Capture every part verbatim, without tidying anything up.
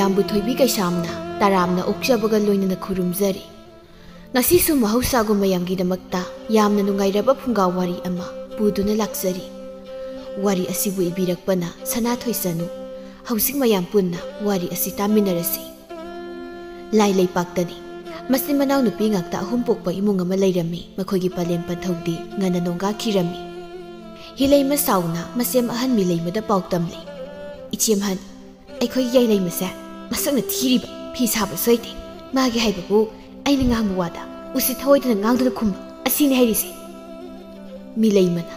ꯃꯌꯥꯝꯕꯨ ꯊꯣꯏꯕꯤ ꯀꯩꯁꯥꯝꯅ ꯇꯔꯥꯝꯅ ꯑꯣꯛꯆꯕꯒ ꯂꯣꯏꯅꯅ ꯈꯨꯔꯨꯝꯖꯔꯤ꯫ ꯉꯁꯤꯁꯨ ꯃꯍꯧꯁꯥꯒꯨꯝ ꯃꯌꯥꯝꯒꯤꯗꯃꯛꯇ ꯌꯥꯝꯅ ꯅꯨꯡꯉꯥꯏꯔꯕ ꯐꯨꯡꯒꯥ ꯋꯥꯔꯤ ꯑꯃ ꯄꯨꯗꯨꯅ ꯂꯥꯛꯆꯔꯤ꯫ ꯋꯥꯔꯤ ꯑꯁꯤꯕꯨ ꯏꯕꯤꯔꯛꯄꯅ ꯁꯅꯥꯊꯣꯏ ꯆꯅꯨ꯫ ꯍꯧꯖꯤꯛ ꯃꯌꯥꯝ ꯄꯨꯟꯅ ꯋꯥꯔꯤ ꯑꯁꯤ ꯇꯥꯃꯤꯟꯅꯔꯁꯤ꯫ ꯂꯥꯏ ꯂꯩꯄꯥꯛꯇꯅꯤ꯫ ꯃꯆꯤꯟ ꯃꯅꯥꯎ ꯅꯨꯄꯤ ꯉꯥꯛꯇ ꯑꯍꯨꯝ ꯄꯣꯛꯄ ꯏꯃꯨꯡ ꯑꯃ ꯂꯩꯔꯝꯃꯤ꯫ ꯃꯈꯣꯏꯒꯤ ꯄꯂꯦꯝ ꯄꯟꯊꯧꯗꯤ ꯉꯟꯅ ꯅꯣꯡꯒꯥꯈꯤꯔꯝꯃꯤ꯫ ꯍꯤꯂꯩꯃ ꯁꯥꯎꯅ ꯃꯁꯦꯝ ꯑꯍꯟ ꯃꯤꯂꯩꯃꯗ ꯄꯥꯎ ꯇꯝꯂꯤ꯫ "ꯏꯆꯦꯝꯍꯟ, ꯑꯩꯈꯣꯏꯒꯤ ꯌꯥꯏꯂꯩꯃꯁꯦ ꯃꯁꯛꯅ ꯊꯤꯔꯤꯕ, ꯐꯤ ꯁꯥꯕꯁꯨ ꯍꯩꯇꯦ꯫ ꯃꯥꯒꯤ ꯍꯥꯏꯕꯕꯨ ꯑꯩꯅ ꯉꯥꯡꯕ ꯋꯥꯗ ꯎꯁꯤꯠ ꯊꯑꯣꯏꯗꯅ ꯉꯥꯡꯗꯨꯅ ꯈꯨꯝꯕ, ꯑꯁꯤꯅꯤ ꯍꯩꯔꯤꯁꯦ꯫" ꯃꯤꯂꯩꯃꯅ,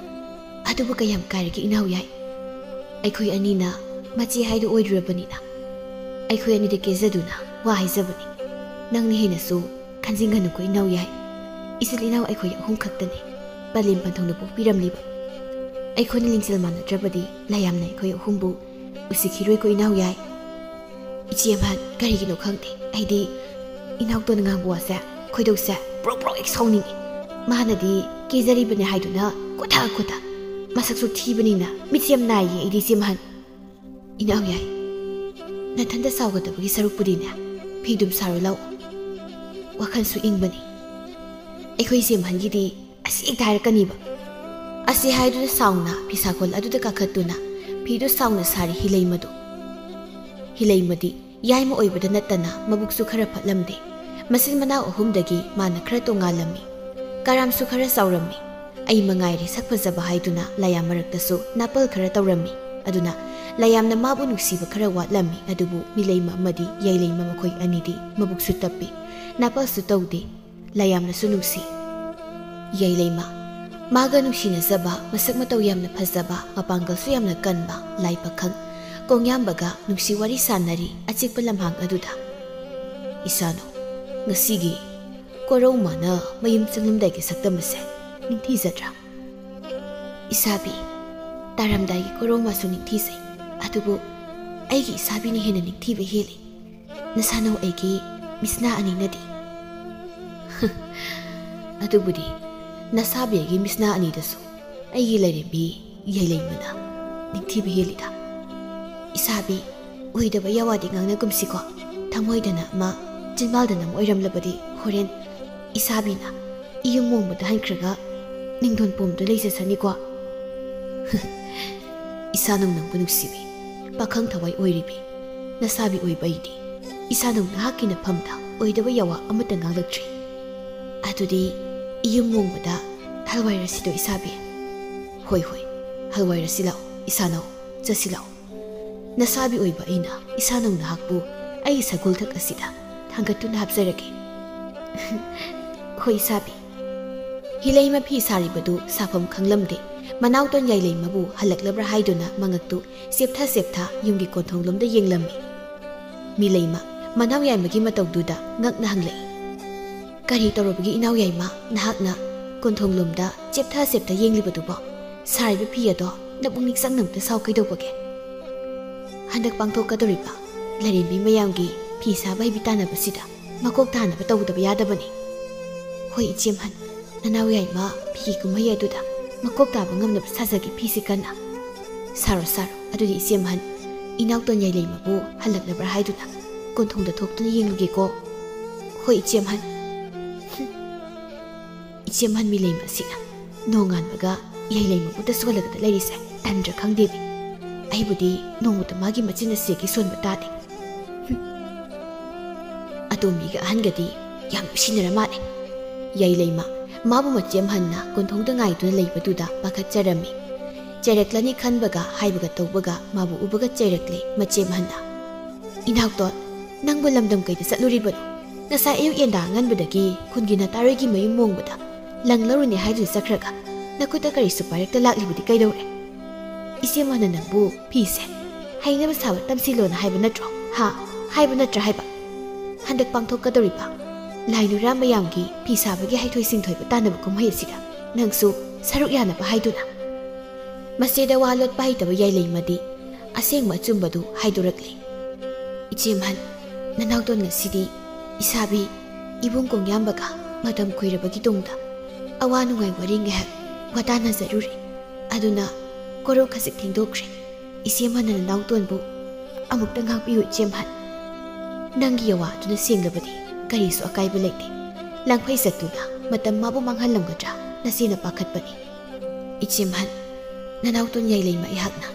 "ꯑꯗꯨꯕꯨ ꯀꯌꯥꯝ ꯀꯥꯏꯔꯒꯦ ꯏꯅꯥꯎ ꯌꯥꯏ? ꯑꯩꯈꯣꯏ ꯑꯅꯤꯅ ꯃꯆꯦ ꯍꯥꯏꯗꯨ ꯑꯣꯏꯔꯨꯔꯕꯅꯤꯅ ꯑꯩꯈꯣꯏ ꯑꯅꯤꯗ ꯀꯦꯖꯗꯨꯅ ꯋꯥ ꯍꯥꯏꯖꯕꯅꯤ꯫ ꯅꯪꯅ ꯍꯦꯟꯅꯁꯨ ꯈꯟꯖꯤꯟꯒꯅꯨꯀꯣ ꯏꯅꯥꯎ ꯌꯥꯏ꯫ ꯏꯆꯤꯜ ꯏꯅꯥꯎ ꯑꯩꯈꯣꯏ ꯑꯍꯨꯝ ꯈꯛꯇꯅꯤ ꯄꯂꯦꯝ ꯄꯟꯊꯧꯅ ꯄꯣꯛꯄꯤꯔꯝꯂꯤꯕ꯫ ꯑꯩꯈꯣꯏꯅ ꯂꯤꯡꯖꯦꯜ ꯃꯥꯟꯅꯗ꯭ꯔꯕꯗꯤ ꯂꯥꯏꯌꯥꯝꯅ ꯑꯩꯈꯣꯏ ꯑꯍꯨꯝꯕꯨ ꯎꯁꯤꯠꯈꯤꯔꯣꯏꯀꯣ ꯏꯅꯥꯎ ꯌꯥꯏ꯫" "ꯏꯆꯦ ꯑꯃ, ꯀꯔꯤꯒꯤꯅꯣ ꯈꯪꯗꯦ, ꯑꯩꯗꯤ ꯏꯅꯥꯎꯇꯣꯟꯅ ꯉꯥꯡꯕ ꯋꯥꯁꯦ ꯈꯣꯏꯗꯧꯁꯦ ꯄ꯭ꯔꯣꯛ ꯄ꯭ꯔꯣꯛ ꯍꯦꯛ ꯁꯥꯎꯅꯤꯡꯉꯤ꯫ ꯃꯥꯅꯗꯤ ꯀꯦꯖꯔꯤꯕꯅꯦ ꯍꯥꯏꯗꯨꯅ ꯀꯣꯊ ꯀꯣꯊ, ꯃꯁꯛꯁꯨ ꯊꯤꯕꯅꯤꯅ ꯃꯤꯠꯁꯦ ꯌꯥꯝ ꯅꯥꯏꯌꯦ ꯑꯩꯗꯤ ꯏꯆꯦ ꯑꯃ꯫ ꯏꯅꯥꯎ ꯌꯥꯏ, ꯅꯊꯟꯇ ꯁꯥꯎꯒꯗꯕꯒꯤ ꯁꯔꯨꯛꯄꯨꯗꯤꯅꯦ, ꯐꯤꯗꯨꯝ ꯁꯥꯔꯨ ꯂꯥꯎ꯫ ꯋꯥꯈꯜꯁꯨ ꯏꯪꯕꯅꯤ꯫ ꯑꯩꯈꯣꯏ ꯏꯆꯦ ꯑꯍꯟꯒꯤꯗꯤ ꯑꯁꯤ ꯍꯦꯛꯇ ꯍꯥꯏꯔꯛꯀꯅꯤꯕ꯫" ꯑꯁꯤ ꯍꯥꯏꯗꯨꯅ ꯁꯥꯎꯅ ꯐꯤꯁꯥꯈꯣꯜ ꯑꯗꯨꯗ ꯀꯥꯈꯠꯇꯨꯅ ꯐꯤꯗꯨ ꯁꯥꯎꯅ ꯁꯥꯔꯤ ꯍꯤꯂꯩꯃꯗꯨ꯫ ꯍꯤꯂꯩꯃꯗꯤ ꯌꯥꯏꯃ ꯑꯣꯏꯕꯗ ꯅꯠꯇꯅ ꯃꯕꯨꯛꯁꯨ ꯈꯔ ꯐꯠꯂꯝꯗꯦ꯫ ꯃꯆꯤꯟ ꯃꯅꯥꯎ ꯑꯍꯨꯝꯗꯒꯤ ꯃꯥꯅ ꯈꯔ ꯇꯣꯉꯥꯜꯂꯝꯃꯤ꯫ ꯀꯔꯥꯝꯁꯨ ꯈꯔ ꯆꯥꯎꯔꯝꯃꯤ꯫ ꯑꯩ ꯃꯉꯥꯏꯔꯦ ꯁꯛ ꯐꯖꯕ ꯍꯥꯏꯗꯨꯅ ꯂꯥꯏꯌꯥꯝ ꯃꯔꯛꯇꯁꯨ ꯅꯥꯄꯜ ꯈꯔ ꯇꯧꯔꯝꯃꯤ꯫ ꯑꯗꯨꯅ ꯂꯥꯏꯌꯥꯝꯅ ꯃꯥꯕꯨ ꯅꯨꯡꯁꯤꯕ ꯈꯔ ꯋꯥꯠꯂꯝꯃꯤ꯫ ꯑꯗꯨꯕꯨ ꯃꯤꯂꯩꯃ ꯑꯃꯗꯤ ꯌꯥꯏꯂꯩꯃ ꯃꯈꯣꯏ ꯑꯅꯤꯗꯤ ꯃꯕꯨꯛꯁꯨ ꯇꯞꯄꯤ, ꯅꯥꯄꯜꯁꯨ ꯇꯧꯗꯦ꯫ ꯂꯥꯏꯌꯥꯝꯅꯁꯨ ꯅꯨꯡꯁꯤ꯫ ꯌꯥꯏꯂꯩꯃ, ꯃꯥꯒ ꯅꯨꯡꯁꯤꯅꯖꯕ, ꯃꯁꯛ ꯃꯇꯧ ꯌꯥꯝꯅ ꯐꯖꯕ, ꯃꯄꯥꯡꯒꯜꯁꯨ ꯌꯥꯝꯅ ꯀꯟꯕ ꯂꯥꯏ ꯄꯥꯈꯪ ꯀꯣꯡꯌꯥꯝꯕꯒ ꯅꯨꯡꯁꯤ ꯋꯥꯔꯤ ꯁꯥꯟꯅꯔꯤ ꯑꯆꯤꯛꯄ ꯂꯝꯍꯥꯡ ꯑꯗꯨꯗ꯫ "ꯏꯁꯥꯅꯨ, ꯉꯁꯤꯒꯤ ꯀꯣꯔꯧꯃꯥꯅ ꯃꯌꯨꯝ ꯆꯪꯂꯝꯗꯥꯏꯒꯤ ꯁꯛꯇꯝ ꯑꯁꯦ ꯅꯤꯡꯊꯤꯖꯗ꯭ꯔꯥ?" "ꯏꯁꯥꯕꯤ, ꯇꯥꯔꯝꯗꯥꯏꯒꯤ ꯀꯣꯔꯧꯃꯥꯁꯨ ꯅꯤꯡꯊꯤꯖꯩ, ꯑꯗꯨꯕꯨ ꯑꯩꯒꯤ ꯏꯁꯥꯕꯤꯅ ꯍꯦꯟꯅ ꯅꯤꯡꯊꯤꯕ ꯍꯦꯜꯂꯤ꯫ ꯅꯁꯥꯅꯧ ꯑꯩꯒꯤ ꯃꯤꯁꯅꯥ ꯑꯅꯤꯅꯗꯤ꯫" "ꯑꯗꯨꯕꯨꯗꯤ ꯅꯁꯥꯕꯤ ꯑꯩꯒꯤ ꯃꯤꯁꯅꯥ ꯑꯅꯤꯗꯁꯨ ꯑꯩꯒꯤ ꯂꯥꯏꯔꯦꯝꯕꯤ ꯌꯥꯏꯂꯩꯃꯅ ꯅꯤꯡꯊꯤꯕ ꯍꯦꯜꯂꯤꯗ꯫ ꯏꯁꯥꯕꯤ, ꯑꯣꯏꯗꯕ ꯌꯥꯋꯥꯗꯤ ꯉꯥꯡꯅꯒꯨꯝꯁꯤꯀꯣ꯫ ꯊꯃꯣꯏꯗꯅ ꯑꯃ, ꯆꯤꯟꯕꯥꯜꯗꯅ ꯑꯃ ꯑꯣꯏꯔꯝꯂꯕꯗꯤ ꯍꯣꯔꯦꯟ ꯏꯁꯥꯕꯤꯅ ꯏꯌꯨꯝ ꯃꯣꯡꯕꯗ ꯍꯟꯈ꯭ꯔꯒ ꯅꯤꯡꯗꯣꯟ ꯄꯣꯝꯗ ꯂꯩꯖꯁꯅꯤꯀꯣ꯫ ꯏꯁꯥ ꯅꯧ ꯅꯪꯕꯨ ꯅꯨꯡꯁꯤꯕꯤ, ꯄꯥꯈꯪ ꯊꯋꯥꯏ ꯑꯣꯏꯔꯤꯕꯤ ꯅꯁꯥꯕꯤ ꯑꯣꯏꯕ ꯑꯩꯗꯤ ꯏꯁꯥ ꯅꯧ ꯅꯍꯥꯛꯀꯤ ꯅꯐꯝꯗ ꯑꯣꯏꯗꯕ ꯌꯥꯋꯥ ꯑꯃꯠꯇ ꯉꯥꯡꯂꯛꯇ꯭ꯔꯤ꯫ ꯑꯗꯨꯗꯤ ꯏꯌꯨꯝ ꯃꯣꯡꯕꯗ ꯍꯜꯋꯥꯏꯔꯁꯤꯗꯣ ꯏꯁꯥꯕꯤ? ꯍꯣꯏ ꯍꯣꯏ, ꯍꯜꯋꯥꯏꯔꯁꯤ ꯂꯥꯛꯑꯣ ꯏꯁꯥ ꯅꯧ, ꯆꯠꯁꯤ ꯂꯥꯛꯑꯣ꯫ ꯅꯁꯥꯕꯤ ꯑꯣꯏꯕ ꯑꯩꯅ ꯏꯁꯥ ꯅꯧ ꯅꯍꯥꯛꯄꯨ ꯑꯩꯒꯤ ꯁꯒꯣꯜꯊꯛ ꯑꯁꯤꯗ ꯊꯥꯡꯒꯠꯇꯨꯅ ꯍꯥꯞꯆꯔꯒꯦ꯫ ꯍꯣꯏ ꯏꯁꯥꯕꯤ꯫ ꯍꯤꯂꯩꯃ ꯐꯤ ꯁꯥꯔꯤꯕꯗꯨ ꯁꯥꯐꯝ ꯈꯪꯂꯝꯗꯦ꯫ ꯃꯅꯥꯎꯇꯣꯟ ꯌꯥꯏꯂꯩꯃꯕꯨ ꯍꯜꯂꯛꯂꯕ꯭ꯔꯥ ꯍꯥꯏꯗꯨꯅ ꯃꯉꯛꯇꯨ ꯆꯦꯞꯊ ꯆꯦꯞꯊ ꯌꯨꯝꯒꯤ ꯀꯣꯟꯊꯣꯡꯂꯣꯝꯗ ꯌꯦꯡꯂꯝꯃꯤ꯫ ꯃꯤꯂꯩꯃ ꯃꯅꯥꯎ ꯌꯥꯏꯃꯒꯤ ꯃꯇꯧꯗꯨꯗ ꯉꯛꯅ ꯍꯪꯂꯛꯏ, "ꯀꯔꯤ ꯇꯧꯔꯕꯒꯦ ꯏꯅꯥꯎ ꯌꯥꯏꯃ, ꯅꯍꯥꯛꯅ ꯀꯣꯟꯊꯣꯡꯂꯣꯝꯗ ꯆꯦꯞꯊ ꯆꯦꯞꯊ ꯌꯦꯡꯂꯤꯕꯗꯨꯕꯣ? ꯁꯥꯔꯤꯕ ꯐꯤ ꯑꯗꯣ ꯅꯄꯨꯛꯅꯤꯡ ꯆꯪꯅ ꯑꯝꯇ ꯁꯥꯎ ꯀꯩꯗꯧꯕꯒꯦ? ꯍꯟꯗꯛ ꯄꯥꯡꯊꯣꯛꯀꯗꯧꯔꯤꯕ ꯂꯥꯏꯔꯦꯝꯕꯤ ꯃꯌꯥꯝꯒꯤ ꯐꯤ ꯁꯥꯕ ꯍꯩꯕꯤ ꯇꯥꯟꯅꯕꯁꯤꯗ ꯃꯀꯣꯛ ꯊꯥꯅꯕ ꯇꯧꯗꯕ ꯌꯥꯗꯕꯅꯤ꯫ ꯍꯣꯏ ꯏꯆꯦꯝꯍꯟ, ꯅꯅꯥꯎ ꯌꯥꯏꯃ ꯐꯤ ꯀꯨꯝꯍꯩ ꯑꯗꯨꯗ ꯃꯀꯣꯛ ꯇꯥꯕ ꯉꯝꯅꯕ ꯁꯥꯖꯒꯦ ꯐꯤꯁꯤ ꯀꯟꯅ꯫ ꯁꯥꯔꯣ ꯁꯥꯔꯣ, ꯑꯗꯨꯗꯤ ꯏꯆꯦꯝꯍꯟ, ꯏꯅꯥꯎꯇꯣꯟ ꯌꯥꯏꯂꯩꯃꯕꯨ ꯍꯜꯂꯛꯂꯕ꯭ꯔꯥ ꯍꯥꯏꯗꯨꯅ ꯀꯣꯟꯊꯣꯡꯗ ꯊꯣꯛꯇꯨꯅ ꯌꯦꯡꯂꯨꯒꯦꯀꯣ꯫ ꯍꯣꯏ ꯏꯆꯦꯝꯍꯟ꯫ ꯏꯆꯦꯝꯍꯟ ꯃꯤꯂꯩꯃ ꯑꯁꯤꯅ ꯅꯣꯡꯉꯥꯟꯕꯒ ꯌꯥꯏꯂꯩꯃꯕꯨ ꯁꯣꯜꯂꯒꯗ ꯂꯩꯔꯤꯁꯦ ꯇꯟꯗ꯭ꯔꯥ ꯈꯪꯗꯦꯅꯦ꯫ ꯑꯩꯕꯨꯗꯤ ꯅꯣꯡꯃꯇ ꯃꯥꯒꯤ ꯃꯆꯤꯟ ꯑꯁꯤꯒꯤ ꯁꯣꯟꯕ ꯇꯥꯗꯦ꯫ ꯑꯇꯣꯝꯕꯤꯒ ꯑꯍꯟꯒꯗꯤ ꯌꯥꯝ ꯅꯨꯡꯁꯤꯅꯔ ꯃꯥꯜꯂꯦ꯫ ꯌꯥꯏꯂꯩꯃ ꯃꯥꯕꯨ ꯃꯆꯦꯝꯍꯟꯅ ꯀꯣꯟꯊꯣꯡꯗ ꯉꯥꯏꯗꯨꯅ ꯂꯩꯕꯗꯨꯗ ꯄꯥꯈꯠꯆꯔꯝꯃꯤ꯫ ꯆꯩꯔꯛꯂꯅꯤ ꯈꯟꯕꯒ ꯍꯥꯏꯕꯒ ꯇꯧꯕꯒ ꯃꯥꯕꯨ ꯎꯕꯒ ꯆꯩꯔꯛꯂꯦ ꯃꯆꯦꯝꯍꯟꯅ꯫ "ꯏꯅꯥꯎꯇꯣꯟ, ꯅꯪꯕꯨ ꯂꯝꯗꯝ ꯀꯩꯗ ꯆꯠꯂꯨꯔꯤꯕꯅꯣ? ꯉꯁꯥꯏ ꯑꯌꯨꯛ ꯌꯦꯟꯗꯥ ꯑꯉꯟꯕꯗꯒꯤ ꯈꯨꯟꯒꯤ ꯅꯇꯥꯔꯣꯏꯒꯤ ꯃꯌꯨꯝ ꯃꯣꯡꯕꯗ ꯂꯪ ꯂꯧꯔꯨꯅꯤ ꯍꯥꯏꯗꯨꯅ ꯆꯠꯈ꯭ꯔꯒ ꯅꯈꯨꯠꯇ ꯀꯔꯤꯁꯨ ꯄꯥꯏꯔꯛꯇ ꯂꯥꯛꯂꯤꯕꯗꯤ ꯀꯩꯗꯧꯔꯦ? ꯏꯆꯦꯝꯍꯟꯅ ꯅꯪꯕꯨ ꯐꯤꯁꯦ ꯍꯩꯅꯕ ꯁꯥꯕ ꯇꯝꯁꯤꯜꯂꯣꯅ ꯍꯥꯏꯕ ꯅꯠꯇ꯭ꯔꯣ? ꯍꯥ? ꯍꯥꯏꯕ ꯅꯠꯇ꯭ꯔꯥ ꯍꯥꯏꯕ? ꯍꯟꯗꯛ ꯄꯥꯡꯊꯣꯛꯀꯗꯧꯔꯤꯕ ꯂꯥꯏ ꯅꯨꯔꯥ ꯃꯌꯥꯝꯒꯤ ꯐꯤ ꯁꯥꯕꯒꯤ ꯍꯩꯊꯣꯏ ꯁꯤꯡꯊꯣꯏꯕ ꯇꯥꯟꯅꯕ ꯀꯨꯝꯍꯩ ꯑꯁꯤꯗ ꯅꯪꯁꯨ ꯁꯔꯨꯛ ꯌꯥꯅꯕ ꯍꯥꯏꯗꯨꯅ?" ꯃꯆꯦꯗ ꯋꯥ ꯂꯣꯠꯄ ꯍꯩꯇꯕ ꯌꯥꯏꯂꯩꯃꯗꯤ ꯑꯁꯦꯡꯕ ꯑꯆꯨꯝꯕꯗꯨ ꯍꯥꯏꯗꯣꯔꯛꯂꯦ꯫ "ꯏꯆꯦꯝꯍꯟ, ꯅꯅꯥꯎꯇꯣꯟ ꯉꯁꯤꯗꯤ ꯏꯁꯥꯕꯤ ꯏꯕꯨꯡ ꯀꯣꯡꯌꯥꯝꯕꯒ ꯃꯇꯝ ꯀꯨꯏꯔꯕꯒꯤ ꯇꯨꯡꯗ ꯑꯋꯥ ꯅꯨꯡꯉꯥꯏ ꯋꯥꯔꯤ ꯉꯥꯏꯍꯥꯛ ꯋꯥꯇꯥꯅꯖꯔꯨꯔꯦ꯫ ꯑꯗꯨꯅ ꯀꯣꯔꯧ ꯈꯖꯤꯛ ꯊꯦꯡꯗꯣꯛꯈ꯭ꯔꯦ꯫ ꯏꯆꯦꯝꯍꯟꯅ ꯅꯅꯥꯎꯇꯣꯟꯕꯨ ꯑꯃꯨꯛꯇ ꯉꯥꯛꯄꯤꯌꯨ ꯏꯆꯦꯝꯍꯟ꯫ ꯅꯪꯒꯤ ꯌꯥꯋꯥ ꯑꯗꯨꯅ ꯁꯦꯡꯂꯕꯗꯤ ꯀꯔꯤꯁꯨ ꯑꯀꯥꯏꯕ ꯂꯩꯇꯦ꯫ ꯂꯪꯐꯩ ꯆꯠꯇꯨꯅ ꯃꯇꯝ ꯃꯥꯕꯨ ꯃꯥꯡꯍꯜꯂꯝꯒꯗ꯭ꯔꯥ ꯅꯆꯦꯅ ꯄꯥꯈꯠꯄꯅꯤ꯫ ꯏꯆꯦꯝꯍꯟ, ꯅꯅꯥꯎꯇꯣꯟ ꯌꯥꯏꯂꯩꯃ ꯑꯩꯍꯥꯛꯅ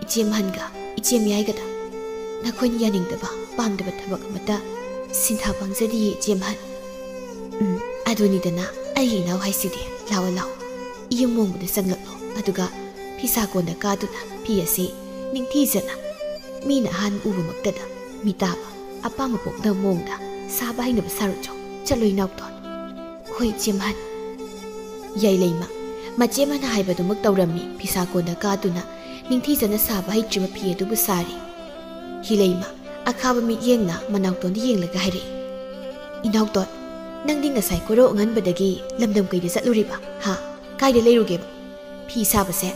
ꯏꯆꯦꯝꯍꯟꯒ ꯏꯆꯦꯝꯌꯥꯏꯒꯗ ꯅꯈꯣꯏꯅ ꯌꯥꯅꯤꯡꯗꯕ ꯄꯥꯝꯗꯕ ꯊꯕꯛ ꯑꯃꯠꯇ ꯁꯤꯟꯊꯥ ꯄꯥꯡꯖꯗꯤꯌꯦ ꯏꯆꯦꯝꯍꯟ꯫ ꯎꯝ, ꯑꯗꯨꯅꯤꯗꯅ ꯑꯩꯒꯤ ꯏꯅꯥꯎ ꯍꯥꯏꯁꯤꯗꯤ꯫ ꯂꯥꯛꯑꯣ ꯂꯥꯛꯑꯣ, ꯏꯌꯨꯝ ꯃꯣꯡꯕꯗ ꯆꯪꯂꯛꯂꯣ꯫ ꯑꯗꯨꯒ ꯐꯤꯁꯥ ꯀꯣꯟꯗ ꯀꯥꯗꯨꯅ ꯐꯤ ꯑꯁꯤ ꯅꯤꯡꯊꯤꯖꯅ ꯃꯤꯅ ꯑꯍꯥꯟꯕ ꯎꯕꯃꯛꯇꯗ ꯃꯤꯇꯥꯕ ꯑꯄꯥꯝꯕ ꯄꯣꯛꯅꯕ ꯃꯑꯣꯡꯗ ꯁꯥꯕ ꯍꯩꯅꯕ ꯁꯥꯔꯨꯆꯣ꯫ ꯆꯠꯂꯣ ꯏꯅꯥꯎꯇꯣꯟ꯫ ꯍꯣꯏ ꯏꯆꯦꯝꯍꯟ꯫ ꯌꯥꯏꯂꯩꯃ, ꯃꯆꯦꯝꯍꯟꯅ ꯍꯥꯏꯕꯗꯨꯃꯛ ꯇꯧꯔꯝꯃꯤ꯫ ꯐꯤꯁꯥ ꯀꯣꯟꯗ ꯀꯥꯗꯨꯅ ꯅꯤꯡꯊꯤꯖꯅ ꯁꯥꯕ ꯍꯩꯇ꯭ꯔꯤꯕ ꯐꯤ ꯑꯗꯨꯕꯨ ꯁꯥꯔꯤ꯫ ꯍꯤꯂꯩꯃ ꯑꯈꯥꯕ ꯃꯤꯠꯌꯦꯡꯅ ꯃꯅꯥꯎꯇꯣꯟꯗ ꯌꯦꯡꯂꯒ ꯍꯥꯏꯔꯛꯏ, "ꯏꯅꯥꯎꯇꯣꯟ, ꯅꯪꯗꯤ ꯉꯁꯥꯏ ꯀꯣꯔꯧ ꯑꯉꯟꯕꯗꯒꯤ ꯂꯝꯗꯝ ꯀꯩꯗ ꯆꯠꯂꯨꯔꯤꯕ? ꯍꯥ? ꯀꯥꯏꯗ ꯂꯩꯔꯨꯒꯦꯕ? ꯐꯤ ꯁꯥꯕꯁꯦ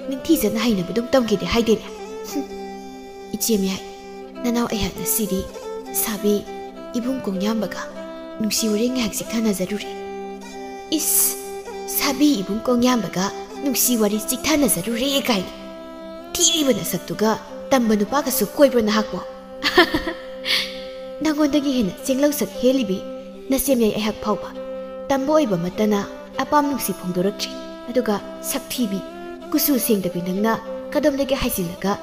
ꯅꯤꯡꯊꯤꯖꯅ ꯍꯩꯅꯕ ꯑꯗꯨꯝ ꯇꯝꯒꯦꯗꯤ ꯍꯥꯏꯗꯦꯅꯦ?" "ꯍꯨꯝ, ꯏꯆꯦꯝꯌꯥꯏ, ꯅꯅꯥꯎ ꯑꯩꯍꯥꯛ ꯉꯁꯤꯗꯤ ꯁꯥꯕꯤ ꯏꯕꯨꯡ ꯀꯣꯡꯌꯥꯝꯕꯒ ꯅꯨꯡꯁꯤ ꯋꯥꯔꯤ ꯉꯥꯏꯍꯥꯛ ꯆꯤꯛꯊꯅꯖꯔꯨꯔꯦ꯫" "ꯏꯁ, ꯁꯥꯕꯤ ꯏꯕꯨꯡ ꯀꯣꯡꯌꯥꯝꯕꯒ ꯅꯨꯡꯁꯤ ꯋꯥꯔꯤ ꯆꯤꯛꯊꯅꯖꯔꯨꯔꯦ ꯀꯥꯏꯅ? ꯊꯤꯔꯤꯕ ꯅꯁꯛꯇꯨꯒ ꯇꯝꯕ ꯅꯨꯄꯥꯒꯁꯨ ꯀꯣꯏꯕ꯭ꯔꯣ ꯅꯍꯥꯛꯄꯣ?" "ꯅꯪꯉꯣꯟꯗꯒꯤ ꯍꯦꯟꯅ ꯆꯦꯡꯂꯧ ꯁꯛ ꯍꯦꯜꯂꯤꯕꯤ ꯅꯆꯦꯝꯌꯥꯏ ꯑꯩꯍꯥꯛ ꯐꯥꯎꯕ ꯇꯝꯕ ꯑꯣꯏꯕ ꯑꯃꯠꯇꯅ ꯑꯄꯥꯝ ꯅꯨꯡꯁꯤ ꯐꯣꯡꯗꯣꯔꯛꯇ꯭ꯔꯤ꯫ ꯑꯗꯨꯒ ꯁꯛꯊꯤꯕꯤ, ꯀꯨꯆꯨ ꯁꯦꯡꯗꯕꯤ ꯅꯪꯅ ꯀꯗꯣꯝꯗꯒꯤ ꯍꯥꯏꯖꯤꯜꯂꯒ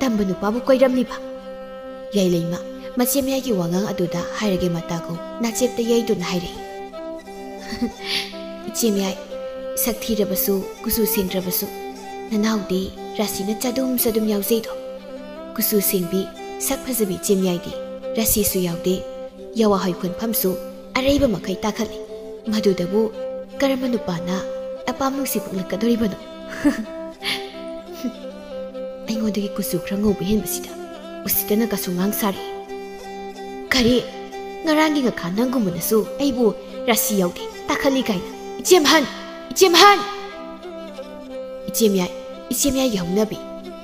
ꯇꯝꯕ ꯅꯨꯄꯥꯕꯨ ꯀꯣꯏꯔꯝꯂꯤꯕ?" ꯌꯥꯏꯂꯩꯃ ꯃꯆꯦꯝꯌꯥꯏꯒꯤ ꯋꯥꯉꯥꯡ ꯑꯗꯨꯗ ꯍꯥꯏꯔꯒꯦ ꯃꯇꯥꯒꯨꯝ ꯅꯥꯆꯦꯞꯇ ꯌꯩꯗꯨꯅ ꯍꯥꯏꯔꯛꯏ, "ꯏꯆꯦꯝꯌꯥꯏ, ꯁꯛ ꯊꯤꯔꯕꯁꯨ, ꯀꯨꯆꯨ ꯁꯦꯡꯗ꯭ꯔꯕꯁꯨ, ꯅꯅꯥꯎꯗꯤ ꯔꯥꯁꯤꯅ ꯆꯗꯨꯝ ꯆꯗꯨꯝ ꯌꯥꯎꯖꯩꯗꯣ꯫ ꯀꯨꯆꯨ ꯁꯦꯡꯕꯤ, ꯁꯛ ꯐꯖꯕꯤ ꯏꯆꯦꯝꯌꯥꯏꯗꯤ ꯔꯥꯁꯤꯁꯨ ꯌꯥꯎꯗꯦ, ꯌꯥꯋꯥ ꯍꯣꯏ ꯈꯣꯟꯐꯝꯁꯨ ꯑꯔꯩꯕ ꯃꯈꯩ ꯇꯥꯈꯠꯂꯤ꯫ ꯃꯗꯨꯗꯕꯨ ꯀꯔꯝꯕ ꯅꯨꯄꯥꯅ ꯑꯄꯥꯝ ꯅꯨꯡꯁꯤ ꯄꯣꯛꯂꯛꯀꯗꯣꯔꯤꯕꯅꯣ?" ꯑꯩꯉꯣꯟꯗꯒꯤ ꯀꯨꯆꯨ ꯈꯔ ꯉꯧꯕ ꯍꯦꯟꯕꯁꯤꯗ ꯎꯁꯤꯠꯇꯅ ꯀꯁꯨ ꯉꯥꯡ ꯁꯥꯔꯤ꯫ "ꯀꯔꯤ? ꯉꯔꯥꯡꯒꯤ ꯉꯈꯥ ꯅꯪꯒꯨꯝꯕꯅꯁꯨ ꯑꯩꯕꯨ ꯔꯥꯁꯤ ꯌꯥꯎꯗꯦ, ꯇꯥꯈꯠꯂꯤ ꯀꯥꯏꯅ? ꯏꯆꯦꯝꯍꯟ! ꯏꯆꯦꯝꯍꯟ!" "ꯏꯆꯦꯝꯌꯥꯏ, ꯏꯆꯦꯝꯌꯥꯏꯒꯤ ꯍꯧꯅꯕꯤ꯫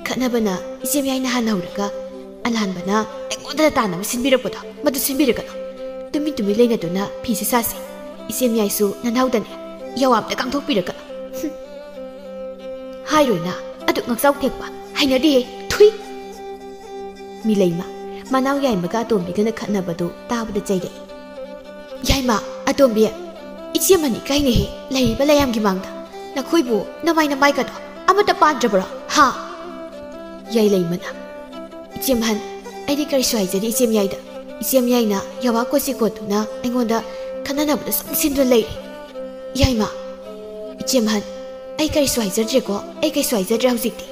ꯈꯠꯅꯕꯅ ꯏꯆꯦꯝꯌꯥꯏꯅ ꯍꯥꯟꯅ ꯍꯧꯔꯒ ꯑꯂꯥꯟꯕꯅ ꯑꯩꯉꯣꯟꯗ ꯇꯥꯟꯅꯕ ꯁꯤꯟꯕꯤꯔꯛꯄꯗꯣ, ꯃꯗꯨ ꯁꯤꯟꯕꯤꯔꯒꯅꯨ꯫ ꯇꯨꯃꯤꯟ ꯇꯨꯃꯤꯟ ꯂꯩꯅꯗꯨꯅ ꯐꯤꯁꯦ ꯁꯥꯁꯤ꯫ ꯏꯆꯦꯝꯌꯥꯏꯁꯨ ꯅꯅꯥꯎꯗꯅꯦ, ꯌꯥꯋꯥ ꯑꯝꯇ ꯀꯥꯡꯊꯣꯛꯄꯤꯔꯒꯅꯨ꯫" "ꯍꯨꯝ꯫ ꯍꯥꯏꯔꯣꯏꯅ ꯑꯗꯨꯛ ꯉꯛꯆꯥꯎ ꯊꯦꯛꯄ꯫ ꯍꯩꯅꯗꯦꯍꯦ꯫ ꯊꯨꯏ!" ꯃꯤꯂꯩꯃ, ꯃꯅꯥꯎ ꯌꯥꯏꯃꯒ ꯑꯇꯣꯝꯕꯤꯒꯅ ꯈꯠꯅꯕꯗꯨ ꯇꯥꯕꯗ ꯆꯩꯔꯛꯏ꯫ "ꯌꯥꯏꯃ, ꯑꯇꯣꯝꯕꯤ, ꯏꯆꯦ ꯑꯃꯅꯤ ꯀꯥꯏꯅꯍꯦ, ꯂꯩꯔꯤꯕ ꯂꯩꯌꯥꯝꯒꯤ ꯃꯥꯡꯗ꯫ ꯅꯈꯣꯏꯕꯨ ꯅꯃꯥꯏ ꯅꯃꯥꯏꯒꯗꯣ ꯑꯃꯠꯇ ꯄꯥꯟꯗ꯭ꯔꯕ꯭ꯔꯣ, ꯍꯥ?" ꯌꯥꯏꯂꯩꯃꯅ, "ꯏꯆꯦꯝꯍꯟ, ꯑꯩꯗꯤ ꯀꯔꯤꯁꯨ ꯍꯥꯏꯖꯗꯦ ꯏꯆꯦꯝꯌꯥꯏꯗ꯫ ꯏꯆꯦꯝꯌꯥꯏꯅ ꯌꯥꯋꯥ ꯀꯣꯠꯁꯤ ꯀꯣꯠꯇꯨꯅ ꯑꯩꯉꯣꯟꯗ ꯈꯟꯅꯅꯕꯗ ꯁꯨꯝ ꯁꯤꯟꯗꯨꯅ ꯂꯩꯔꯦ꯫ ꯌꯥꯏꯃ, ꯏꯆꯦꯝꯍꯟ, ꯑꯩ ꯀꯔꯤꯁꯨ ꯍꯥꯏꯖꯗ꯭ꯔꯦꯀꯣ, ꯑꯩ ꯀꯔꯤꯁꯨ ꯍꯥꯏꯖꯗ꯭ꯔꯦ ꯍꯧꯖꯤꯛꯇꯤ꯫"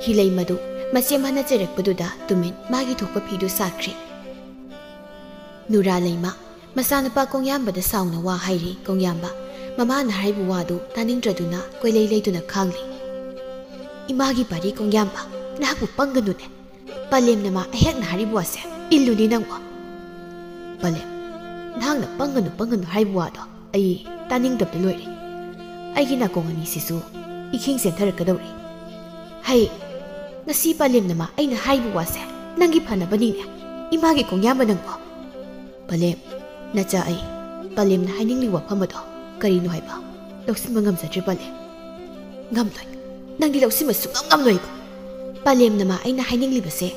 ꯍꯤꯂꯩꯃꯗꯨ ꯃꯆꯦꯝꯍꯟꯅ ꯆꯩꯔꯛꯄꯗꯨꯗ ꯇꯨꯃꯤꯟ ꯃꯥꯒꯤ ꯊꯣꯛꯄ ꯐꯤꯗꯨ ꯁꯥꯈ꯭ꯔꯦ꯫ ꯅꯨꯔꯥꯂꯩꯃ ꯃꯆꯥꯅꯨꯄꯥ ꯀꯣꯡꯌꯥꯝꯕꯗ ꯁꯥꯎꯅ ꯋꯥ ꯍꯥꯏꯔꯤ꯫ ꯀꯣꯡꯌꯥꯝꯕ ꯃꯃꯥꯅ ꯍꯥꯏꯔꯤꯕ ꯋꯥꯗꯨ ꯇꯥꯅꯤꯡꯗ꯭ꯔꯗꯨꯅ ꯀꯣꯏꯂꯩ ꯂꯩꯗꯨꯅ ꯈꯥꯡꯂꯤ꯫ "ꯏꯃꯥꯒꯤ ꯄꯥꯔꯤ ꯀꯣꯡꯌꯥꯝꯕ, ꯅꯍꯥꯛꯄꯨ ꯄꯪꯒꯅꯨꯅꯦ꯫ ꯄꯂꯦꯝꯅ ꯃꯥ ꯑꯩꯍꯥꯛꯅ ꯍꯥꯏꯔꯤꯕ ꯋꯥꯁꯦ ꯏꯜꯂꯨꯅꯦ ꯅꯪꯕꯣ꯫" "ꯄꯂꯦꯝ, ꯅꯍꯥꯛꯅ ꯄꯪꯒꯅꯨ ꯄꯪꯒꯅꯨ ꯍꯥꯏꯔꯤꯕ ꯋꯥꯗꯣ ꯑꯩ ꯇꯥꯅꯤꯡꯗꯕꯗ ꯂꯣꯏꯔꯦ꯫ ꯑꯩꯒꯤ ꯅꯥꯀꯣꯡ ꯑꯅꯤꯁꯤꯁꯨ ꯏꯈꯤꯡ ꯆꯦꯟꯊꯔꯛꯀꯗꯧꯔꯦ꯫ ꯍꯩ, ꯉꯁꯤ ꯄꯂꯦꯝꯅ ꯃꯥ ꯑꯩꯅ ꯍꯥꯏꯔꯤꯕ ꯋꯥꯁꯦ ꯅꯪꯒꯤ ꯐꯅꯕꯅꯤꯅꯦ, ꯏꯃꯥꯒꯤ ꯀꯣꯡꯌꯥꯝꯕ ꯅꯪꯕꯣ꯫" "ꯄꯂꯦꯝ, ꯅꯆꯥ ꯑꯩ, ꯄꯂꯦꯝꯅ ꯍꯥꯏꯅꯤꯡꯂꯤꯕ ꯋꯥꯐꯝ ꯑꯗꯣ ꯀꯔꯤꯅꯣ ꯍꯥꯏꯕ ꯂꯧꯁꯤꯟꯕ ꯉꯝꯖꯗ꯭ꯔꯦ ꯄꯂꯦꯝ꯫ ꯉꯝꯂꯣꯏ, ꯅꯪꯗꯤ ꯂꯧꯁꯤꯟꯕ ꯁꯨꯡꯉꯝ ꯉꯝꯂꯣꯏꯕ꯫ ꯄꯂꯦꯝꯅ ꯃꯥ ꯑꯩꯅ ꯍꯥꯏꯅꯤꯡꯂꯤꯕꯁꯦ,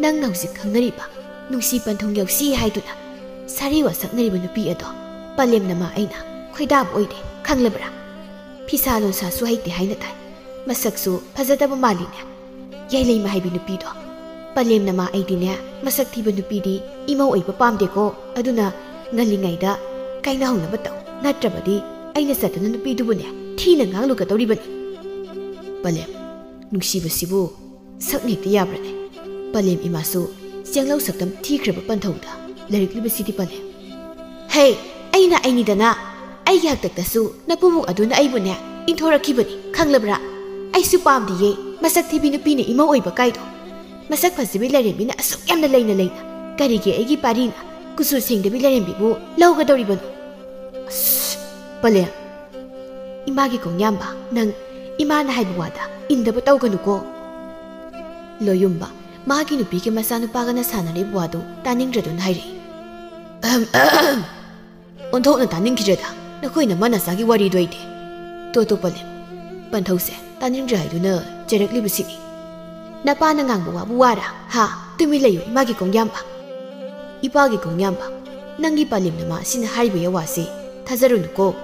ꯅꯪꯅ ꯍꯧꯖꯤꯛ ꯈꯪꯅꯔꯤꯕ ꯅꯨꯡꯁꯤ ꯄꯟꯊꯨꯡ ꯌꯧꯁꯤ ꯍꯥꯏꯗꯨꯅ ꯁꯥꯔꯤ ꯋꯥꯁꯛꯅꯔꯤꯕ ꯅꯨꯄꯤ ꯑꯗꯣ ꯄꯂꯦꯝꯅ ꯃꯥ ꯑꯩꯅ ꯈꯣꯏꯗꯥꯕ ꯑꯣꯏꯔꯦ, ꯈꯪꯂꯕ꯭ꯔꯥ? ꯐꯤꯁꯥ ꯂꯣꯟꯁꯥꯁꯨ ꯍꯩꯇꯦ ꯍꯥꯏꯅ ꯇꯥꯏ, ꯃꯁꯛꯁꯨ ꯐꯖꯗꯕ ꯃꯥꯜꯂꯤꯅꯦ꯫ ꯌꯥꯏꯂꯩꯃ ꯍꯥꯏꯕꯤ ꯅꯨꯄꯤꯗꯣ ꯄꯂꯦꯝꯅ ꯃꯥ ꯑꯩꯗꯤꯅꯦ, ꯃꯁꯛ ꯊꯤꯕ ꯅꯨꯄꯤꯗꯤ ꯏꯃꯧ ꯑꯣꯏꯕ ꯄꯥꯝꯗꯦꯀꯣ꯫ ꯑꯗꯨꯅ ꯉꯜꯂꯤꯉꯩꯗ ꯀꯥꯏꯅꯍꯧꯅꯕ ꯇꯧ, ꯅꯠꯇ꯭ꯔꯕꯗꯤ ꯑꯩꯅ ꯆꯠꯇꯨꯅ ꯅꯨꯄꯤꯗꯨꯕꯨꯅꯦ ꯊꯤꯅ ꯉꯥꯡꯂꯨꯒꯗꯧꯔꯤꯕꯅꯤ꯫" "ꯄꯂꯦꯝ, ꯅꯨꯡꯁꯤꯕꯁꯤꯕꯨ ꯁꯛꯅ ꯍꯦꯛꯇ ꯌꯥꯕ꯭ꯔꯅꯦ? ꯄꯂꯦꯝ ꯏꯃꯥꯁꯨ ꯆꯦꯡꯂꯧ ꯁꯛꯇꯝ ꯊꯤꯈ꯭ꯔꯕ ꯄꯟꯊꯧꯗ ꯂꯩꯔꯛꯂꯤꯕꯁꯤꯗꯤ ꯄꯂꯦꯝ꯫" "ꯍꯦ, ꯑꯩꯅ ꯑꯩꯅꯤꯗꯅ, ꯑꯩꯒꯤ ꯍꯥꯛꯇꯛꯇꯁꯨ ꯅꯄꯨꯕꯣꯛ ꯑꯗꯨꯅ ꯑꯩꯕꯨꯅꯦ ꯏꯟꯊꯣꯔꯛꯈꯤꯕꯅꯤ, ꯈꯪꯂꯕ꯭ꯔꯥ? ꯑꯩꯁꯨ ꯄꯥꯝꯗꯤꯌꯦ ꯃꯁꯛ ꯊꯤꯕꯤ ꯅꯨꯄꯤꯅ ꯏꯃꯧ ꯑꯣꯏꯕ ꯀꯥꯏꯗꯣ꯫ ꯃꯁꯛ ꯐꯖꯕꯤ ꯂꯥꯏꯔꯦꯝꯕꯤꯅ ꯑꯁꯨꯛ ꯌꯥꯝꯅ ꯂꯩꯅ ꯂꯩꯅ ꯀꯔꯤꯒꯤ ꯑꯩꯒꯤ ꯄꯥꯔꯤꯅ ꯀꯨꯆꯨ ꯁꯦꯡꯗꯕꯤ ꯂꯥꯏꯔꯦꯝꯕꯤꯕꯨ ꯂꯧꯒꯗꯧꯔꯤꯕꯅꯣ? ꯑꯁ, ꯄꯂꯦꯝ, ꯏꯃꯥꯒꯤ ꯀꯣꯡꯌꯥꯝꯕ, ꯅꯪ ꯏꯃꯥꯅ ꯍꯥꯏꯕ ꯋꯥꯗ ꯏꯟꯗꯕ ꯇꯧꯒꯅꯨꯀꯣ꯫" ꯂꯣꯌꯨꯝꯕ ꯃꯥꯒꯤ ꯅꯨꯄꯤꯒꯤ ꯃꯆꯥꯅꯨꯄꯥꯒꯅ ꯁꯥꯟꯅꯔꯤꯕ ꯋꯥꯗꯨ ꯇꯥꯅꯤꯡꯗ꯭ꯔꯗꯨꯅ ꯍꯥꯏꯔꯛꯏ꯫ "ꯑꯍꯝ, ꯑꯍꯝ꯫ ꯑꯣꯟꯊꯣꯛꯅ ꯇꯥꯅꯤꯡꯈꯤꯗ꯭ꯔꯦꯗ ꯅꯈꯣꯏ ꯅꯃꯥ ꯅꯆꯥꯒꯤ ꯋꯥꯔꯤꯗꯣ ꯑꯩꯗꯤ꯫ ꯇꯣ, ꯇꯣ, ꯄꯂꯦꯝ, ꯄꯟꯊꯧꯁꯦ ꯇꯥꯅꯤꯡꯗ꯭ꯔꯦ ꯍꯥꯏꯗꯨꯅ ꯆꯩꯔꯛꯂꯤꯕꯁꯤꯅꯤ꯫" ꯅꯄꯥꯅ ꯉꯥꯡꯕ ꯋꯥꯕꯨ ꯋꯥꯔꯥ? ꯍꯥ? ꯇꯨꯃꯤꯟ ꯂꯩꯌꯨ, ꯏꯃꯥꯒꯤ ꯀꯣꯡꯌꯥꯝꯕ꯫ ꯏꯄꯥꯒꯤ ꯀꯣꯡꯌꯥꯝꯕ, ꯅꯪꯒꯤ ꯄꯥꯂꯦꯝ ꯅꯃꯥ ꯑꯁꯤꯅ ꯍꯥꯏꯔꯤꯕ ꯌꯥꯋꯥꯁꯦ ꯊꯥꯖꯔꯨꯅꯨꯀꯣ꯫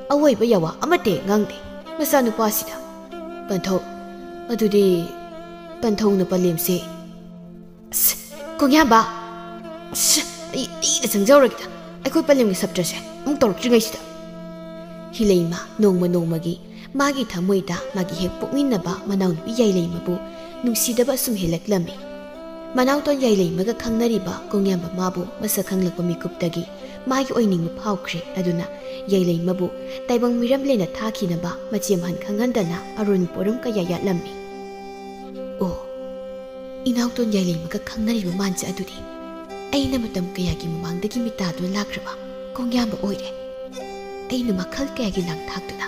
ꯑꯋꯣꯏꯕ ꯌꯥꯋꯥ ꯑꯃꯠꯇ ꯍꯦꯛ ꯉꯥꯡꯗꯦ ꯃꯆꯥꯅꯨꯄꯥꯁꯤꯗ꯫ ꯄꯟꯊꯧ, ꯑꯗꯨꯗꯤ ꯄꯟꯊꯧꯅ ꯄꯥꯂꯦꯝꯁꯦ꯫ ꯑꯁ, ꯀꯣꯡꯌꯥꯝꯕ! ꯑꯁ, ꯑꯩ ꯄꯤꯛꯅ ꯆꯪꯖꯍꯧꯔꯒꯦꯗ꯫ ꯑꯩꯈꯣꯏ ꯄꯂꯦꯝꯒꯤ ꯁꯞꯇ꯭ꯔꯁꯦ ꯑꯃꯨꯛ ꯇꯧꯔꯛꯇ꯭ꯔꯤꯉꯩꯁꯤꯗ꯫ ꯍꯤꯂꯩꯃ ꯅꯣꯡꯃ ꯅꯣꯡꯃꯒꯤ ꯃꯥꯒꯤ ꯊꯃꯣꯏꯗ ꯃꯥꯒꯤ ꯍꯦꯛ ꯄꯣꯛꯃꯤꯟꯅꯕ ꯃꯅꯥꯎꯅꯨꯄꯤ ꯌꯥꯏꯂꯩꯃꯕꯨ ꯅꯨꯡꯁꯤꯗꯕ ꯑꯁꯨꯝ ꯍꯦꯜꯂꯛꯂꯝꯃꯤ꯫ ꯃꯅꯥꯎꯇꯣꯟ ꯌꯥꯏꯂꯩꯃꯒ ꯈꯪꯅꯔꯤꯕ ꯀꯣꯡꯌꯥꯝꯕ ꯃꯥꯕꯨ ꯃꯁꯛ ꯈꯪꯂꯛꯄ ꯃꯤꯀꯨꯞꯇꯒꯤ ꯃꯥꯒꯤ ꯑꯣꯏꯅꯤꯡꯕ ꯐꯥꯎꯈ꯭ꯔꯦ꯫ ꯑꯗꯨꯅ ꯌꯥꯏꯂꯩꯃꯕꯨ ꯇꯥꯏꯕꯪ ꯃꯤꯔꯝꯂꯦꯟꯗ ꯊꯥꯈꯤꯅꯕ ꯃꯆꯦꯝꯍꯟ ꯈꯪꯍꯟꯗꯅ ꯑꯔꯣꯟ ꯄꯣꯔꯝ ꯀꯌꯥ ꯌꯥꯠꯂꯝꯃꯤ꯫ ꯑꯣ, ꯏꯅꯥꯎꯇꯣꯟ ꯌꯥꯏꯂꯩꯃꯒ ꯈꯪꯅꯔꯤꯕ ꯃꯥꯟꯁꯦ ꯑꯗꯨꯗꯤ꯫ ꯑꯩꯅ ꯃꯇꯝ ꯀꯌꯥꯒꯤ ꯃꯃꯥꯡꯗꯒꯤ ꯃꯤꯇꯥꯗꯨꯅ ꯂꯥꯛꯈ꯭ꯔꯕ ꯀꯣꯡꯌꯥꯝꯕ ꯑꯣꯏꯔꯦ꯫ ꯑꯩꯅ ꯃꯈꯜ ꯀꯌꯥꯒꯤ ꯂꯥꯡ ꯊꯥꯛꯇꯨꯅ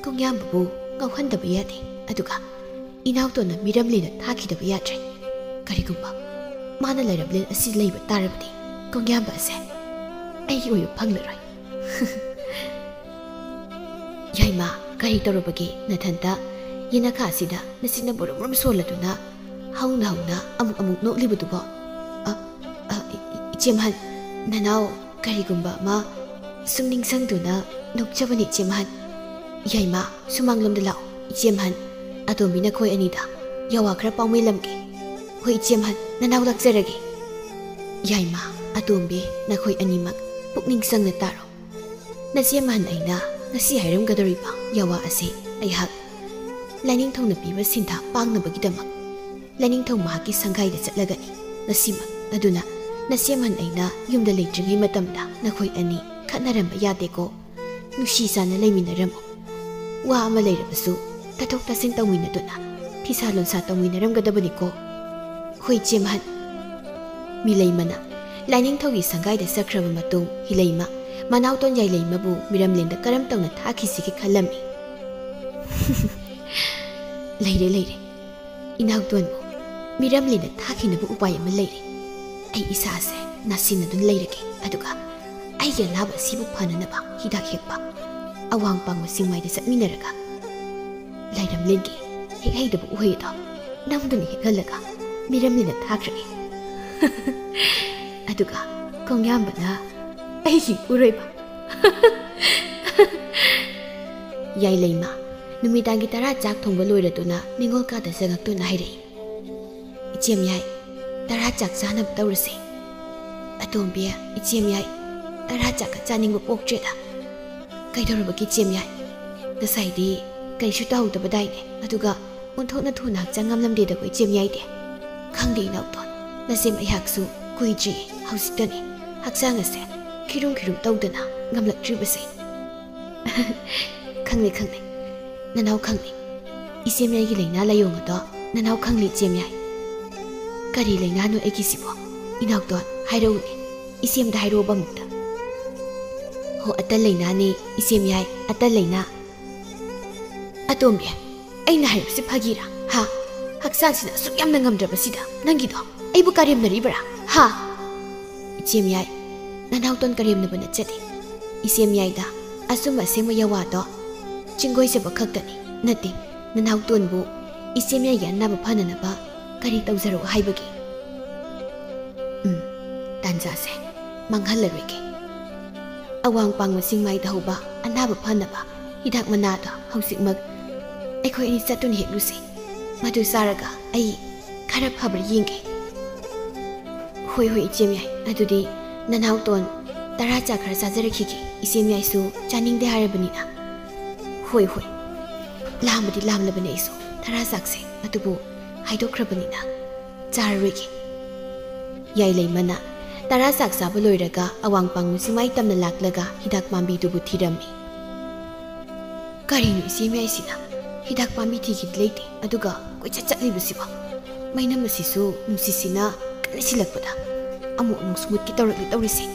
ꯀꯣꯡꯌꯥꯝꯕꯕꯨ ꯉꯥꯎꯍꯟꯗꯕ ꯌꯥꯗꯦ꯫ ꯑꯗꯨꯒ ꯏꯅꯥꯎꯇꯣꯟꯅ ꯃꯤꯔꯝꯂꯦꯟꯗ ꯊꯥꯈꯤꯗꯕ ꯌꯥꯗ꯭ꯔꯦ꯫ ꯀꯔꯤꯒꯨꯝꯕ ꯃꯥꯅ ꯂꯥꯏꯔꯝꯂꯦꯟ ꯑꯁꯤ ꯂꯩꯕ ꯇꯥꯔꯕꯗꯤ ꯀꯣꯡꯌꯥꯝꯕ ꯑꯁꯦ ꯑꯩꯒꯤ ꯑꯣꯏꯕ ꯐꯪꯂꯔꯣꯏ꯫ ꯌꯥꯏꯃ, ꯀꯔꯤ ꯇꯧꯔꯕꯒꯦ? ꯅꯊꯟꯇ ꯌꯦꯅꯈꯥꯁꯤꯗ ꯅꯆꯤꯟꯅ ꯕꯨꯔꯨꯝ ꯕꯨꯔꯨꯝ ꯁꯣꯜꯂꯗꯨꯅ ꯍꯧꯅ ꯍꯧꯅ ꯑꯃꯨꯛ ꯑꯃꯨꯛ ꯅꯣꯛꯂꯤꯕꯗꯨꯕꯣ? ꯑ, ꯑ, ꯏ-, ꯏ-, ꯏꯆꯦꯝꯍꯟ, ꯅꯅꯥꯎ ꯀꯔꯤꯒꯨꯝꯕ ꯑꯃ ꯁꯨꯝ ꯅꯤꯡꯁꯪꯗꯨꯅ ꯅꯣꯛꯆꯕꯅꯤ, ꯏꯆꯦꯝꯍꯟ꯫ ꯌꯥꯏꯃ, ꯁꯨꯃꯥꯡꯂꯣꯝꯗ ꯂꯥꯛꯑꯣ, ꯏꯆꯦꯝꯍꯟ꯫ ꯑꯇꯣꯝꯕꯤ, ꯅꯈꯣꯏ ꯑꯅꯤꯗ ꯌꯥꯋꯥ ꯈꯔ ꯄꯥꯎꯃꯤꯜꯂꯝꯒꯦ꯫ ꯍꯣꯏ, ꯏꯆꯦꯝꯍꯟ, ꯅꯅꯥꯎ ꯂꯥꯛꯆꯔꯒꯦ꯫ ꯌꯥꯏꯃ, ꯑꯇꯣꯝꯕꯤ, ꯅꯈꯣꯏ ꯑꯅꯤꯃꯛ ꯄꯨꯛꯅꯤꯡ ꯆꯪꯅ ꯇꯥꯔꯣ꯫ ꯅꯆꯦꯝꯍꯟ ꯑꯩꯅ ꯉꯁꯤ ꯍꯥꯏꯔꯝꯒꯗꯧꯔꯤꯕ ꯌꯥꯋꯥ ꯑꯁꯤ ꯑꯩꯍꯥꯛ ꯂꯥꯏꯅꯤꯡꯊꯧꯅ ꯄꯤꯕ ꯁꯤꯟꯊꯥ ꯄꯥꯡꯅꯕꯒꯤꯗꯃꯛ ꯂꯥꯏꯅꯤꯡꯊꯧ ꯃꯍꯥꯛꯀꯤ ꯁꯪꯒꯥꯏꯗ ꯆꯠꯂꯒꯅꯤ ꯉꯁꯤꯃꯛ꯫ ꯑꯗꯨꯅ ꯅꯆꯦꯝꯍꯟ ꯑꯩꯅ ꯌꯨꯝꯗ ꯂꯩꯇ꯭ꯔꯤꯉꯩ ꯃꯇꯝꯗ ꯅꯈꯣꯏ ꯑꯅꯤ ꯈꯠꯅꯔꯝꯕ ꯌꯥꯗꯦꯀꯣ꯫ ꯅꯨꯡꯁꯤ ꯆꯥꯟꯅ ꯂꯩꯃꯤꯟꯅꯔꯝꯃꯨ꯫ ꯋꯥ ꯑꯃ ꯂꯩꯔꯕꯁꯨ ꯇꯥꯊꯣꯛ ꯇꯥꯁꯤꯟ ꯇꯧꯃꯤꯟꯅꯗꯨꯅ ꯐꯤꯁꯥ ꯂꯣꯟꯁꯥ ꯇꯧꯃꯤꯟꯅꯔꯝꯒꯗꯕꯅꯤꯀꯣ꯫ ꯍꯣꯏ, ꯏꯆꯦꯝꯍꯟ꯫ ꯃꯤꯂꯩꯃꯅ ꯂꯥꯏꯅꯤꯡꯊꯧꯒꯤ ꯁꯪꯒꯥꯏꯗ ꯆꯠꯈ꯭ꯔꯕ ꯃꯇꯨꯡ, ꯍꯤꯂꯩꯃ ꯃꯅꯥꯎꯇꯣꯟ ꯌꯥꯏꯂꯩꯃꯕꯨ ꯃꯤꯔꯝꯂꯦꯟꯗ ꯀꯔꯝ ꯇꯧꯅ ꯊꯥꯈꯤꯁꯤꯒꯦ ꯈꯜꯂꯝꯃꯤ꯫ ꯂꯩꯔꯦ, ꯂꯩꯔꯦ꯫ ꯏꯅꯥꯎꯇꯣꯟꯕꯨ ꯃꯤꯔꯝꯂꯦꯟꯗ ꯊꯥꯈꯤꯅꯕ ꯎꯄꯥꯏ ꯑꯃ ꯂꯩꯔꯦ꯫ ꯑꯩ ꯏꯁꯥꯁꯦ ꯅꯥꯁꯤꯟꯅꯗꯨꯅ ꯂꯩꯔꯒꯦ, ꯑꯗꯨꯒ ꯑꯩꯒꯤ ꯑꯅꯥꯕ ꯑꯁꯤꯕꯨ ꯐꯅꯅꯕ ꯍꯤꯗꯥꯛ ꯍꯦꯛꯄ ꯑꯋꯥꯡ ꯄꯥꯡꯕ ꯆꯤꯡꯃꯥꯏꯗ ꯆꯠꯃꯤꯟꯅꯔꯒ ꯂꯥꯏꯔꯝꯂꯦꯟꯒꯤ ꯍꯦꯛ ꯍꯩꯗꯕ ꯎꯍꯩ ꯑꯗꯣ ꯅꯝꯗꯨꯅ ꯍꯦꯛꯍꯜꯂꯒ ꯃꯤꯔꯝꯂꯦꯟꯗ ꯊꯥꯈ꯭ꯔꯛꯏ꯫ ꯑꯗꯨꯒ ꯀꯣꯡꯌꯥꯝꯕꯅ ꯑꯩꯒꯤ ꯏꯄꯨꯔꯣꯏꯕ꯫ ꯌꯥꯏꯂꯩꯃ ꯅꯨꯃꯤꯗꯥꯡꯒꯤ ꯇꯔꯥ ꯆꯥꯛ ꯊꯣꯡꯕ ꯂꯣꯏꯔꯗꯨꯅ ꯅꯤꯉꯣꯜ ꯀꯥꯗ ꯆꯪꯉꯛꯇꯨꯅ ꯍꯥꯏꯔꯛꯏ, "ꯏꯆꯦꯝꯌꯥꯏ, ꯇꯔꯥ ꯆꯥꯛ ꯆꯥꯅꯕ ꯇꯧꯔꯁꯦ꯫" "ꯑꯇꯣꯝꯕꯤ, ꯏꯆꯦꯝꯌꯥꯏ, ꯇꯔꯥ ꯆꯥꯛꯀ ꯆꯥꯅꯤꯡꯕ ꯄꯣꯛꯇ꯭ꯔꯦꯗ꯫" "ꯀꯩꯗꯧꯔꯕꯒꯦ ꯏꯆꯦꯝꯌꯥꯏ? ꯉꯁꯥꯏꯗꯤ ꯀꯔꯤꯁꯨ ꯇꯧꯍꯧꯗꯕꯗꯥꯏꯅꯦ, ꯑꯗꯨꯒ ꯑꯣꯟꯊꯣꯛꯅ ꯊꯨꯅ ꯍꯛꯆꯥꯡ ꯉꯝꯂꯝꯗꯦꯗꯀꯣ ꯏꯆꯦꯝꯌꯥꯏꯗꯤ?" "ꯈꯪꯗꯦ ꯏꯅꯥꯎꯇꯣꯟ, ꯅꯆꯦꯝ ꯑꯩꯍꯥꯛꯁꯨ ꯀꯨꯏꯗ꯭ꯔꯤꯌꯦ, ꯍꯧꯖꯤꯛꯇꯅꯤ ꯍꯛꯆꯥꯡ ꯑꯁꯦ ꯈꯤꯔꯨꯝ ꯈꯤꯔꯨꯝ ꯇꯧꯗꯅ ꯉꯝꯂꯛꯇ꯭ꯔꯤꯕꯁꯦ꯫" "ꯈꯪꯂꯦ, ꯈꯪꯂꯦ, ꯅꯅꯥꯎ ꯈꯪꯂꯦ꯫ ꯏꯆꯦꯝꯌꯥꯏꯒꯤ ꯂꯥꯏꯅꯥ ꯂꯥꯏꯌꯣꯡ ꯑꯗꯣ ꯅꯅꯥꯎ ꯈꯪꯂꯦ ꯏꯆꯦꯝꯌꯥꯏ꯫" "ꯀꯔꯤ ꯂꯥꯏꯅꯥꯅꯣ ꯑꯩꯒꯤꯁꯤꯕꯣ? ꯏꯅꯥꯎꯇꯣꯟ, ꯍꯥꯏꯔꯛꯎꯅꯦ, ꯏꯆꯦꯝꯗ ꯍꯥꯏꯔꯛꯑꯣꯕ ꯑꯃꯨꯛꯇ꯫" "ꯍꯣ, ꯑꯇꯟ ꯂꯥꯏꯅꯥꯅꯦ ꯏꯆꯦꯝꯌꯥꯏ, ꯑꯇꯟ ꯂꯥꯏꯅꯥ꯫" "ꯑꯇꯣꯝꯕꯤ, ꯑꯩꯅ ꯍꯥꯏꯔꯤꯕꯁꯤ ꯐꯥꯒꯤꯔꯥ? ꯍꯥ? ꯍꯛꯆꯥꯡꯁꯤꯅ ꯑꯁꯨꯛ ꯌꯥꯝꯅ ꯉꯝꯗ꯭ꯔꯕꯁꯤꯗ ꯅꯪꯒꯤꯗꯣ ꯑꯩꯕꯨ ꯀꯔꯦꯝꯅꯔꯤꯕꯔꯥ? ꯍꯥ?" "ꯏꯆꯦꯝꯌꯥꯏ, ꯅꯅꯥꯎꯇꯣꯟ ꯀꯔꯦꯝꯅꯕ ꯅꯠꯆꯗꯦ꯫ ꯏꯆꯦꯝꯌꯥꯏꯗ ꯑꯆꯨꯝꯕ ꯑꯁꯦꯡꯕ ꯌꯥꯋꯥꯗꯣ ꯆꯤꯡꯒꯣꯏꯖꯕ ꯈꯛꯇꯅꯤ꯫ ꯅꯠꯇꯦ, ꯅꯅꯥꯎꯇꯣꯟꯕꯨ ꯏꯆꯦꯝꯌꯥꯏꯒꯤ ꯑꯅꯥꯕ ꯐꯅꯅꯕ ꯀꯔꯤ ꯇꯧꯖꯔꯛꯑꯣ ꯍꯥꯏꯕꯒꯦ?" ꯎꯝ, ꯇꯥꯟꯖꯥꯁꯦ ꯃꯥꯡꯍꯜꯂꯔꯣꯏꯒꯦ꯫ ꯑꯋꯥꯡ ꯄꯥꯡꯕ ꯆꯤꯡꯃꯥꯏꯗ ꯍꯧꯕ ꯑꯅꯥꯕ ꯐꯅꯕ ꯍꯤꯗꯥꯛ ꯃꯅꯥꯗꯣ ꯍꯧꯖꯤꯛꯃꯛ ꯑꯩꯈꯣꯏ ꯑꯅꯤ ꯆꯠꯇꯨꯅ ꯍꯦꯛꯂꯨꯁꯦ꯫ ꯃꯗꯨ ꯆꯥꯔꯒ ꯑꯩ ꯈꯔ ꯐꯕ꯭ꯔꯥ ꯌꯦꯡꯒꯦ꯫ "ꯍꯣꯏ, ꯍꯣꯏ, ꯏꯆꯦꯝꯌꯥꯏ, ꯑꯗꯨꯗꯤ ꯅꯅꯥꯎꯇꯣꯟ ꯇꯔꯥ ꯆꯥꯛ ꯈꯔ ꯆꯥꯖꯔꯛꯈꯤꯒꯦ꯫ ꯏꯆꯦꯝꯌꯥꯏꯁꯨ ꯆꯥꯅꯤꯡꯗꯦ ꯍꯥꯏꯔꯕꯅꯤꯅ꯫" "ꯍꯣꯏ, ꯍꯣꯏ, ꯂꯥꯝꯕꯗꯤ ꯂꯥꯝꯂꯕꯅꯦ ꯑꯩꯁꯨ ꯇꯔꯥ ꯆꯥꯛꯁꯦ, ꯑꯗꯨꯕꯨ ꯍꯥꯏꯗꯣꯛꯈ꯭ꯔꯕꯅꯤꯅ ꯆꯥꯔꯔꯣꯏꯒꯦ꯫" ꯌꯥꯏꯂꯩꯃꯅ ꯇꯔꯥ ꯆꯥꯛ ꯆꯥꯕ ꯂꯣꯏꯔꯒ ꯑꯋꯥꯡ ꯄꯥꯡꯕ ꯆꯤꯡꯃꯥꯏ ꯇꯝꯅ ꯂꯥꯛꯂꯒ ꯍꯤꯗꯥꯛ ꯄꯥꯝꯕꯤꯗꯨꯕꯨ ꯊꯤꯔꯝꯃꯤ꯫ "ꯀꯔꯤꯅꯣ ꯏꯆꯦꯝꯌꯥꯏꯁꯤꯅ ꯍꯤꯗꯥꯛ ꯄꯥꯝꯕꯤ ꯊꯤꯈꯤꯗꯤ ꯂꯩꯇꯦ, ꯑꯗꯨꯒ ꯀꯣꯏꯆꯠ ꯆꯠꯂꯤꯕꯁꯤꯕꯣ? ꯃꯩꯅꯝ ꯑꯁꯤꯁꯨ ꯅꯨꯡꯁꯤꯠꯁꯤꯅ ꯀꯟꯅ ꯁꯤꯜꯂꯛꯄꯗ ꯑꯃꯨꯛ ꯑꯃꯨꯛ ꯁꯨꯃꯨꯠꯀꯦ ꯇꯧꯔꯛꯂꯤ ꯇꯧꯔꯤꯁꯦ꯫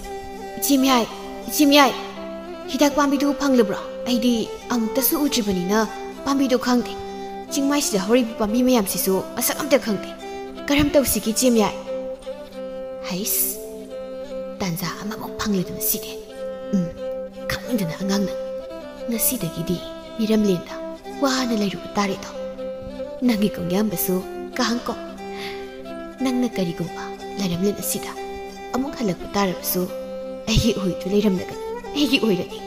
ꯏꯆꯦꯝꯌꯥꯏ, ꯏꯆꯦꯝꯌꯥꯏ, ꯍꯤꯗꯥꯛ ꯄꯥꯝꯕꯤꯗꯨꯕꯨ ꯐꯪꯂꯕ꯭ꯔꯣ? ꯑꯩꯗꯤ ꯑꯃꯨꯛꯇꯁꯨ ꯎꯗ꯭ꯔꯤꯕꯅꯤꯅ ꯄꯥꯝꯕꯤꯗꯣ ꯈꯪꯗꯦ꯫ ꯆꯤꯡꯃꯥꯏꯁꯤꯗ ꯍꯧꯔꯤꯕ ꯄꯥꯝꯕꯤ ꯃꯌꯥꯝꯁꯤꯁꯨ ꯃꯁꯛ ꯑꯝꯇ ꯈꯪꯗꯦ꯫ ꯀꯔꯝ ꯇꯧꯁꯤꯒꯦ ꯏꯆꯦꯝꯌꯥꯏ?" ꯍꯩꯁ, ꯇꯥꯟꯖꯥ ꯑꯃꯃꯨꯛ ꯐꯪꯂꯗꯅ ꯁꯤꯗꯤ꯫ ꯎꯝ, ꯈꯪꯗꯅ ꯑꯉꯥꯡꯅ ꯉꯁꯤꯗꯒꯤꯗꯤ ꯃꯤꯔꯝꯂꯦꯟꯗ ꯋꯥꯅ ꯂꯩꯔꯨꯕ ꯇꯥꯔꯦꯗꯣ꯫ ꯅꯪꯒꯤ ꯀꯣꯡꯌꯥꯝꯕꯁꯨ ꯇꯥꯍꯪꯀꯣ, ꯅꯪꯅ ꯀꯔꯤꯒꯨꯝꯕ ꯂꯥꯏꯔꯝꯂꯦꯟ ꯑꯁꯤꯗ ꯑꯃꯨꯛ ꯍꯜꯂꯛꯄ ꯇꯥꯔꯕꯁꯨ, ꯑꯩꯒꯤ ꯎꯍꯩꯗꯨ ꯂꯩꯔꯝꯂꯒꯅꯤ, ꯑꯩꯒꯤ ꯑꯣꯏꯔꯅꯤ꯫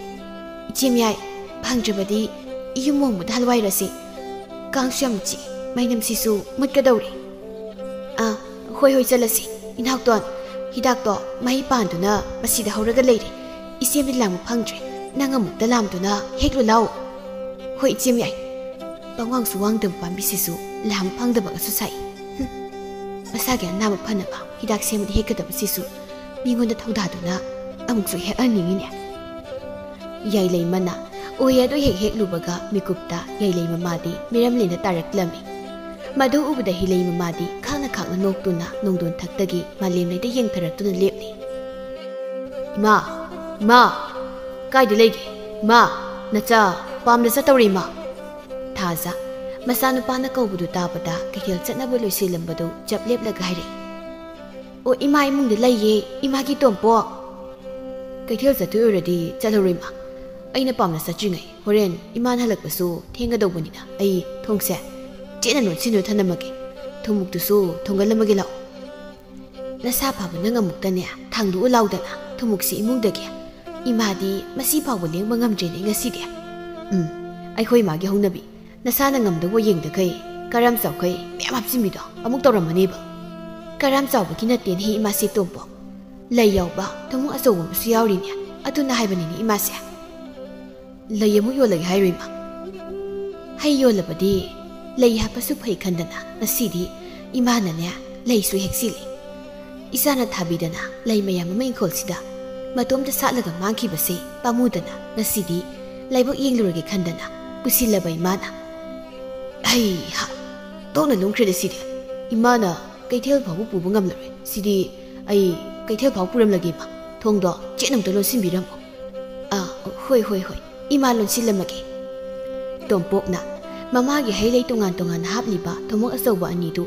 ꯏꯆꯦ ꯃꯌꯥꯏ, ꯐꯪꯗ꯭ꯔꯕꯗꯤ ꯌꯨꯝ ꯍꯣꯡꯕꯗ ꯍꯜꯋꯥꯏꯔꯁꯤ꯫ ꯀꯥꯡꯁꯨ ꯌꯥꯝ ꯆꯤꯛꯏ, ꯃꯩꯅꯝꯁꯤꯁꯨ ꯃꯨꯠꯀꯗꯧꯔꯦ꯫ ꯑꯥ, ꯍꯣꯏ ꯍꯣꯏ, ꯆꯠꯂꯁꯤ꯫ ꯏꯅꯥꯎꯇꯣꯟ, ꯍꯤꯗꯥꯛꯇꯣ ꯃꯍꯩ ꯄꯥꯟꯗꯨꯅ ꯃꯁꯤꯗ ꯍꯧꯔꯒ ꯂꯩꯔꯦ꯫ ꯏꯆꯦꯝꯗꯤ ꯂꯥꯝꯕ ꯐꯪꯗ꯭ꯔꯦ, ꯅꯪ ꯑꯃꯨꯛꯇ ꯂꯥꯝꯗꯨꯅ ꯍꯦꯛꯂꯨ ꯂꯥꯎ꯫ ꯍꯣꯏ ꯏꯆꯦ ꯃꯌꯥꯏ꯫ ꯄꯪꯋꯥꯡꯁꯨ ꯋꯥꯡꯗꯕ ꯄꯥꯝꯕꯤꯁꯤꯁꯨ ꯂꯥꯝꯕ ꯐꯪꯗꯕꯒꯁꯨ ꯁꯥꯏ꯫ ꯍꯨꯝ꯫ ꯃꯁꯥꯒꯤ ꯑꯅꯥꯕ ꯐꯅꯕ ꯍꯤꯗꯥꯛ ꯁꯦꯝꯕꯗ ꯍꯦꯛꯀꯗꯕꯁꯤꯁꯨ ꯃꯤꯉꯣꯟꯗ ꯊꯧꯗꯥꯗꯨꯅ ꯑꯃꯨꯛꯁꯨ ꯍꯦꯛꯍꯟꯅꯤꯡꯉꯤꯅꯦ꯫ ꯌꯥꯏꯂꯩꯃꯅ ꯎꯍꯩ ꯑꯗꯨ ꯍꯦꯛ ꯍꯦꯛꯂꯨꯕꯒ ꯃꯤꯀꯨꯞꯇ ꯌꯥꯏꯂꯩ ꯃꯃꯥꯗꯤ ꯃꯤꯔꯝꯂꯦꯟꯗ ꯇꯥꯔꯛꯂꯝꯃꯤ꯫ ꯃꯗꯨ ꯎꯕꯗ ꯍꯤꯂꯩ ꯃꯃꯥꯗꯤ ꯈꯥꯛꯅ ꯈꯥꯛꯅ ꯅꯣꯛꯇꯨꯅ ꯅꯣꯡꯗꯣꯟ ꯊꯛꯇꯒꯤ ꯃꯥꯂꯦꯝꯂꯩꯗ ꯌꯦꯡꯊꯔꯛꯇꯨꯅ ꯂꯦꯞꯂꯤ꯫ "ꯏꯃꯥ, ꯏꯃꯥ, ꯀꯥꯏꯗ ꯂꯩꯒꯦ? ꯏꯃꯥ, ꯅꯆꯥ ꯄꯥꯝꯅ ꯆꯠꯇꯧꯔꯦ ꯏꯃꯥ!" ꯊꯥꯖ ꯃꯆꯥꯅꯨꯄꯥꯅ ꯀꯧꯕꯗꯨ ꯇꯥꯕꯗ ꯀꯩꯊꯦꯜ ꯆꯠꯅꯕ ꯂꯣꯏꯁꯤꯜꯂꯝꯕꯗꯨ ꯆꯞ ꯂꯦꯞꯂꯒ ꯍꯥꯏꯔꯛꯏ꯫ "ꯑꯣ, ꯏꯃꯥ ꯏꯃꯨꯡꯗ ꯂꯩꯌꯦ, ꯏꯃꯥꯒꯤ ꯇꯣꯝꯄꯣꯛ꯫ ꯀꯩꯊꯦꯜ ꯆꯠꯇꯣꯏ ꯑꯣꯏꯔꯗꯤ ꯆꯠꯍꯧꯔꯣ ꯏꯃꯥ꯫ ꯑꯩꯅ ꯄꯥꯝꯅ ꯆꯠꯇ꯭ꯔꯤꯉꯩ ꯍꯣꯔꯦꯟ ꯏꯃꯥꯅ ꯍꯜꯂꯛꯄꯁꯨ ꯊꯦꯡꯒꯗꯧꯕꯅꯤꯅ ꯑꯩ ꯊꯣꯡꯁꯦ ꯆꯦꯠꯅ ꯂꯣꯟꯁꯤꯟꯗꯨꯅ ꯊꯅꯝꯃꯒꯦ꯫ ꯊꯨꯝꯃꯣꯛꯇꯨꯁꯨ ꯊꯣꯡꯒꯜꯂꯝꯃꯒꯦ ꯂꯥꯛꯑꯣ꯫ ꯅꯁꯥ ꯐꯕ ꯅꯪ ꯑꯃꯨꯛꯇꯅꯦ ꯊꯥꯡꯗꯣꯛꯎ ꯂꯥꯎꯗꯅ ꯊꯨꯝꯃꯣꯛꯁꯤ ꯏꯃꯨꯡꯗꯒꯤ꯫ ꯏꯃꯥꯗꯤ ꯃꯁꯤ ꯐꯥꯎꯕ ꯂꯦꯡꯕ ꯉꯝꯗ꯭ꯔꯦꯅꯦ ꯉꯁꯤꯗꯤ꯫ ꯎꯝ, ꯑꯩꯈꯣꯏ ꯏꯃꯥꯒꯤ ꯍꯧꯅꯕꯤ꯫ ꯅꯁꯥꯅ ꯉꯝꯗꯧꯕ ꯌꯦꯡꯗꯈꯩ ꯀꯔꯝ ꯆꯥꯎꯈꯩ ꯃꯌꯥꯝ ꯍꯥꯞꯆꯤꯟꯕꯤꯗꯣ ꯑꯃꯨꯛ ꯇꯧꯔꯝꯃꯅꯦꯕ꯫ ꯀꯔꯝ ꯆꯥꯎꯕꯒꯤ ꯅꯠꯇꯦꯅꯦꯍꯦ ꯏꯃꯥꯁꯦ ꯇꯣꯝꯄꯣꯛ꯫ ꯂꯩ ꯌꯥꯎꯕ ꯊꯨꯝꯃꯣꯛ ꯑꯆꯧꯕ ꯑꯃꯁꯨ ꯌꯥꯎꯔꯤꯅꯦ꯫ ꯑꯗꯨꯅ ꯍꯥꯏꯕꯅꯤꯅꯦ ꯏꯃꯥꯁꯦ꯫ ꯂꯩ ꯑꯃꯨꯛ ꯌꯣꯜꯂꯒꯦ ꯍꯥꯏꯔꯣ ꯏꯃꯥ? ꯍꯩ ꯌꯣꯜꯂꯕꯗꯤ ꯂꯩ ꯍꯥꯞꯄꯁꯨ ꯐꯩ ꯈꯟꯗꯅ ꯉꯁꯤꯗꯤ ꯏꯃꯥꯅꯅꯦ ꯂꯩꯁꯨ ꯍꯦꯛꯆꯤꯜꯂꯤ꯫ ꯏꯆꯥꯅ ꯊꯥꯕꯤꯗꯅ ꯂꯩ ꯃꯌꯥꯝ ꯑꯃ ꯏꯪꯈꯣꯜꯁꯤꯗ ꯃꯇꯣꯝꯇ ꯁꯥꯠꯂꯒ ꯃꯥꯡꯈꯤꯕꯁꯦ ꯄꯥꯝꯃꯨꯗꯅ ꯉꯁꯤꯗꯤ ꯂꯥꯏꯕꯛ ꯌꯦꯡꯂꯨꯔꯒꯦ ꯈꯟꯗꯅ ꯄꯨꯁꯤꯜꯂꯕ ꯏꯃꯥꯅ꯫ ꯍꯩꯍꯥ! ꯇꯣꯛꯅ ꯂꯨꯝꯈ꯭ꯔꯦꯗ ꯁꯤꯗꯤ꯫ ꯏꯃꯥꯅ ꯀꯩꯊꯦꯜ ꯐꯥꯎꯕ ꯄꯨꯕ ꯉꯝꯂꯔꯣꯏ꯫ ꯁꯤꯗꯤ ꯑꯩ ꯀꯩꯊꯦꯜ ꯐꯥꯎ ꯄꯨꯔꯝꯂꯒꯦ ꯏꯃꯥ꯫ ꯊꯣꯡꯗꯣ ꯆꯦꯠꯅ ꯑꯝꯇ ꯂꯣꯟꯁꯤꯟꯕꯤꯔꯝꯃꯣ꯫ ꯑꯥ, ꯍꯣꯏ, ꯍꯣꯏ, ꯍꯣꯏ꯫ ꯏꯃꯥ ꯂꯣꯟꯁꯤꯜꯂꯝꯃꯒꯦ꯫ ꯇꯣꯝꯄꯣꯛꯅ ꯃꯃꯥꯒꯤ ꯍꯩ ꯂꯩ ꯇꯣꯉꯥꯟ ꯇꯣꯉꯥꯟꯅ ꯍꯥꯞꯂꯤꯕ ꯊꯨꯝꯃꯣꯛ ꯑꯆꯧꯕ ꯑꯅꯤꯗꯨ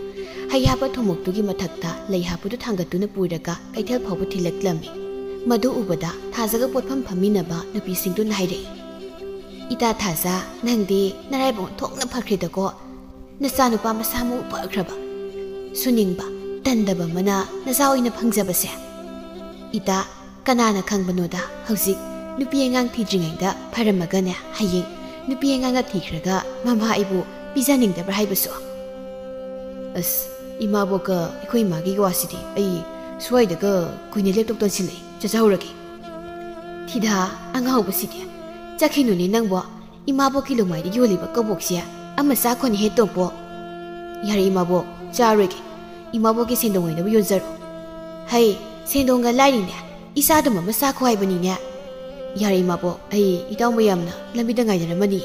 ꯍꯩ ꯍꯥꯞꯄ ꯊꯨꯝꯃꯣꯛꯇꯨꯒꯤ ꯃꯊꯛꯇ ꯂꯩ ꯍꯥꯞꯄꯗꯨ ꯊꯥꯡꯒꯠꯇꯨꯅ ꯄꯨꯔꯒ ꯀꯩꯊꯦꯜ ꯐꯥꯎꯕ ꯊꯤꯜꯂꯛꯂꯝꯃꯤ꯫ ꯃꯗꯨ ꯎꯕꯗ ꯊꯥꯖꯒ ꯄꯣꯠꯐꯝ ꯐꯝꯃꯤꯟꯅꯕ ꯅꯨꯄꯤꯁꯤꯡꯗꯨꯅ ꯍꯥꯏꯔꯛꯏ, "ꯏꯇꯥ ꯊꯥꯖ, ꯅꯪꯗꯤ ꯅꯔꯥꯏꯕꯛ ꯑꯣꯟꯊꯣꯛꯅ ꯐꯈ꯭ꯔꯦꯗꯀꯣ꯫ ꯅꯆꯥꯅꯨꯄꯥ ꯃꯁꯥ ꯃꯎ ꯐꯈ꯭ꯔꯕ ꯁꯨꯅꯤꯡꯕ, ꯇꯟꯗꯕ ꯑꯃꯅ ꯅꯆꯥ ꯑꯣꯏꯅ ꯐꯪꯖꯕꯁꯦ꯫ ꯏꯇꯥ, ꯀꯅꯥꯅ ꯈꯪꯕꯅꯣꯗ, ꯍꯧꯖꯤꯛ ꯅꯨꯄꯤ ꯑꯉꯥꯡ ꯊꯤꯗ꯭ꯔꯤꯉꯩꯗ ꯐꯔꯝꯃꯒꯅꯦ, ꯍꯌꯦꯡ ꯅꯨꯄꯤ ꯑꯉꯥꯡꯒ ꯊꯤꯈ꯭ꯔꯒ ꯃꯃꯥ ꯑꯩꯕꯨ ꯄꯤꯖꯅꯤꯡꯗꯕ꯭ꯔꯥ ꯍꯥꯏꯕꯁꯨ꯫ ꯑꯁ, ꯏꯃꯥꯕꯣꯛꯀ ꯑꯩꯈꯣꯏ ꯏꯃꯥꯒꯤ ꯋꯥꯁꯤꯗꯤ ꯑꯩ ꯁ꯭ꯋꯥꯏꯗꯒ ꯀꯨꯏꯅ ꯂꯦꯞꯇꯣꯛꯇꯅ ꯁꯤꯜꯂꯛꯏ, ꯆꯠꯆꯍꯧꯔꯒꯦ꯫ ꯊꯤꯗꯥ, ꯑꯉꯥꯎꯕꯁꯤꯗꯤ꯫ ꯆꯠꯈꯤꯅꯨꯅꯦ ꯅꯪꯕꯣ, ꯏꯃꯥꯕꯣꯛꯀꯤ ꯂꯨꯃꯥꯏꯗ ꯌꯣꯜꯂꯤꯕ ꯀꯕꯣꯛꯁꯦ ꯑꯃ ꯆꯥꯈꯣꯅꯦꯍꯦ ꯇꯣꯝꯄꯣꯛ꯫ ꯌꯥꯔꯦ ꯏꯃꯥꯕꯣꯛ, ꯆꯥꯔꯣꯏꯒꯦ꯫ ꯏꯃꯥꯕꯣꯛꯀꯤ ꯁꯦꯟꯗꯣꯡ ꯑꯣꯏꯅꯕ ꯌꯣꯟꯖꯔꯣ꯫ ꯍꯩ, ꯁꯦꯟꯗꯣꯡꯒ ꯂꯥꯏꯔꯤꯅꯦ, ꯏꯆꯥꯗꯨꯝ ꯑꯃ ꯆꯥꯈꯣ ꯍꯥꯏꯕꯅꯤꯅꯦ꯫ ꯌꯥꯔꯦ ꯏꯃꯥꯕꯣꯛ, ꯑꯩ ꯏꯇꯥꯎ ꯃꯌꯥꯝꯅ ꯂꯝꯕꯤꯗ ꯉꯥꯏꯅꯔꯝꯃꯅꯤ꯫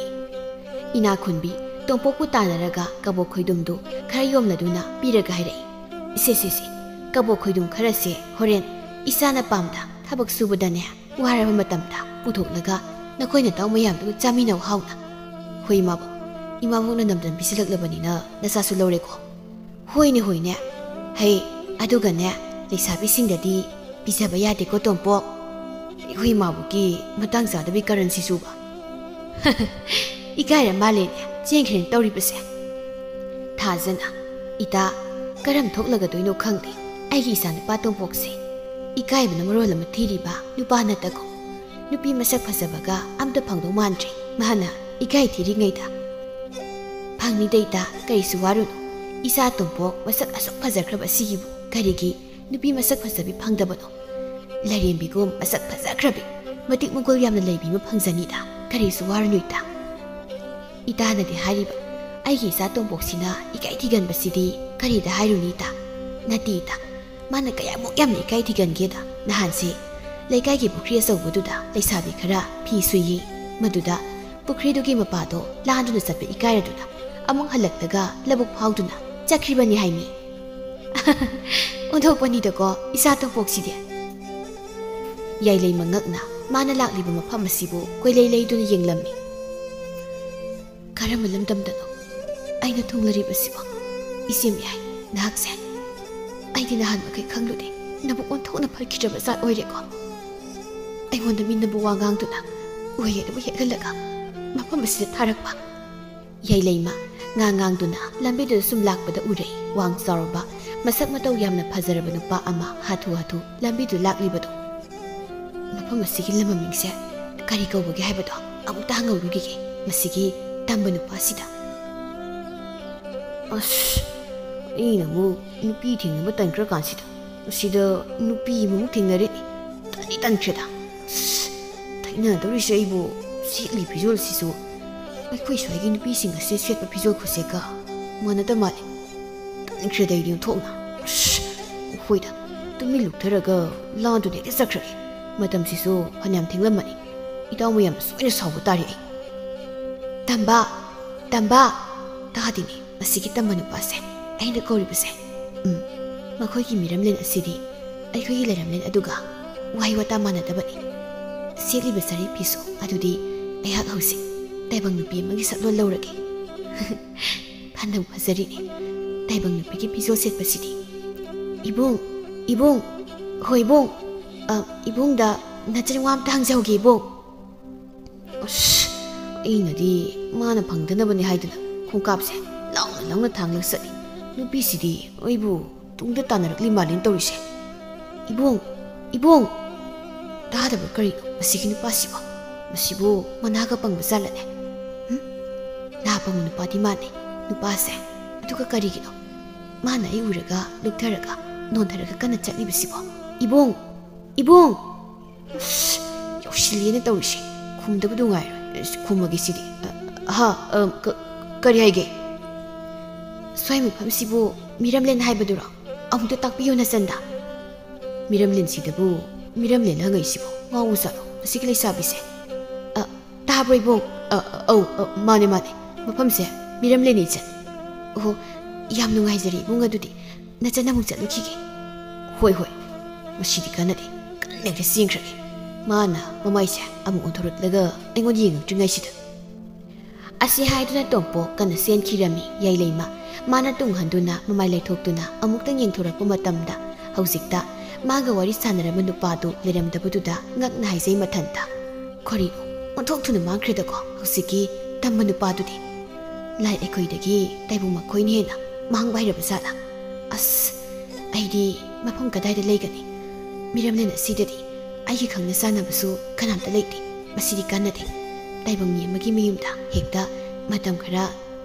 ꯏꯅꯥꯛꯈꯨꯟꯕꯤ ꯇꯣꯝꯄꯣꯛꯄꯨ ꯇꯥꯟꯅꯔꯒ ꯀꯕꯣꯛ ꯈꯣꯏꯗꯨꯝꯗꯨ ꯈꯔ ꯌꯣꯝꯂꯗꯨꯅ ꯄꯤꯔꯒ ꯍꯥꯏꯔꯛꯏ, ꯁꯦ ꯁꯦ ꯁꯦ, ꯀꯕꯣꯛ ꯈꯣꯏꯗꯨꯝ ꯈꯔꯁꯦ ꯍꯣꯔꯦꯟ ꯏꯆꯥꯅ ꯄꯥꯝꯗ ꯊꯕꯛ ꯁꯨꯕꯗꯅꯦ, ꯋꯥꯔꯕ ꯃꯇꯝꯗ ꯄꯨꯊꯣꯛꯂꯒ ꯅꯈꯣꯏ ꯅꯇꯥꯎ ꯃꯌꯥꯝꯗꯨ ꯆꯥꯃꯤꯟꯅꯧ ꯍꯥꯎꯅ꯫ ꯍꯣꯏ ꯏꯃꯥꯕꯣꯛ, ꯏꯃꯥꯕꯣꯛꯅ ꯅꯝꯗꯅ ꯄꯤꯁꯤꯜꯂꯛꯂꯕꯅꯤꯅ ꯅꯆꯥꯁꯨ ꯂꯧꯔꯦꯀꯣ꯫ ꯍꯣꯏꯅꯦ ꯍꯣꯏꯅꯦ꯫ ꯍꯩ, ꯑꯗꯨꯒꯅꯦ, ꯂꯩꯁꯥꯕꯤꯁꯤꯡꯗꯗꯤ ꯄꯤꯖꯕ ꯌꯥꯗꯦꯀꯣ ꯇꯣꯝꯄꯣꯛ꯫ ꯑꯩꯈꯣꯏ ꯏꯃꯥꯕꯣꯛꯀꯤ ꯃꯇꯥꯡ ꯆꯥꯗꯕꯤ ꯀꯔꯟꯁꯤꯁꯨꯕ꯫ ꯏꯀꯥꯏꯔ ꯃꯥꯜꯂꯦꯅꯦ ꯆꯦꯟꯈ꯭ꯔꯦꯅ ꯇꯧꯔꯤꯕꯁꯦ꯫ ꯊꯥꯖꯅ, ꯏꯇꯥ, ꯀꯔꯝ ꯊꯣꯛꯂꯒꯗꯣꯏꯅꯣ ꯈꯪꯗꯦ ꯑꯩꯒꯤ ꯏꯆꯥꯅꯨꯄꯥ ꯇꯣꯝꯄꯣꯛꯁꯦ꯫ ꯏꯀꯥꯏꯕꯅ ꯃꯔꯣꯜ ꯑꯃ ꯊꯤꯔꯤꯕ ꯅꯨꯄꯥ ꯅꯠꯇꯀꯣ꯫ ꯅꯨꯄꯤ ꯃꯁꯛ ꯐꯖꯕꯒ ꯑꯝꯇ ꯐꯪꯗꯧ ꯃꯥꯟꯗ꯭ꯔꯦ ꯃꯥꯅ ꯏꯀꯥꯏ ꯊꯤꯔꯤꯉꯩꯗ꯫ ꯐꯪꯅꯤꯗ ꯏꯇꯥ, ꯀꯔꯤꯁꯨ ꯋꯥꯔꯨꯅꯨ꯫ ꯏꯆꯥ ꯇꯣꯝꯄꯣꯛ ꯃꯁꯛ ꯑꯁꯨꯛ ꯐꯖꯈ꯭ꯔꯕ ꯑꯁꯤꯒꯤꯕꯨ ꯀꯔꯤꯒꯤ ꯅꯨꯄꯤ ꯃꯁꯛ ꯐꯖꯕꯤ ꯐꯪꯗꯕꯅꯣ? ꯂꯥꯏꯔꯦꯝꯕꯤꯒꯨꯝ ꯃꯁꯛ ꯐꯖꯈ꯭ꯔꯕꯤ, ꯃꯇꯤꯛ ꯃꯒꯨꯜ ꯌꯥꯝꯅ ꯂꯩꯕꯤ ꯑꯃ ꯐꯪꯖꯅꯤꯗ, ꯀꯔꯤꯁꯨ ꯋꯥꯔꯨꯅꯨ ꯏꯇꯥ꯫ ꯏꯇꯥꯅꯗꯤ ꯍꯥꯏꯔꯤꯕ, ꯑꯩꯒꯤ ꯏꯆꯥ ꯇꯣꯝꯄꯣꯛꯁꯤꯅ ꯏꯀꯥꯏ ꯊꯤꯒꯟꯕꯁꯤꯗꯤ ꯀꯔꯤꯗ ꯍꯥꯏꯔꯨꯅꯤ ꯏꯇꯥ? ꯅꯠꯇꯦ ꯏꯇꯥ, ꯃꯥꯅ ꯀꯌꯥꯃꯨꯛ ꯌꯥꯝꯅ ꯏꯀꯥꯏ ꯊꯤꯒꯟꯒꯦꯗ, ꯅꯍꯥꯟꯁꯦ ꯂꯩꯀꯥꯏꯒꯤ ꯄꯨꯈ꯭ꯔꯤ ꯑꯆꯧꯕꯗꯨꯗ ꯂꯩꯁꯥꯕꯤ ꯈꯔ ꯐꯤ ꯁꯨꯏꯌꯦ꯫ ꯃꯗꯨꯗ ꯄꯨꯈ꯭ꯔꯤꯗꯨꯒꯤ ꯃꯄꯥꯗꯣ ꯂꯥꯟꯗꯨꯅ ꯆꯠꯄ ꯏꯀꯥꯏꯔꯗꯨꯅ ꯑꯃꯨꯛ ꯍꯜꯂꯛꯂꯒ ꯂꯧꯕꯨꯛ ꯐꯥꯎꯗꯨꯅ ꯆꯠꯈ꯭ꯔꯤꯕꯅꯤ ꯍꯥꯏꯃꯤ꯫ ꯑꯣꯟꯊꯣꯛꯄꯅꯤꯗꯀꯣ ꯏꯆꯥ ꯇꯣꯝꯄꯣꯛꯁꯤꯗꯤ꯫ ꯌꯥꯏꯂꯩꯃ ꯉꯛꯅ ꯃꯥꯅ ꯂꯥꯛꯂꯤꯕ ꯃꯐꯝ ꯑꯁꯤꯕꯨ ꯀꯣꯏꯂꯩ ꯂꯩꯗꯨꯅ ꯌꯦꯡꯂꯝꯃꯤ꯫ ꯀꯔꯝꯕ ꯂꯝꯗꯝꯗꯅꯣ ꯑꯩꯅ ꯊꯨꯡꯂꯔꯤꯕꯁꯤꯕꯣ? ꯏꯆꯦ ꯃꯤꯍꯥꯏ, ꯅꯍꯥꯛꯁꯦ꯫ ꯑꯩꯗꯤ ꯅꯍꯥꯟ ꯃꯈꯩ ꯈꯪꯂꯨꯗꯦ, ꯅꯕꯨꯛ ꯑꯣꯟꯊꯣꯛꯅ ꯐꯠꯈꯤꯗ꯭ꯔꯕ ꯖꯥꯠ ꯑꯣꯏꯔꯦꯀꯣ꯫ ꯑꯩꯉꯣꯟꯗ ꯃꯤꯅꯕꯨ ꯋꯥ ꯉꯥꯡꯗꯨꯅ ꯎꯍꯩ ꯑꯗꯨꯕꯨ ꯍꯦꯛꯍꯜꯂꯒ ꯃꯐꯝ ꯑꯁꯤꯗ ꯊꯥꯔꯛꯄ꯫ ꯌꯥꯏꯂꯩꯃ, ꯉꯥꯡ ꯉꯥꯡꯗꯨꯅ ꯂꯝꯕꯤꯗꯨꯗ ꯁꯨꯝ ꯂꯥꯛꯄꯗ ꯎꯔꯦ, ꯋꯥꯡ ꯆꯥꯎꯔꯕ, ꯃꯁꯛ ꯃꯇꯧ ꯌꯥꯝꯅ ꯐꯖꯔꯕ ꯅꯨꯄꯥ ꯑꯃ ꯍꯥꯊꯨ ꯍꯥꯊꯨ ꯂꯝꯕꯤꯗꯨ ꯂꯥꯛꯂꯤꯕꯗꯣ꯫ ꯃꯐꯝ ꯑꯁꯤꯒꯤ ꯂꯝ ꯃꯃꯤꯡꯁꯦ ꯀꯔꯤ ꯀꯧꯕꯒꯦ ꯍꯥꯏꯕꯗꯣ ꯑꯃꯨꯛꯇ ꯍꯪꯍꯧꯔꯨꯈꯤꯒꯦ ꯃꯁꯤꯒꯤ ꯇꯝꯕ ꯅꯨꯄꯥꯁꯤꯗ꯫ ꯑꯁ, ꯑꯩꯅ ꯑꯃꯨꯛ ꯅꯨꯄꯤ ꯊꯦꯡꯅꯕ ꯇꯟꯈ꯭ꯔ ꯀꯥꯟꯁꯤꯗ, ꯑꯁꯤꯗ ꯅꯨꯄꯤ ꯑꯃꯃꯨꯛ ꯊꯦꯡꯅꯔꯦ꯫ ꯇꯟꯗꯤ ꯇꯟꯈ꯭ꯔꯦꯗ꯫ ꯑꯁ, ꯊꯩꯅꯗꯧꯔꯤꯁꯦ ꯑꯩꯕꯨ, ꯁꯦꯠꯂꯤ ꯐꯤꯖꯣꯜꯁꯤꯁꯨ ꯑꯩꯈꯣꯏ ꯁ꯭ꯋꯥꯏꯒꯤ ꯅꯨꯄꯤꯁꯤꯡ ꯑꯁꯤ ꯁꯦꯠꯄ ꯐꯤꯖꯣꯜ ꯈꯨꯠꯁꯦꯠꯀ ꯃꯥꯟꯅꯗ ꯃꯥꯜꯂꯦ꯫ ꯇꯟꯈ꯭ꯔꯦꯗ ꯑꯩꯗꯤ ꯑꯣꯟꯊꯣꯛꯅ꯫ ꯑꯁ, ꯍꯣꯏꯗ, ꯇꯨꯃꯤꯟ ꯂꯨꯞꯊꯔꯒ ꯂꯥꯟꯗꯨꯅ ꯍꯦꯛꯇ ꯆꯠꯈ꯭ꯔꯒꯦ꯫ ꯃꯇꯝꯁꯤꯁꯨ ꯐꯅꯌꯥꯝ ꯊꯦꯡꯂꯝꯃꯅꯤ꯫ ꯏꯇꯥꯎ ꯃꯌꯥꯝꯅ ꯁꯣꯏꯅ ꯁꯥꯎꯕ ꯇꯥꯔꯦ ꯑꯩ꯫ ꯇꯝꯕ! ꯇꯝꯕ! ꯇꯥꯗꯦꯅꯦ, ꯃꯁꯤꯒꯤ ꯇꯝꯕ ꯅꯨꯄꯥꯁꯦ ꯑꯩꯅ ꯀꯧꯔꯤꯕꯁꯦ꯫ ꯎꯝ, ꯃꯈꯣꯏꯒꯤ ꯃꯤꯔꯝꯂꯦꯟ ꯑꯁꯤꯗꯤ ꯑꯩꯈꯣꯏꯒꯤ ꯂꯩꯔꯝꯂꯦꯟ ꯑꯗꯨꯒ ꯋꯥꯍꯩ ꯋꯥꯇꯥ ꯃꯥꯟꯅꯗꯕꯅꯤ꯫ ꯁꯦꯠꯂꯤꯕ ꯁꯥꯔꯤ ꯐꯤꯁꯨ ꯑꯗꯨꯗꯤ ꯑꯩꯍꯥꯛ ꯍꯧꯖꯤꯛ ꯇꯥꯏꯕꯪ ꯅꯨꯄꯤ ꯑꯃꯒꯤ ꯁꯛꯂꯣꯟ ꯂꯧꯔꯒꯦ꯫ ꯐꯅꯕꯨ ꯐꯖꯔꯤꯅꯦ ꯇꯥꯏꯕꯪ ꯅꯨꯄꯤꯒꯤ ꯐꯤꯖꯣꯜ ꯁꯦꯠꯄꯁꯤꯗꯤ꯫ ꯏꯕꯨꯡ, ꯏꯕꯨꯡ, ꯍꯣꯏ ꯏꯕꯨꯡ, ꯑ, ꯏꯕꯨꯡꯗ ꯅꯆꯤꯟ ꯋꯥ ꯑꯝꯇ ꯍꯪꯖꯍꯧꯒꯦ ꯏꯕꯨꯡ꯫ ꯑꯁ, ꯑꯩꯅꯗꯤ ꯃꯥꯅ ꯐꯪꯗꯅꯕꯅꯤ ꯍꯥꯏꯗꯨꯅ ꯈꯣꯡꯀꯥꯞꯁꯦ ꯂꯥꯎꯅ ꯂꯥꯎꯅ ꯊꯥꯡꯂꯒ ꯆꯠꯂꯤ꯫ ꯅꯨꯄꯤꯁꯤꯗꯤ ꯑꯩꯕꯨ ꯇꯨꯡꯗ ꯇꯥꯟꯅꯔꯛꯂꯤ ꯃꯥꯜꯂꯦꯅ ꯇꯧꯔꯤꯁꯦ꯫ ꯏꯕꯨꯡ! ꯏꯕꯨꯡ! ꯇꯥꯗꯕ꯭ꯔꯣ ꯀꯔꯤꯅꯣ ꯃꯁꯤꯒꯤ ꯅꯨꯄꯥꯁꯤꯕꯣ? ꯃꯁꯤꯕꯨ ꯃꯅꯥꯒ ꯄꯪꯕ ꯖꯥꯠꯂꯅꯦ? ꯍꯨꯝ? ꯅꯥ ꯄꯪꯕ ꯅꯨꯄꯥꯗꯤ ꯃꯥꯟꯅꯦ ꯅꯨꯄꯥꯁꯦ꯫ ꯑꯗꯨꯒ ꯀꯔꯤꯒꯤꯅꯣ ꯃꯥꯅ ꯑꯩ ꯎꯔꯒ ꯂꯨꯞꯊꯔꯒ ꯅꯣꯟꯊꯔꯒ ꯀꯟꯅ ꯆꯠꯂꯤꯕꯁꯤꯕꯣ? ꯏꯕꯨꯡ! ꯏꯕꯨꯡ! ꯑꯁ, ꯌꯧꯁꯤꯜꯂꯦꯅ ꯇꯧꯔꯤꯁꯦ꯫ ꯈꯨꯝꯗꯕꯗꯨ ꯉꯥꯏꯔꯣꯏ꯫ ꯑꯁ, ꯈꯨꯝꯃꯒꯦ ꯁꯤꯗꯤ꯫ ꯑ, ꯍꯥ, ꯑ, ꯀ-, ꯀꯔꯤ ꯍꯥꯏꯒꯦ? ꯁ꯭ꯋꯥꯏ ꯃꯐꯝꯁꯤꯕꯨ ꯃꯤꯔꯝꯂꯦꯟ ꯍꯥꯏꯕꯗꯨꯔꯣ? ꯑꯃꯨꯛꯇ ꯇꯥꯛꯄꯤꯌꯨ ꯅꯆꯟꯗ꯫ ꯃꯤꯔꯝꯂꯦꯟꯁꯤꯗꯕꯨ ꯃꯤꯔꯝꯂꯦꯟ ꯍꯪꯉꯛꯏꯁꯤꯕꯨ ꯉꯥꯎꯕ ꯖꯥꯠꯂꯣ ꯃꯁꯤꯒꯤ ꯂꯩꯁꯥꯕꯤꯁꯦ? ꯑ, ꯇꯥꯕ꯭ꯔꯣ ꯏꯕꯨꯡ? ꯑ, ꯑ, ꯑꯧ, ꯑ, ꯃꯥꯅꯦ, ꯃꯥꯅꯦ꯫ ꯃꯐꯝꯁꯦ ꯃꯤꯔꯝꯂꯦꯟꯅꯤ ꯏꯆꯟ꯫ ꯑꯣꯍꯣ, ꯌꯥꯝ ꯅꯨꯡꯉꯥꯏꯖꯔꯦ ꯏꯕꯨꯡ ꯑꯗꯨꯗꯤ꯫ ꯅꯆꯟ ꯑꯃꯨꯛ ꯆꯠꯂꯨꯈꯤꯒꯦ꯫ ꯍꯣꯏ, ꯍꯣꯏ꯫ ꯃꯁꯤꯗꯤ ꯀꯥꯟꯅꯗꯦ꯫ ꯀꯟꯅ ꯍꯦꯛꯇ ꯆꯦꯟꯈ꯭ꯔꯒꯦ꯫ ꯃꯥꯅ ꯃꯃꯥꯏꯁꯦ ꯑꯃꯨꯛ ꯑꯣꯟꯊꯣꯔꯛꯂꯒ ꯑꯩꯉꯣꯟꯗ ꯌꯦꯡꯉꯛꯇ꯭ꯔꯤꯉꯩꯁꯤꯗ꯫ ꯑꯁꯤ ꯍꯥꯏꯗꯨꯅ ꯇꯣꯝꯄꯣꯛ ꯀꯟꯅ ꯆꯦꯟꯈꯤꯔꯝꯃꯤ ꯌꯥꯏꯂꯩꯃ꯫ ꯃꯥꯅ ꯇꯨꯡ ꯍꯟꯗꯨꯅ ꯃꯃꯥꯏ ꯂꯩꯊꯣꯛꯇꯨꯅ ꯑꯃꯨꯛꯇꯪ ꯌꯦꯡꯊꯣꯔꯛꯄ ꯃꯇꯝꯗ ꯍꯧꯖꯤꯛꯇ ꯃꯥꯒ ꯋꯥꯔꯤ ꯁꯥꯟꯅꯔꯝꯕ ꯅꯨꯄꯥꯗꯨ ꯂꯩꯔꯝꯗꯕꯗꯨꯗ ꯉꯛꯅ ꯍꯥꯏꯖꯩ ꯃꯊꯟꯇ꯫ ꯀꯔꯤꯅꯣ? ꯑꯣꯟꯊꯣꯛ ꯊꯨꯅ ꯃꯥꯡꯈ꯭ꯔꯦꯗꯀꯣ ꯍꯧꯖꯤꯛꯀꯤ ꯇꯝꯕ ꯅꯨꯄꯥꯗꯨꯗꯤ꯫ ꯂꯥꯏ ꯑꯩꯈꯣꯏꯗꯒꯤ ꯇꯥꯏꯕꯪ ꯃꯈꯣꯏꯅ ꯍꯦꯟꯅ ꯃꯥꯡꯕ ꯍꯩꯔꯕ ꯖꯥꯠꯂꯥ? ꯑꯁ, ꯑꯩꯗꯤ ꯃꯐꯝ ꯀꯗꯥꯏꯗ ꯂꯩꯒꯅꯤ? ꯃꯤꯔꯝꯂꯦꯟ ꯑꯁꯤꯗꯗꯤ ꯑꯩꯒꯤ ꯈꯪꯅ ꯆꯥꯟꯅꯕꯁꯨ ꯀꯅꯥꯝꯇ ꯂꯩꯇꯦ꯫ ꯃꯁꯤꯗꯤ ꯀꯥꯟꯅꯗꯦ꯫ ꯇꯥꯏꯕꯪ ꯃꯤ ꯑꯃꯒꯤ ꯃꯌꯨꯝꯗ ꯍꯦꯛꯇ ꯃꯇꯝ ꯈꯔ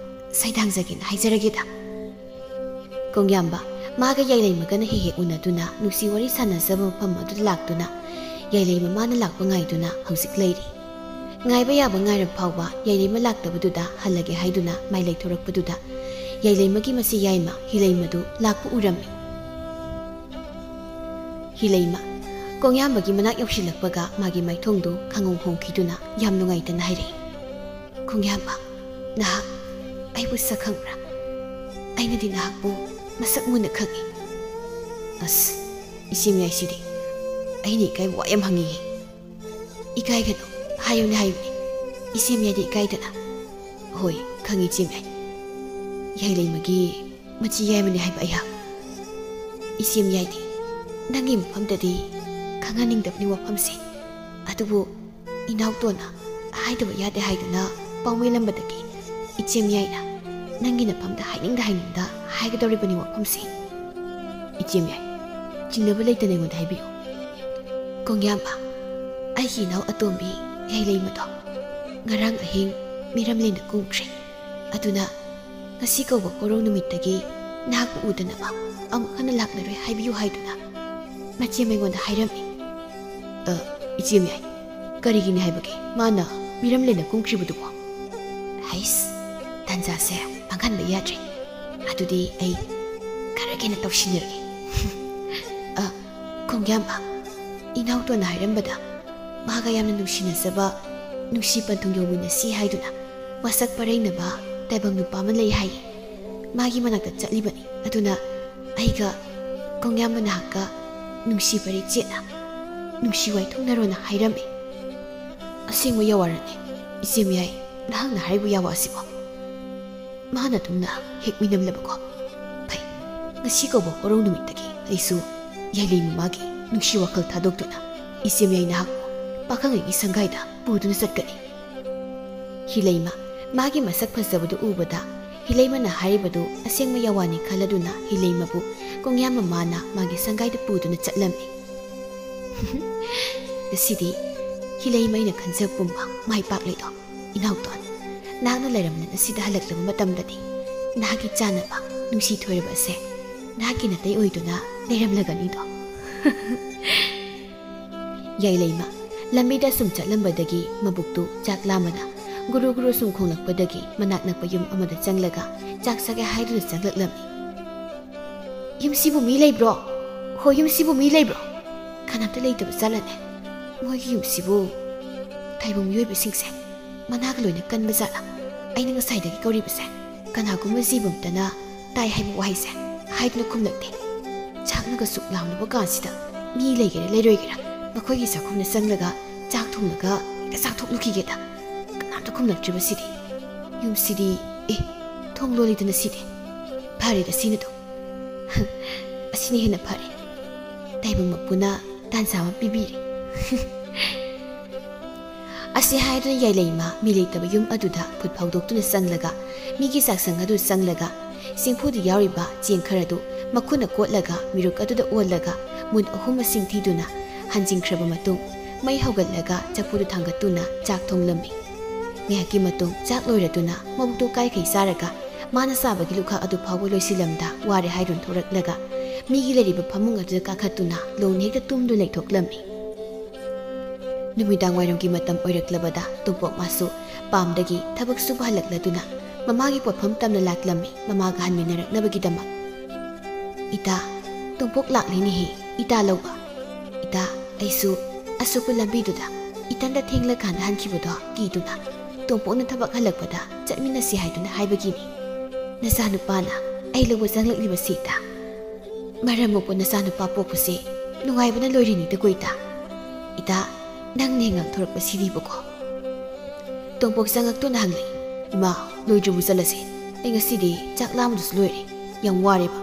ꯁꯩꯗꯥꯡꯖꯒꯦꯅ ꯍꯥꯏꯖꯔꯒꯦꯗ꯫ ꯀꯣꯡꯌꯥꯝꯕ, ꯃꯥꯒ ꯌꯥꯏꯂꯩꯃꯒꯅ ꯍꯦꯛ ꯍꯦꯛ ꯎꯅꯗꯨꯅ ꯅꯨꯡꯁꯤ ꯋꯥꯔꯤ ꯁꯥꯟꯅꯖꯕ ꯃꯐꯝ ꯑꯗꯨꯗ ꯂꯥꯛꯇꯨꯅ ꯌꯥꯏꯂꯩꯃ ꯃꯥꯅ ꯂꯥꯛꯄ ꯉꯥꯏꯗꯨꯅ ꯍꯧꯖꯤꯛ ꯂꯩꯔꯤ꯫ ꯉꯥꯏꯕ ꯌꯥꯕ ꯉꯥꯏꯔꯕ ꯐꯥꯎꯕ ꯌꯥꯏꯂꯩꯃ ꯂꯥꯛꯇꯕꯗꯨꯗ ꯍꯜꯂꯒꯦ ꯍꯥꯏꯗꯨꯅ ꯃꯥꯏ ꯂꯩꯊꯣꯔꯛꯄꯗꯨꯗ ꯌꯥꯏꯂꯩꯃꯒꯤ ꯃꯆꯦ ꯌꯥꯏꯃ ꯍꯤꯂꯩꯃꯗꯨ ꯂꯥꯛꯄ ꯎꯔꯝꯃꯤ꯫ ꯍꯤꯂꯩꯃ, ꯀꯣꯡꯌꯥꯝꯕꯒꯤ ꯃꯅꯥꯛ ꯌꯧꯁꯤꯜꯂꯛꯄꯒ ꯃꯥꯒꯤ ꯃꯥꯏꯊꯣꯡꯗꯨ ꯈꯪꯍꯣꯡ ꯍꯣꯡꯈꯤꯗꯨꯅ ꯌꯥꯝ ꯅꯨꯡꯉꯥꯏꯇꯅ ꯍꯥꯏꯔꯛꯏ, "ꯀꯣꯡꯌꯥꯝꯕ, ꯅꯍꯥꯛ ꯑꯩꯕꯨ ꯁꯛ ꯈꯪꯕ꯭ꯔꯥ? ꯑꯩꯅꯗꯤ ꯅꯍꯥꯛꯄꯨ ꯃꯁꯛ ꯃꯨꯟꯅ ꯈꯪꯏ꯫" "ꯑꯁ, ꯏꯆꯦ ꯃꯌꯥꯏꯁꯤꯗꯤ ꯑꯩꯅ ꯏꯀꯥꯏꯕ ꯋꯥ ꯌꯥꯝ ꯍꯪꯉꯤꯍꯦ꯫" "ꯏꯀꯥꯏꯒꯅꯨ, ꯍꯥꯏꯌꯨꯅꯦ, ꯍꯥꯏꯌꯨꯅꯦ, ꯏꯆꯦ ꯃꯌꯥꯏꯗꯤ ꯏꯀꯥꯏꯗꯅ꯫" "ꯍꯣꯏ, ꯈꯪꯉꯤ ꯏꯆꯦ ꯃꯌꯥꯏ, ꯌꯥꯏꯂꯩꯃꯒꯤ ꯃꯆꯤ ꯌꯥꯏꯃꯅꯤ ꯍꯥꯏꯕ ꯑꯩꯍꯥꯛ꯫" "ꯏꯆꯦ ꯃꯌꯥꯏꯗꯤ ꯅꯪꯒꯤ ꯃꯐꯝꯗꯗꯤ ꯈꯪꯍꯟꯅꯤꯡꯗꯕꯅꯤ ꯋꯥꯐꯝꯁꯦ, ꯑꯗꯨꯕꯨ ꯏꯅꯥꯎꯇꯣꯟꯅ ꯍꯥꯏꯗꯕ ꯌꯥꯗꯦ ꯍꯥꯏꯗꯨꯅ ꯄꯥꯎꯃꯦꯜꯂꯝꯕꯗꯒꯤ ꯏꯆꯦ ꯃꯌꯥꯏꯅ ꯅꯪꯒꯤ ꯅꯐꯝꯗ ꯍꯥꯏꯅꯤꯡꯗ ꯍꯥꯏꯅꯤꯡꯗ ꯍꯥꯏꯒꯗꯧꯔꯤꯕꯅꯤ ꯋꯥꯐꯝꯁꯤ꯫" "ꯏꯆꯦ ꯃꯌꯥꯏ, ꯆꯤꯡꯅꯕ ꯂꯩꯇꯅ ꯑꯩꯉꯣꯟꯗ ꯍꯥꯏꯕꯤꯌꯨ꯫" "ꯀꯣꯡꯌꯥꯝꯕ, ꯑꯩꯒꯤ ꯏꯅꯥꯎ ꯑꯇꯣꯝꯕꯤ ꯌꯥꯏꯂꯩꯃꯗꯣ ꯉꯔꯥꯡ ꯑꯍꯤꯡ ꯃꯤꯔꯝꯂꯦꯟꯗ ꯀꯨꯝꯈ꯭ꯔꯦ꯫ ꯑꯗꯨꯅ ꯉꯁꯤ ꯀꯧꯕ ꯀꯣꯔꯧ ꯅꯨꯃꯤꯠꯇꯒꯤ ꯅꯍꯥꯛꯄꯨ ꯎꯗꯅꯕ ꯑꯃꯨꯛ ꯍꯟꯅ ꯂꯥꯛꯂꯔꯣꯏ ꯍꯥꯏꯕꯤꯌꯨ ꯍꯥꯏꯗꯨꯅ ꯃꯆꯦ ꯑꯩꯉꯣꯟꯗ ꯍꯥꯏꯔꯝꯃꯤ꯫" "ꯑ, ꯏꯆꯦ ꯃꯌꯥꯏ, ꯀꯔꯤꯒꯤꯅꯤ ꯍꯥꯏꯕꯒꯦ ꯃꯥꯅ ꯃꯤꯔꯝꯂꯦꯟꯗ ꯀꯨꯝꯈ꯭ꯔꯤꯕꯗꯨꯕꯣ?" "ꯍꯩꯁ, ꯇꯥꯟꯖꯥꯁꯦ ꯃꯥꯡꯍꯟꯕ ꯌꯥꯗ꯭ꯔꯦ꯫ ꯑꯗꯨꯗꯤ ꯑꯩ ꯈꯔ ꯍꯦꯟꯅ ꯇꯧꯁꯤꯟꯅꯔꯒꯦ꯫" "ꯑ, ꯀꯣꯡꯌꯥꯝꯕ, ꯏꯅꯥꯎꯇꯣꯟꯅ ꯍꯥꯏꯔꯝꯕꯗ ꯃꯥꯒ ꯌꯥꯝꯅ ꯅꯨꯡꯁꯤꯅꯖꯕ, ꯅꯨꯡꯁꯤ ꯄꯟꯊꯨꯡ ꯌꯧꯃꯤꯟꯅꯁꯤ ꯍꯥꯏꯗꯨꯅ ꯃꯁꯛ ꯄꯔꯩꯅꯕ ꯇꯥꯏꯕꯪ ꯅꯨꯄꯥ ꯑꯃ ꯂꯩ ꯍꯥꯏꯌꯦ꯫ ꯃꯥꯒꯤ ꯃꯅꯥꯛꯇ ꯆꯠꯂꯤꯕꯅꯤ꯫ ꯑꯗꯨꯅ ꯑꯩꯒ ꯀꯣꯡꯌꯥꯝꯕ ꯅꯍꯥꯛꯀ ꯅꯨꯡꯁꯤ ꯄꯔꯦꯡ ꯆꯦꯠꯅ ꯅꯨꯡꯁꯤ ꯋꯥꯏꯊꯨꯡꯅꯔꯣꯅ ꯍꯥꯏꯔꯝꯃꯤ꯫" "ꯑꯁꯦꯡꯕ ꯌꯥꯋꯥꯔꯅꯦ, ꯏꯆꯦ ꯃꯌꯥꯏ, ꯅꯍꯥꯛꯅ ꯍꯥꯏꯔꯤꯕ ꯌꯥꯋꯥ ꯑꯁꯤꯕꯣ?" ꯃꯥꯅ ꯑꯗꯨꯝꯅ ꯍꯦꯛ ꯃꯤꯅꯝꯂꯕꯀꯣ꯫ "ꯐꯩ, ꯉꯁꯤ ꯀꯧꯕ ꯀꯣꯔꯧ ꯅꯨꯃꯤꯠꯇꯒꯤ ꯑꯩꯁꯨ ꯌꯥꯏꯂꯩ ꯃꯃꯥꯒꯤ ꯅꯨꯡꯁꯤ ꯋꯥꯈꯜ ꯊꯥꯗꯣꯛꯇꯨꯅ ꯏꯆꯦ ꯃꯌꯥꯏ ꯅꯍꯥꯛꯄꯨ ꯄꯥꯈꯪ ꯑꯩꯒꯤ ꯁꯪꯒꯥꯏꯗ ꯄꯨꯗꯨꯅ ꯆꯠꯀꯅꯤ꯫" ꯍꯤꯂꯩꯃ, ꯃꯥꯒꯤ ꯃꯁꯛ ꯐꯖꯕꯗꯨ ꯎꯕꯗ ꯍꯤꯂꯩꯃꯅ ꯍꯥꯏꯔꯤꯕꯗꯨ ꯑꯁꯦꯡꯕ ꯌꯥꯋꯥꯅꯤ ꯈꯜꯂꯗꯨꯅ ꯍꯤꯂꯩꯃꯕꯨ ꯀꯣꯡꯌꯥꯝ ꯃꯃꯥꯅ ꯃꯥꯒꯤ ꯁꯪꯒꯥꯏꯗ ꯄꯨꯗꯨꯅ ꯆꯠꯂꯝꯃꯤ꯫ ꯉꯁꯤꯗꯤ ꯍꯤꯂꯩꯃ ꯑꯩꯅ ꯈꯟꯖꯕ ꯄꯨꯝꯕ ꯃꯥꯏ ꯄꯥꯛꯂꯦꯗꯣ꯫ ꯏꯅꯥꯎꯇꯣꯟ, ꯅꯍꯥꯛꯅ ꯂꯩꯔꯝꯂꯦꯟ ꯑꯁꯤꯗ ꯍꯜꯂꯛꯂꯕ ꯃꯇꯝꯗꯗꯤ ꯅꯍꯥꯛꯀꯤ ꯆꯥꯅꯕ ꯅꯨꯡꯁꯤ ꯊꯣꯏꯔꯕ ꯑꯁꯦ ꯅꯍꯥꯛꯀꯤ ꯅꯥꯇꯩ ꯑꯣꯏꯗꯨꯅ ꯂꯩꯔꯝꯂꯒꯅꯤꯗꯣ꯫ ꯌꯥꯏꯂꯩꯃ ꯂꯝꯕꯤꯗ ꯁꯨꯝ ꯆꯠꯂꯝꯕꯗꯒꯤ ꯃꯕꯨꯛꯇꯨ ꯆꯥꯛ ꯂꯥꯝꯕꯅ ꯒꯨꯔꯨ ꯒꯨꯔꯨ ꯁꯨꯝ ꯈꯣꯡꯂꯛꯄꯗꯒꯤ ꯃꯅꯥꯛ ꯅꯛꯄ ꯌꯨꯝ ꯑꯃꯗ ꯆꯪꯂꯒ ꯆꯥꯛ ꯆꯥꯒꯦ ꯍꯥꯏꯗꯨꯅ ꯆꯪꯂꯛꯂꯝꯃꯤ꯫ "ꯌꯨꯝꯁꯤꯕꯨ ꯃꯤ ꯂꯩꯕ꯭ꯔꯣ? ꯍꯣ, ꯌꯨꯝꯁꯤꯕꯨ ꯃꯤ ꯂꯩꯕ꯭ꯔꯣ? ꯀꯅꯥꯝꯇ ꯂꯩꯇꯕ ꯖꯥꯠꯂꯅꯦ? ꯃꯣꯏꯒꯤ ꯌꯨꯝꯁꯤꯕꯨ ꯇꯥꯏꯕꯪ ꯃꯤꯑꯣꯏꯕꯁꯤꯡꯁꯦ ꯃꯅꯥꯒ ꯂꯣꯏꯅ ꯀꯟꯕ ꯖꯥꯠꯂ? ꯑꯩꯅ ꯉꯁꯥꯏꯗꯒꯤ ꯀꯧꯔꯤꯕꯁꯦ ꯀꯅꯥꯒꯨꯝꯕ ꯖꯤꯕ ꯑꯝꯇꯅ ꯇꯥꯏ ꯍꯥꯏꯕ ꯋꯥꯍꯩꯁꯦ ꯍꯥꯏꯗꯨꯅ ꯈꯨꯝꯂꯛꯇꯦ꯫ ꯆꯥꯛꯅꯒ ꯁꯨꯛ ꯂꯥꯝꯂꯕ ꯀꯥꯟꯁꯤꯗ ꯃꯤ ꯂꯩꯒꯦꯔꯥ ꯂꯩꯔꯣꯏꯒꯦꯔꯥ ꯃꯈꯣꯏꯒꯤ ꯆꯥꯛꯈꯨꯝꯗ ꯆꯪꯂꯒ ꯆꯥꯛ ꯊꯣꯡꯂꯒ ꯍꯦꯛꯇ ꯆꯥꯊꯣꯛꯂꯨꯈꯤꯒꯦꯗ꯫ ꯀꯅꯥꯝꯇ ꯈꯨꯝꯂꯛꯇ꯭ꯔꯤꯕꯁꯤꯗꯤ꯫ ꯌꯨꯝꯁꯤꯗꯤ, ꯑꯦ, ꯊꯣꯡ ꯂꯣꯜꯂꯤꯗꯅ ꯁꯤꯗꯤ꯫ ꯐꯔꯦꯗ ꯁꯤꯅꯗꯣ꯫ ꯑꯁꯤꯅ ꯍꯦꯟꯅ ꯐꯔꯦ꯫ ꯇꯥꯏꯕꯪ ꯃꯄꯨꯅ ꯇꯥꯟꯖꯥ ꯑꯃ ꯄꯤꯕꯤꯔꯦ꯫ ꯑꯁꯤ ꯍꯥꯏꯗꯨꯅ ꯌꯥꯏꯂꯩꯃ ꯃꯤ ꯂꯩꯇꯕ ꯌꯨꯝ ꯑꯗꯨꯗ ꯐꯨꯠ ꯐꯥꯎꯗꯣꯛꯇꯨꯅ ꯆꯪꯂꯒ ꯃꯤꯒꯤ ꯆꯥꯛꯁꯪ ꯑꯗꯨ ꯆꯪꯂꯒ ꯆꯦꯡꯐꯨꯗ ꯌꯥꯎꯔꯤꯕ ꯆꯦꯡ ꯈꯔꯗꯨ ꯃꯈꯨꯠꯅ ꯀꯣꯠꯂꯒ ꯃꯤꯔꯨꯛ ꯑꯗꯨꯗ ꯑꯣꯜꯂꯒ ꯃꯨꯟ ꯑꯍꯨꯝ ꯃꯁꯤꯡ ꯊꯤꯗꯨꯅ ꯍꯟꯖꯤꯟꯈ꯭ꯔꯕ ꯃꯇꯨꯡ ꯃꯩ ꯍꯧꯒꯠꯂꯒ ꯆꯐꯨꯗꯨ ꯊꯥꯡꯒꯠꯇꯨꯅ ꯆꯥꯛ ꯊꯣꯡꯂꯝꯃꯤ꯫ ꯉꯥꯏꯍꯥꯛꯀꯤ ꯃꯇꯨꯡ ꯆꯥꯛ ꯂꯣꯏꯔꯗꯨꯅ ꯃꯕꯨꯛꯇꯨ ꯀꯥꯏꯈꯩ ꯆꯥꯔꯒ ꯃꯥꯅ ꯆꯥꯕꯒꯤ ꯂꯨꯈꯥꯛ ꯑꯗꯨ ꯐꯥꯎꯕ ꯂꯣꯏꯁꯤꯜꯂꯝꯗ ꯋꯥꯔꯦ ꯍꯥꯏꯗꯨꯅ ꯊꯣꯔꯛꯂꯒ ꯃꯤꯒꯤ ꯂꯩꯔꯤꯕ ꯐꯃꯨꯡ ꯑꯗꯨꯗ ꯀꯥꯈꯠꯇꯨꯅ ꯂꯣꯡꯅ ꯍꯦꯛꯇ ꯇꯨꯝꯗꯨꯅ ꯂꯩꯊꯣꯛꯂꯝꯃꯤ꯫ ꯅꯨꯃꯤꯗꯥꯡ ꯋꯥꯏꯔꯝꯒꯤ ꯃꯇꯝ ꯑꯣꯏꯔꯛꯂꯕꯗ ꯇꯣꯝꯄꯣꯛ ꯃꯥꯁꯨ ꯄꯥꯝꯗꯒꯤ ꯊꯕꯛ ꯁꯨꯕ ꯍꯜꯂꯛꯂꯗꯨꯅ ꯃꯃꯥꯒꯤ ꯄꯣꯠꯐꯝ ꯇꯝꯅ ꯂꯥꯛꯂꯝꯃꯤ ꯃꯃꯥꯒ ꯍꯟꯃꯤꯟꯅꯔꯛꯅꯕꯒꯤꯗꯃꯛ꯫ "ꯏꯇꯥ, ꯇꯣꯝꯄꯣꯛ ꯂꯥꯛꯂꯤꯅꯦꯍꯦ, ꯏꯇꯥ ꯂꯧꯕ꯫ ꯏꯇꯥ, ꯑꯩꯁꯨ ꯑꯁꯨꯛꯄ ꯂꯝꯕꯤꯗꯨꯗ ꯏꯇꯟꯗ ꯊꯦꯡꯂꯀꯥꯟꯗ ꯍꯟꯈꯤꯕꯗꯣ ꯀꯤꯗꯨꯅ ꯇꯣꯝꯄꯣꯛꯅ ꯊꯕꯛ ꯍꯜꯂꯛꯄꯗ ꯆꯠꯃꯤꯟꯅꯁꯤ ꯍꯥꯏꯗꯨꯅ ꯍꯥꯏꯕꯒꯤꯅꯤ꯫ ꯅꯆꯥꯅꯨꯄꯥꯅ ꯑꯩ ꯂꯧꯕ ꯆꯪꯂꯛꯂꯤꯕꯁꯤ ꯏꯇꯥ꯫ ꯃꯔꯝ ꯃꯣꯛꯄ ꯅꯆꯥꯅꯨꯄꯥ ꯄꯣꯛꯄꯁꯦ ꯅꯨꯡꯉꯥꯏꯕꯅ ꯂꯣꯏꯔꯤꯅꯤꯗꯀꯣ ꯏꯇꯥ꯫ ꯏꯇꯥ, ꯅꯪꯅ ꯍꯦꯛ ꯉꯥꯡꯊꯣꯔꯛꯄ ꯁꯤꯗꯤꯕꯀꯣ꯫" ꯇꯣꯝꯄꯣꯛ ꯆꯪꯉꯛꯇꯨꯅ ꯍꯪꯂꯛꯏ, "ꯏꯃꯥ, ꯂꯣꯏꯗ꯭ꯔꯤꯕꯨ ꯆꯠꯂꯁꯦ? ꯑꯩ ꯉꯁꯤꯗꯤ ꯆꯥꯛ ꯂꯥꯝꯕꯗꯁꯨ ꯂꯣꯏꯔꯦ, ꯌꯥꯝ ꯋꯥꯔꯦꯕ꯫"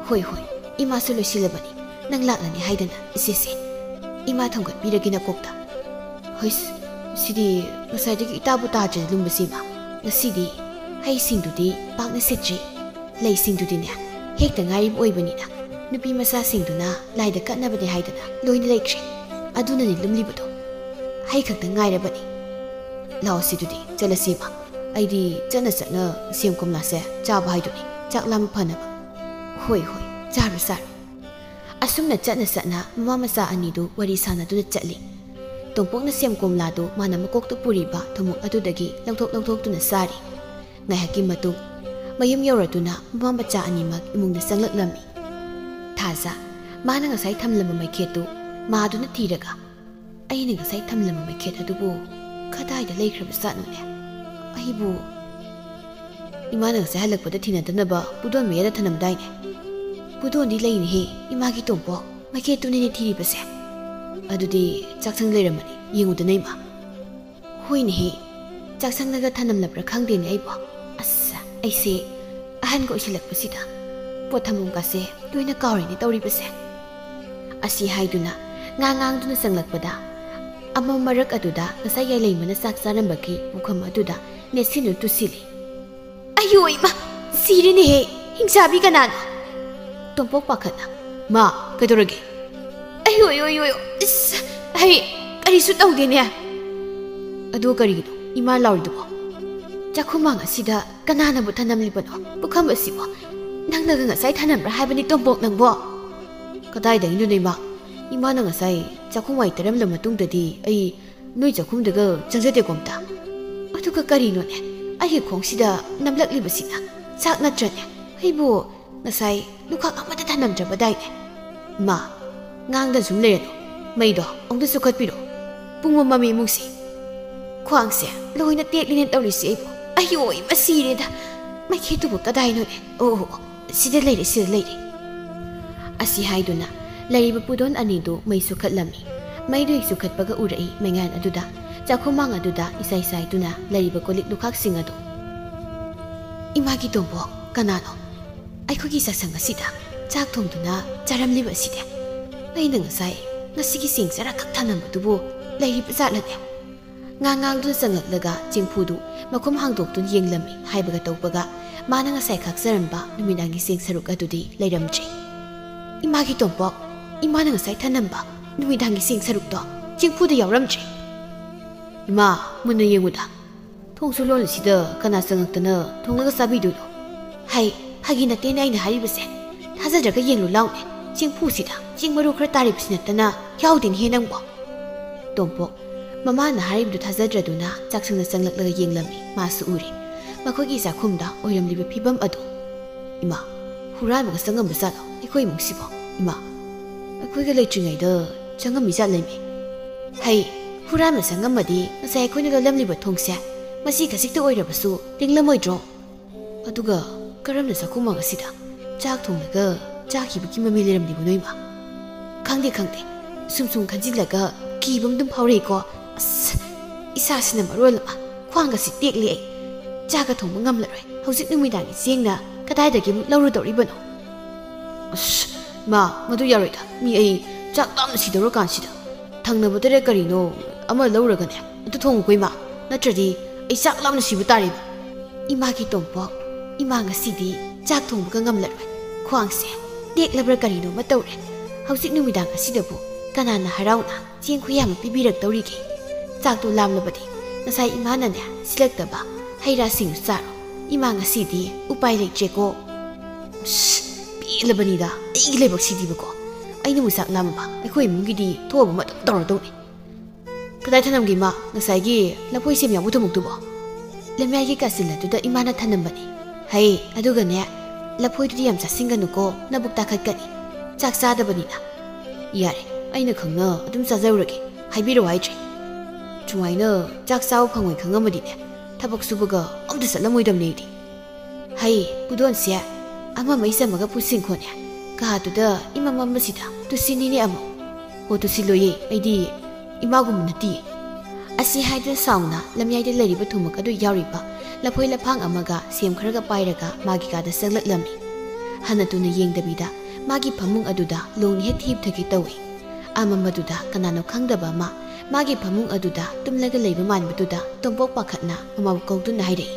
"ꯍꯣꯏ, ꯍꯣꯏ, ꯏꯃꯥꯁꯨ ꯂꯣꯏꯁꯤꯜꯂꯕꯅꯤ, ꯅꯪ ꯂꯥꯛꯂꯅꯤ ꯍꯥꯏꯗꯅ ꯏꯆꯦꯁꯦ꯫ ꯏꯃꯥ ꯊꯣꯡꯒꯠꯄꯤꯔꯒꯦ ꯅꯀꯣꯛꯇ꯫" "ꯍꯣꯏꯁ, ꯁꯤꯗꯤ ꯉꯁꯥꯏꯗꯒꯤ ꯏꯇꯥꯕꯨ ꯇꯥꯗ꯭ꯔꯦ ꯂꯨꯝꯕꯁꯤ ꯏꯃꯥ꯫ ꯉꯁꯤꯗꯤ ꯍꯩꯁꯤꯡꯗꯨꯗꯤ ꯄꯥꯛꯅ ꯁꯤꯠꯇ꯭ꯔꯤ꯫ ꯂꯩꯁꯤꯡꯗꯨꯗꯤꯅꯦ, ꯍꯦꯛꯇ ꯉꯥꯏꯔꯤꯕ ꯑꯣꯏꯕꯅꯤꯅ, ꯅꯨꯄꯤ ꯃꯆꯥꯁꯤꯡꯗꯨꯅ ꯂꯥꯏꯗ ꯀꯠꯅꯕꯅꯦ ꯍꯥꯏꯗꯅ ꯂꯣꯏꯅ ꯂꯩꯈ꯭ꯔꯦ꯫ ꯑꯗꯨꯅꯅꯦ ꯂꯨꯝꯂꯤꯕꯗꯣ꯫ ꯍꯩ ꯈꯛꯇ ꯉꯥꯏꯔꯕꯅꯤ꯫ ꯂꯥꯛꯑꯣ ꯁꯤꯗꯨꯗꯤ, ꯆꯠꯂꯁꯤ ꯏꯃꯥ꯫ ꯑꯩꯗꯤ ꯆꯠꯅ ꯆꯠꯅ ꯁꯦꯝ ꯀꯣꯝꯂꯥꯁꯦ ꯆꯥꯕ ꯍꯥꯏꯗꯨꯅꯤ, ꯆꯥꯛ ꯂꯥꯝꯕ ꯐꯅꯕ꯫ ꯍꯣꯏ, ꯍꯣꯏ, ꯆꯥꯔꯣ, ꯆꯥꯔꯣ꯫ ꯑꯁꯨꯝꯅ ꯆꯠꯅ ꯆꯠꯅ ꯃꯃꯥ ꯃꯆꯥ ꯑꯅꯤꯗꯨ ꯋꯥꯔꯤ ꯁꯥꯟꯅꯗꯨꯅ ꯆꯠꯂꯤ꯫ ꯇꯣꯝꯄꯣꯛꯅ ꯁꯦꯝ ꯀꯣꯝꯂꯥꯗꯨ ꯃꯥꯅ ꯃꯀꯣꯛꯇ ꯄꯨꯔꯤꯕ ꯊꯨꯝꯃꯣꯛ ꯑꯗꯨꯗꯒꯤ ꯂꯧꯊꯣꯛ ꯂꯧꯊꯣꯛꯇꯨꯅ ꯆꯥꯔꯤ꯫ ꯉꯥꯏꯍꯥꯛꯀꯤ ꯃꯇꯨꯡ ꯃꯌꯨꯝ ꯌꯧꯔꯗꯨꯅ ꯃꯃꯥ ꯃꯆꯥ ꯑꯅꯤꯃꯛ ꯏꯃꯨꯡꯗ ꯆꯪꯂꯛꯂꯝꯃꯤ꯫ ꯊꯥꯖ, ꯃꯥꯅ ꯉꯁꯥꯏ ꯊꯝꯂꯝꯕ ꯃꯩꯈꯦꯠꯇꯨ ꯃꯥꯗꯨꯅ ꯊꯤꯔꯒ, "ꯑꯩꯅ ꯉꯁꯥꯏ ꯊꯝꯂꯝꯕ ꯃꯩꯈꯦꯠ ꯑꯗꯨꯕꯨ ꯀꯗꯥꯏꯗ ꯂꯩꯈ꯭ꯔꯕꯖꯥꯠꯅꯣꯅꯦ? ꯑꯩꯕꯨ ꯏꯃꯥꯅ ꯉꯁꯥꯏ ꯍꯜꯂꯛꯄꯗ ꯊꯤꯅꯗꯅꯕ ꯄꯨꯗꯣꯟ ꯃꯌꯥꯗ ꯊꯅꯝꯗꯥꯏꯅꯦ? ꯄꯨꯗꯣꯟꯗꯤ ꯂꯩꯅꯦꯍꯦ, ꯏꯃꯥꯒꯤ ꯇꯣꯝꯄꯣꯛ꯫ ꯃꯩꯈꯦꯠꯇꯨꯅꯤꯅꯦ ꯊꯤꯔꯤꯕꯁꯦ꯫ ꯑꯗꯨꯗꯤ ꯆꯥꯛꯁꯪ ꯂꯩꯔꯝꯃꯅꯤ, ꯌꯦꯡꯉꯨꯗꯅ ꯏꯃꯥ꯫" "ꯍꯣꯏꯅꯦꯍꯦ, ꯆꯥꯛꯁꯪꯗꯒ ꯊꯅꯝꯂꯕ꯭ꯔꯥ ꯈꯪꯗꯦꯅꯦ ꯑꯩꯕꯣ꯫ ꯑꯁ, ꯑꯩꯁꯦ ꯑꯍꯟꯒ ꯑꯣꯏꯁꯤꯜꯂꯛꯄꯁꯤꯗ ꯄꯣꯠ ꯊꯝꯐꯝꯒꯁꯦ ꯂꯣꯏꯅ ꯀꯥꯎꯔꯦꯅꯦ ꯇꯧꯔꯤꯕꯁꯦ꯫" ꯑꯁꯤ ꯍꯥꯏꯗꯨꯅ ꯉꯥꯡ ꯉꯥꯡꯗꯨꯅ ꯆꯪꯂꯛꯄꯗ, ꯑꯃꯝ ꯃꯔꯛ ꯑꯗꯨꯗ ꯉꯁꯥꯏ ꯌꯥꯏꯂꯩꯃꯅ ꯆꯥꯛ ꯆꯥꯔꯝꯕꯒꯤ ꯄꯨꯈꯝ ꯑꯗꯨꯗ ꯅꯦꯠꯁꯤꯟꯗꯨꯅ ꯇꯨꯁꯤꯜꯂꯤ꯫ "ꯑꯌꯣ ꯏꯃꯥ, ꯁꯤꯔꯦꯅꯦꯍꯦ! ꯍꯤꯡꯆꯥꯕꯤ ꯀꯅꯥꯅꯣ?" ꯇꯣꯝꯄꯣꯛ ꯄꯥꯈꯠꯅ, "ꯃꯥ, ꯀꯩꯗꯧꯔꯒꯦ?" "ꯑꯌꯣ, ꯑꯌꯣ, ꯑꯌꯣ, ꯑꯌꯣ, ꯏꯁ, ꯑꯩ ꯀꯔꯤꯁꯨ ꯇꯧꯗꯦꯅꯦ꯫" "ꯑꯗꯨ ꯀꯔꯤꯒꯤꯅꯣ ꯏꯃꯥ ꯂꯥꯎꯔꯤꯗꯨꯕꯣ?" "ꯆꯥꯛꯈꯨꯝꯃꯥꯡ ꯑꯁꯤꯗ ꯀꯅꯥꯅꯕꯨ ꯊꯅꯝꯂꯤꯕꯅꯣ ꯄꯨꯈꯝ ꯑꯁꯤꯕꯣ? ꯅꯪꯅꯒ ꯉꯁꯥꯏ ꯊꯅꯝꯕ꯭ꯔꯥ ꯍꯥꯏꯕꯅꯤ ꯇꯣꯝꯄꯣꯛ ꯅꯪꯕꯣ?" "ꯀꯗꯥꯏꯗꯒꯤꯅꯣꯅꯦ ꯏꯃꯥ? ꯏꯃꯥꯅ ꯉꯁꯥꯏ ꯆꯥꯛꯈꯨꯝ ꯋꯥꯏ ꯇꯩꯔꯝꯂ ꯃꯇꯨꯡꯗꯗꯤ ꯑꯩ ꯅꯣꯏ ꯆꯥꯛꯈꯨꯝꯗꯒ ꯆꯪꯖꯗꯦꯀꯣ ꯑꯝꯇ꯫ ꯑꯗꯨꯒ ꯀꯔꯤꯅꯣꯅꯦ, ꯑꯩꯒꯤ ꯈꯣꯡꯁꯤꯗ ꯅꯝꯂꯛꯂꯤꯕꯁꯤꯅ? ꯆꯥꯛ ꯅꯠꯇ꯭ꯔꯅꯦ? ꯑꯩꯕꯨ ꯉꯁꯥꯏ ꯂꯨꯈꯥꯛ ꯑꯃꯠꯇ ꯊꯅꯝꯗ꯭ꯔꯕꯗꯥꯏꯅꯦ?" "ꯃꯥ, ꯉꯥꯡꯗ ꯁꯨꯝ ꯂꯩꯔꯅꯨ꯫ ꯃꯩꯗꯣ ꯑꯃꯨꯛꯇ ꯆꯨꯈꯠꯄꯤꯔꯣ꯫ ꯄꯨꯡ ꯃꯝꯃꯝꯃꯤ ꯏꯃꯨꯡꯁꯤ꯫ ꯈ꯭ꯋꯥꯡꯁꯦ ꯂꯣꯏꯅ ꯇꯦꯛꯂꯤꯅꯦ ꯇꯧꯔꯤꯁꯤ ꯑꯩꯕꯨ꯫ ꯑꯌꯣ, ꯏꯃꯥ, ꯁꯤꯔꯦꯗ꯫ ꯃꯩꯈꯦꯠꯇꯨꯕꯨ ꯀꯗꯥꯏꯅꯣꯅꯦ? ꯑꯣ, ꯑꯣ, ꯑꯣ, ꯁꯤꯗ ꯂꯩꯔꯦ, ꯁꯤꯗ ꯂꯩꯔꯦ꯫" ꯑꯁꯤ ꯍꯥꯏꯗꯨꯅ ꯂꯩꯔꯤꯕ ꯄꯨꯗꯣꯟ ꯑꯅꯤꯗꯨ ꯃꯩ ꯆꯨꯈꯠꯂꯝꯃꯤ꯫ ꯃꯩꯗꯨ ꯍꯦꯛ ꯆꯨꯈꯠꯄꯒ ꯎꯔꯛꯏ ꯃꯩꯉꯥꯟ ꯑꯗꯨꯗ, ꯆꯥꯛꯈꯨꯝꯃꯥꯡ ꯑꯗꯨꯗ ꯏꯁꯥꯏ ꯁꯥꯏꯗꯨꯅ ꯂꯩꯔꯤꯕ ꯀꯣꯜꯂꯤꯛ ꯂꯨꯈꯥꯛꯁꯤꯡ ꯑꯗꯨ꯫ "ꯏꯃꯥꯒꯤ ꯇꯣꯝꯄꯣꯛ, ꯀꯅꯥꯅꯣ? ꯑꯩꯈꯣꯏꯒꯤ ꯆꯥꯛꯁꯪ ꯑꯁꯤꯗ ꯆꯥꯛ ꯊꯣꯡꯗꯨꯅ ꯆꯥꯔꯝꯂꯤꯕ ꯑꯁꯤꯗꯤ? ꯑꯩꯅ ꯉꯁꯥꯏ ꯉꯁꯤꯒꯤ ꯆꯦꯡ ꯆꯔꯥ ꯈꯛ ꯊꯅꯝꯕꯗꯨꯕꯨ ꯂꯩꯔꯤꯕ ꯖꯥꯠꯂꯅꯦ?" ꯉꯥꯡ ꯉꯥꯡꯗꯨꯅ ꯆꯪꯂꯛꯂꯒ ꯆꯦꯡꯐꯨꯗꯨ ꯃꯈꯨꯝ ꯍꯥꯡꯗꯣꯛꯇꯨꯅ ꯌꯦꯡꯂꯝꯃꯤ꯫ ꯍꯥꯏꯕꯒ ꯇꯧꯕꯒ ꯃꯥꯅ ꯉꯁꯥꯏ ꯈꯥꯛꯆꯔꯝꯕ ꯅꯨꯃꯤꯗꯥꯡꯒꯤ ꯆꯦꯡ ꯁꯔꯨꯛ ꯑꯗꯨꯗꯤ ꯂꯩꯔꯝꯗ꯭ꯔꯦ꯫ "ꯏꯃꯥꯒꯤ ꯇꯣꯝꯄꯣꯛ, ꯏꯃꯥꯅ ꯉꯁꯥꯏ ꯊꯅꯝꯕ ꯅꯨꯃꯤꯗꯥꯡꯒꯤ ꯆꯦꯡ ꯁꯔꯨꯛꯇꯣ ꯆꯦꯡꯐꯨꯗ ꯌꯥꯎꯔꯝꯗ꯭ꯔꯦ꯫ ꯏꯃꯥ, ꯃꯨꯟꯅ ꯌꯦꯡꯉꯨꯗ꯫ ꯊꯣꯡꯁꯨ ꯂꯣꯜꯂꯤꯁꯤꯗ ꯀꯅꯥ ꯆꯪꯉꯛꯇꯅ ꯊꯣꯡꯂꯒ ꯆꯥꯕꯤꯗꯣꯏꯅꯣ?" "ꯍꯩ, ꯐꯥꯒꯤ ꯅꯠꯇꯦꯅꯦ ꯑꯩꯅ ꯍꯥꯏꯔꯤꯕꯁꯦ꯫ ꯊꯥꯖꯗ꯭ꯔꯒ ꯌꯦꯡꯂꯨ ꯂꯥꯎꯅꯦ꯫ ꯆꯦꯡꯐꯨꯁꯤꯗ ꯆꯦꯡ ꯃꯔꯨ ꯈꯔ ꯇꯥꯔꯤꯕꯁꯤ ꯅꯠꯇꯅ ꯌꯥꯎꯗꯦꯅꯦꯍꯦ ꯅꯪꯕꯣ꯫" ꯇꯣꯝꯄꯣꯛ, ꯃꯃꯥꯅ ꯍꯥꯏꯔꯤꯕꯗꯨ ꯊꯥꯖꯗ꯭ꯔꯗꯨꯅ ꯆꯥꯛꯁꯪꯗ ꯆꯪꯂꯛꯂꯒ ꯌꯦꯡꯂꯝꯃꯤ꯫ ꯃꯥꯁꯨ ꯎꯔꯦ ꯃꯈꯣꯏꯒꯤ ꯆꯥꯛꯈꯨꯝꯗ ꯑꯣꯏꯔꯝꯂꯤꯕ ꯐꯤꯕꯝ ꯑꯗꯨ꯫ "ꯏꯃꯥ, ꯍꯨꯔꯥꯟꯕꯒ ꯆꯪꯉꯝꯕ ꯖꯥꯠꯂꯣ ꯑꯩꯈꯣꯏ ꯏꯃꯨꯡꯁꯤꯕꯣ? ꯏꯃꯥ, ꯑꯩꯈꯣꯏꯒ ꯂꯩꯇ꯭ꯔꯤꯉꯩꯗ ꯆꯪꯉꯝꯃꯤ ꯖꯥꯠꯂꯩꯃꯤ? ꯍꯩ, ꯍꯨꯔꯥꯟꯕ ꯆꯪꯉꯝꯃꯗꯤ ꯉꯁꯥꯏ ꯑꯩꯈꯣꯏꯅ ꯂꯣꯜꯂꯝꯂꯤꯕ ꯊꯣꯡꯁꯦ ꯃꯁꯤ ꯈꯖꯤꯛꯇ ꯑꯣꯏꯔꯕꯁꯨ ꯇꯤꯡꯂꯝꯃꯣꯏꯗ꯭ꯔꯣ? ꯑꯗꯨꯒ ꯀꯔꯝꯅ ꯆꯥꯛꯈꯨꯝꯃꯛ ꯑꯁꯤꯗ ꯆꯥꯛ ꯊꯣꯡꯂꯒ ꯆꯥꯈꯤꯕꯒꯤ ꯃꯃꯤ ꯂꯩꯔꯝꯂꯤꯕꯅꯣ ꯏꯃꯥ? ꯈꯪꯗꯦ, ꯈꯪꯗꯦ꯫ ꯁꯨꯝ ꯁꯨꯝ ꯈꯟꯖꯤꯜꯂꯒ ꯀꯤꯕ ꯑꯗꯨꯝ ꯐꯥꯎꯔꯛꯏꯀꯣ꯫ ꯑꯁ, ꯏꯁꯥꯁꯤꯅ ꯃꯔꯣꯜ ꯑꯃ ꯈ꯭ꯋꯥꯡꯒꯁꯤ ꯇꯦꯛꯂꯦ ꯑꯩ꯫ ꯆꯥꯛꯀ ꯊꯣꯡꯕ ꯉꯝꯂꯔꯣꯏ꯫ ꯍꯧꯖꯤꯛ ꯅꯨꯃꯤꯗꯥꯡꯒꯤ ꯆꯦꯡꯅ ꯀꯗꯥꯏꯗꯒꯤ ꯑꯃꯨꯛ ꯂꯧꯔꯨꯗꯧꯔꯤꯕꯅꯣ?" "ꯑꯁ, ꯃꯥ, ꯃꯗꯨ ꯌꯥꯔꯣꯏꯗ꯫ ꯃꯤ ꯑꯩ ꯆꯥꯛ ꯂꯥꯝꯅ ꯁꯤꯗꯧꯔꯀꯥꯟꯁꯤꯗ꯫ ꯊꯪꯅꯕꯗꯔ ꯀꯔꯤꯅꯣ ꯑꯃ ꯂꯧꯔꯒꯅꯦ ꯑꯗꯨ ꯊꯣꯡꯉꯨꯀꯣ ꯏꯃꯥ꯫ ꯅꯠꯇ꯭ꯔꯗꯤ ꯑꯩ ꯆꯥꯛ ꯂꯥꯝꯅ ꯁꯤꯕ ꯇꯥꯔꯦꯕ꯫" "ꯏꯃꯥꯒꯤ ꯇꯣꯝꯄꯣꯛ, ꯏꯃꯥ ꯉꯁꯤꯗꯤ ꯆꯥꯛ ꯊꯣꯡꯕꯒ ꯉꯝꯂꯔꯣꯏ꯫ ꯈ꯭ꯋꯥꯡꯁꯦ ꯇꯦꯛꯂꯕ꯭ꯔꯥ ꯀꯔꯤꯅꯣꯃ ꯇꯧꯔꯦ꯫ ꯍꯧꯖꯤꯛ ꯅꯨꯃꯤꯗꯥꯡ ꯑꯁꯤꯗꯕꯨ ꯀꯅꯥꯅ ꯍꯔꯥꯎꯅ ꯆꯦꯡ ꯈꯨꯌꯥꯝ ꯑꯃ ꯄꯤꯕꯤꯔꯛꯇꯧꯔꯤꯒꯦ? ꯆꯥꯛꯇꯣ ꯂꯥꯝꯂꯕꯗꯤ ꯉꯁꯥꯏ ꯏꯃꯥꯅꯅꯦ ꯁꯤꯜꯂꯛꯇꯕ ꯍꯩ ꯔꯥꯁꯤꯡꯗꯨ ꯆꯥꯔꯣ꯫ ꯏꯃꯥ ꯉꯁꯤꯗꯤ ꯎꯄꯥꯏ ꯂꯩꯇ꯭ꯔꯦꯀꯣ꯫" "ꯑꯁ, ꯄꯦꯜꯂꯕꯅꯤꯗ ꯑꯩꯒꯤ ꯂꯥꯏꯕꯛꯁꯤꯗꯤꯕꯀꯣ꯫ ꯑꯩꯅꯕꯨ ꯆꯥꯛ ꯂꯥꯝꯃꯕ ꯑꯩꯈꯣꯏ ꯏꯃꯨꯡꯒꯤꯗꯤ ꯊꯣꯛꯑꯕ ꯑꯗꯨꯝ ꯇꯧꯔꯗꯧꯅꯤ꯫ ꯀꯗꯥꯏ ꯊꯅꯝꯒꯦ ꯏꯃꯥ, ꯉꯁꯥꯏꯒꯤ ꯂꯐꯣꯏ ꯁꯦꯝ ꯌꯥꯎꯕ ꯊꯨꯝꯃꯣꯛꯇꯨꯕꯣ?" "ꯂꯩꯃꯥꯏꯒꯤ ꯀꯥꯆꯤꯟ ꯑꯗꯨꯗ ꯏꯃꯥꯅ ꯊꯅꯝꯕꯅꯤ꯫ ꯍꯩ, ꯑꯗꯨꯒꯅꯦ, ꯂꯐꯣꯏꯗꯨꯗꯤ ꯌꯥꯝ ꯆꯥꯁꯤꯟꯒꯅꯨꯀꯣ, ꯅꯕꯨꯛ ꯇꯥꯈꯠꯀꯅꯤ꯫ ꯆꯥꯛ ꯆꯥꯗꯕꯅꯤꯅ꯫" "ꯌꯥꯔꯦ, ꯑꯩꯅ ꯈꯪꯅ ꯑꯗꯨꯝ ꯆꯥꯖꯔꯨꯔꯒꯦ꯫ ꯍꯥꯏꯕꯤꯔꯣ ꯍꯥꯏꯗ꯭ꯔꯦ꯫ ꯁꯨꯃꯥꯏꯅ ꯆꯥꯛ ꯆꯥꯕ ꯐꯪꯉꯣꯏ ꯈꯪꯉꯝꯃꯗꯤꯅꯦ, ꯊꯕꯛ ꯁꯨꯕꯒ ꯑꯝꯇ ꯆꯠꯂꯝꯃꯣꯏꯗꯕꯅꯦ ꯑꯩꯗꯤ꯫" "ꯍꯩ, ꯄꯨꯗꯣꯟꯁꯦ, ꯑꯃ ꯃꯩ ꯆꯝꯃꯒ ꯄꯨꯁꯤꯟꯈꯣꯅꯦ꯫ ꯀꯥꯗꯨꯗ ꯏꯃꯝ ꯃꯝꯕꯁꯤꯗ ꯇꯨꯁꯤꯟꯅꯤꯅꯦ ꯑꯃꯨꯛ꯫" "ꯑꯣ, ꯇꯨꯁꯤꯜꯂꯣꯏꯌꯦ, ꯑꯩꯗꯤ ꯏꯃꯥꯒꯨꯝꯕ ꯅꯠꯇꯤꯌꯦ꯫" ꯑꯁꯤ ꯍꯥꯏꯗꯨꯅ ꯁꯥꯎꯅ ꯂꯝꯌꯥꯏꯗ ꯂꯩꯔꯤꯕ ꯊꯨꯝꯃꯣꯛ ꯑꯗꯨ ꯌꯥꯎꯔꯤꯕ ꯂꯐꯣꯏ ꯂꯐꯥꯡ ꯑꯃꯒ ꯁꯦꯝ ꯈꯔꯒ ꯄꯥꯏꯔꯒ ꯃꯥꯒꯤ ꯀꯥꯗ ꯆꯪꯂꯛꯂꯝꯃꯤ꯫ ꯍꯟꯅ ꯇꯨꯅ ꯌꯦꯡꯗꯕꯤꯗ ꯃꯥꯒꯤ ꯐꯃꯨꯡ ꯑꯗꯨꯗ ꯂꯣꯡꯅ ꯍꯦꯛ ꯍꯤꯞꯊꯒꯦ ꯇꯧꯏ꯫ ꯑꯃꯝꯕꯗꯨꯗ ꯀꯅꯥꯅꯣ ꯈꯪꯗꯕ ꯑꯃ ꯃꯥꯒꯤ ꯐꯃꯨꯡ ꯑꯗꯨꯗ ꯇꯨꯝꯂꯒ ꯂꯩꯕ ꯃꯥꯟꯕꯗꯨꯗ ꯇꯣꯝꯄꯣꯛ ꯄꯥꯈꯠꯅ ꯃꯃꯥꯕꯨ ꯀꯧꯗꯨꯅ ꯍꯥꯏꯔꯛꯏ,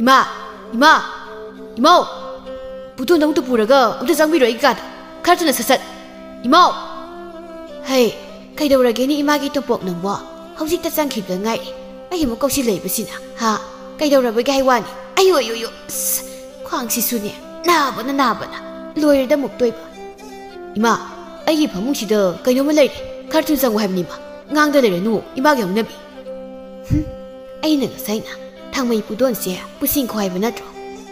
"ꯏꯃꯥ! ꯏꯃꯥ! ꯏꯃꯧ! ꯄꯨꯇꯣꯟꯗ ꯑꯃꯨꯛꯇ ꯄꯨꯔꯒ ꯑꯃꯨꯛꯇ ꯆꯪꯕꯤꯔꯣ ꯑꯩꯒꯤ ꯀꯥꯗ꯫ ꯈꯔ ꯊꯨꯅ ꯁꯠ ꯁꯠ! ꯏꯃꯧ!" "ꯍꯩ, ꯀꯩꯗꯧꯔꯒꯦꯅꯦ ꯏꯃꯥꯒꯤ ꯇꯣꯝꯄꯣꯛ ꯅꯪꯕꯣ? ꯍꯧꯖꯤꯛꯇ ꯆꯪꯈꯤꯕꯗ ꯉꯥꯏꯔꯤ꯫ ꯑꯩ ꯑꯃꯨꯛ ꯀꯧꯁꯤꯜꯂꯛꯏꯕꯁꯤꯅ, ꯍꯥ? ꯀꯩꯗꯧꯔꯕꯒꯦ ꯍꯥꯏ ꯋꯥꯅꯤ? ꯑꯩ ꯑꯣꯏ, ꯑꯣꯏ, ꯑꯣꯏ, ꯑꯁ! ꯈ꯭ꯋꯥꯡꯁꯤꯁꯨꯅꯦ, ꯅꯥꯕꯅ, ꯅꯥꯕꯅ ꯂꯣꯏꯔꯦꯗ ꯑꯃꯨꯛꯇꯣꯏꯕ꯫ ꯏꯃꯥ, ꯑꯩꯒꯤ ꯐꯃꯨꯡꯁꯤꯗ ꯀꯩꯅꯣꯝꯃ ꯂꯩꯔꯦ꯫ ꯈꯔ ꯊꯨꯅ ꯆꯪꯉꯨ ꯍꯥꯏꯕꯅꯤ, ꯏꯃꯥ꯫ ꯉꯥꯡꯗ ꯂꯩꯔꯅꯨ, ꯏꯃꯥꯒꯤ ꯍꯧꯅꯕꯤ꯫ ꯍꯨꯝ, ꯑꯩꯅ ꯉꯁꯥꯏꯅ ꯊꯥꯡꯃꯩ ꯄꯨꯗꯣꯟꯁꯦ ꯄꯨꯁꯤꯡꯈꯣ ꯍꯥꯏꯕ ꯅꯠꯇ꯭ꯔꯣ?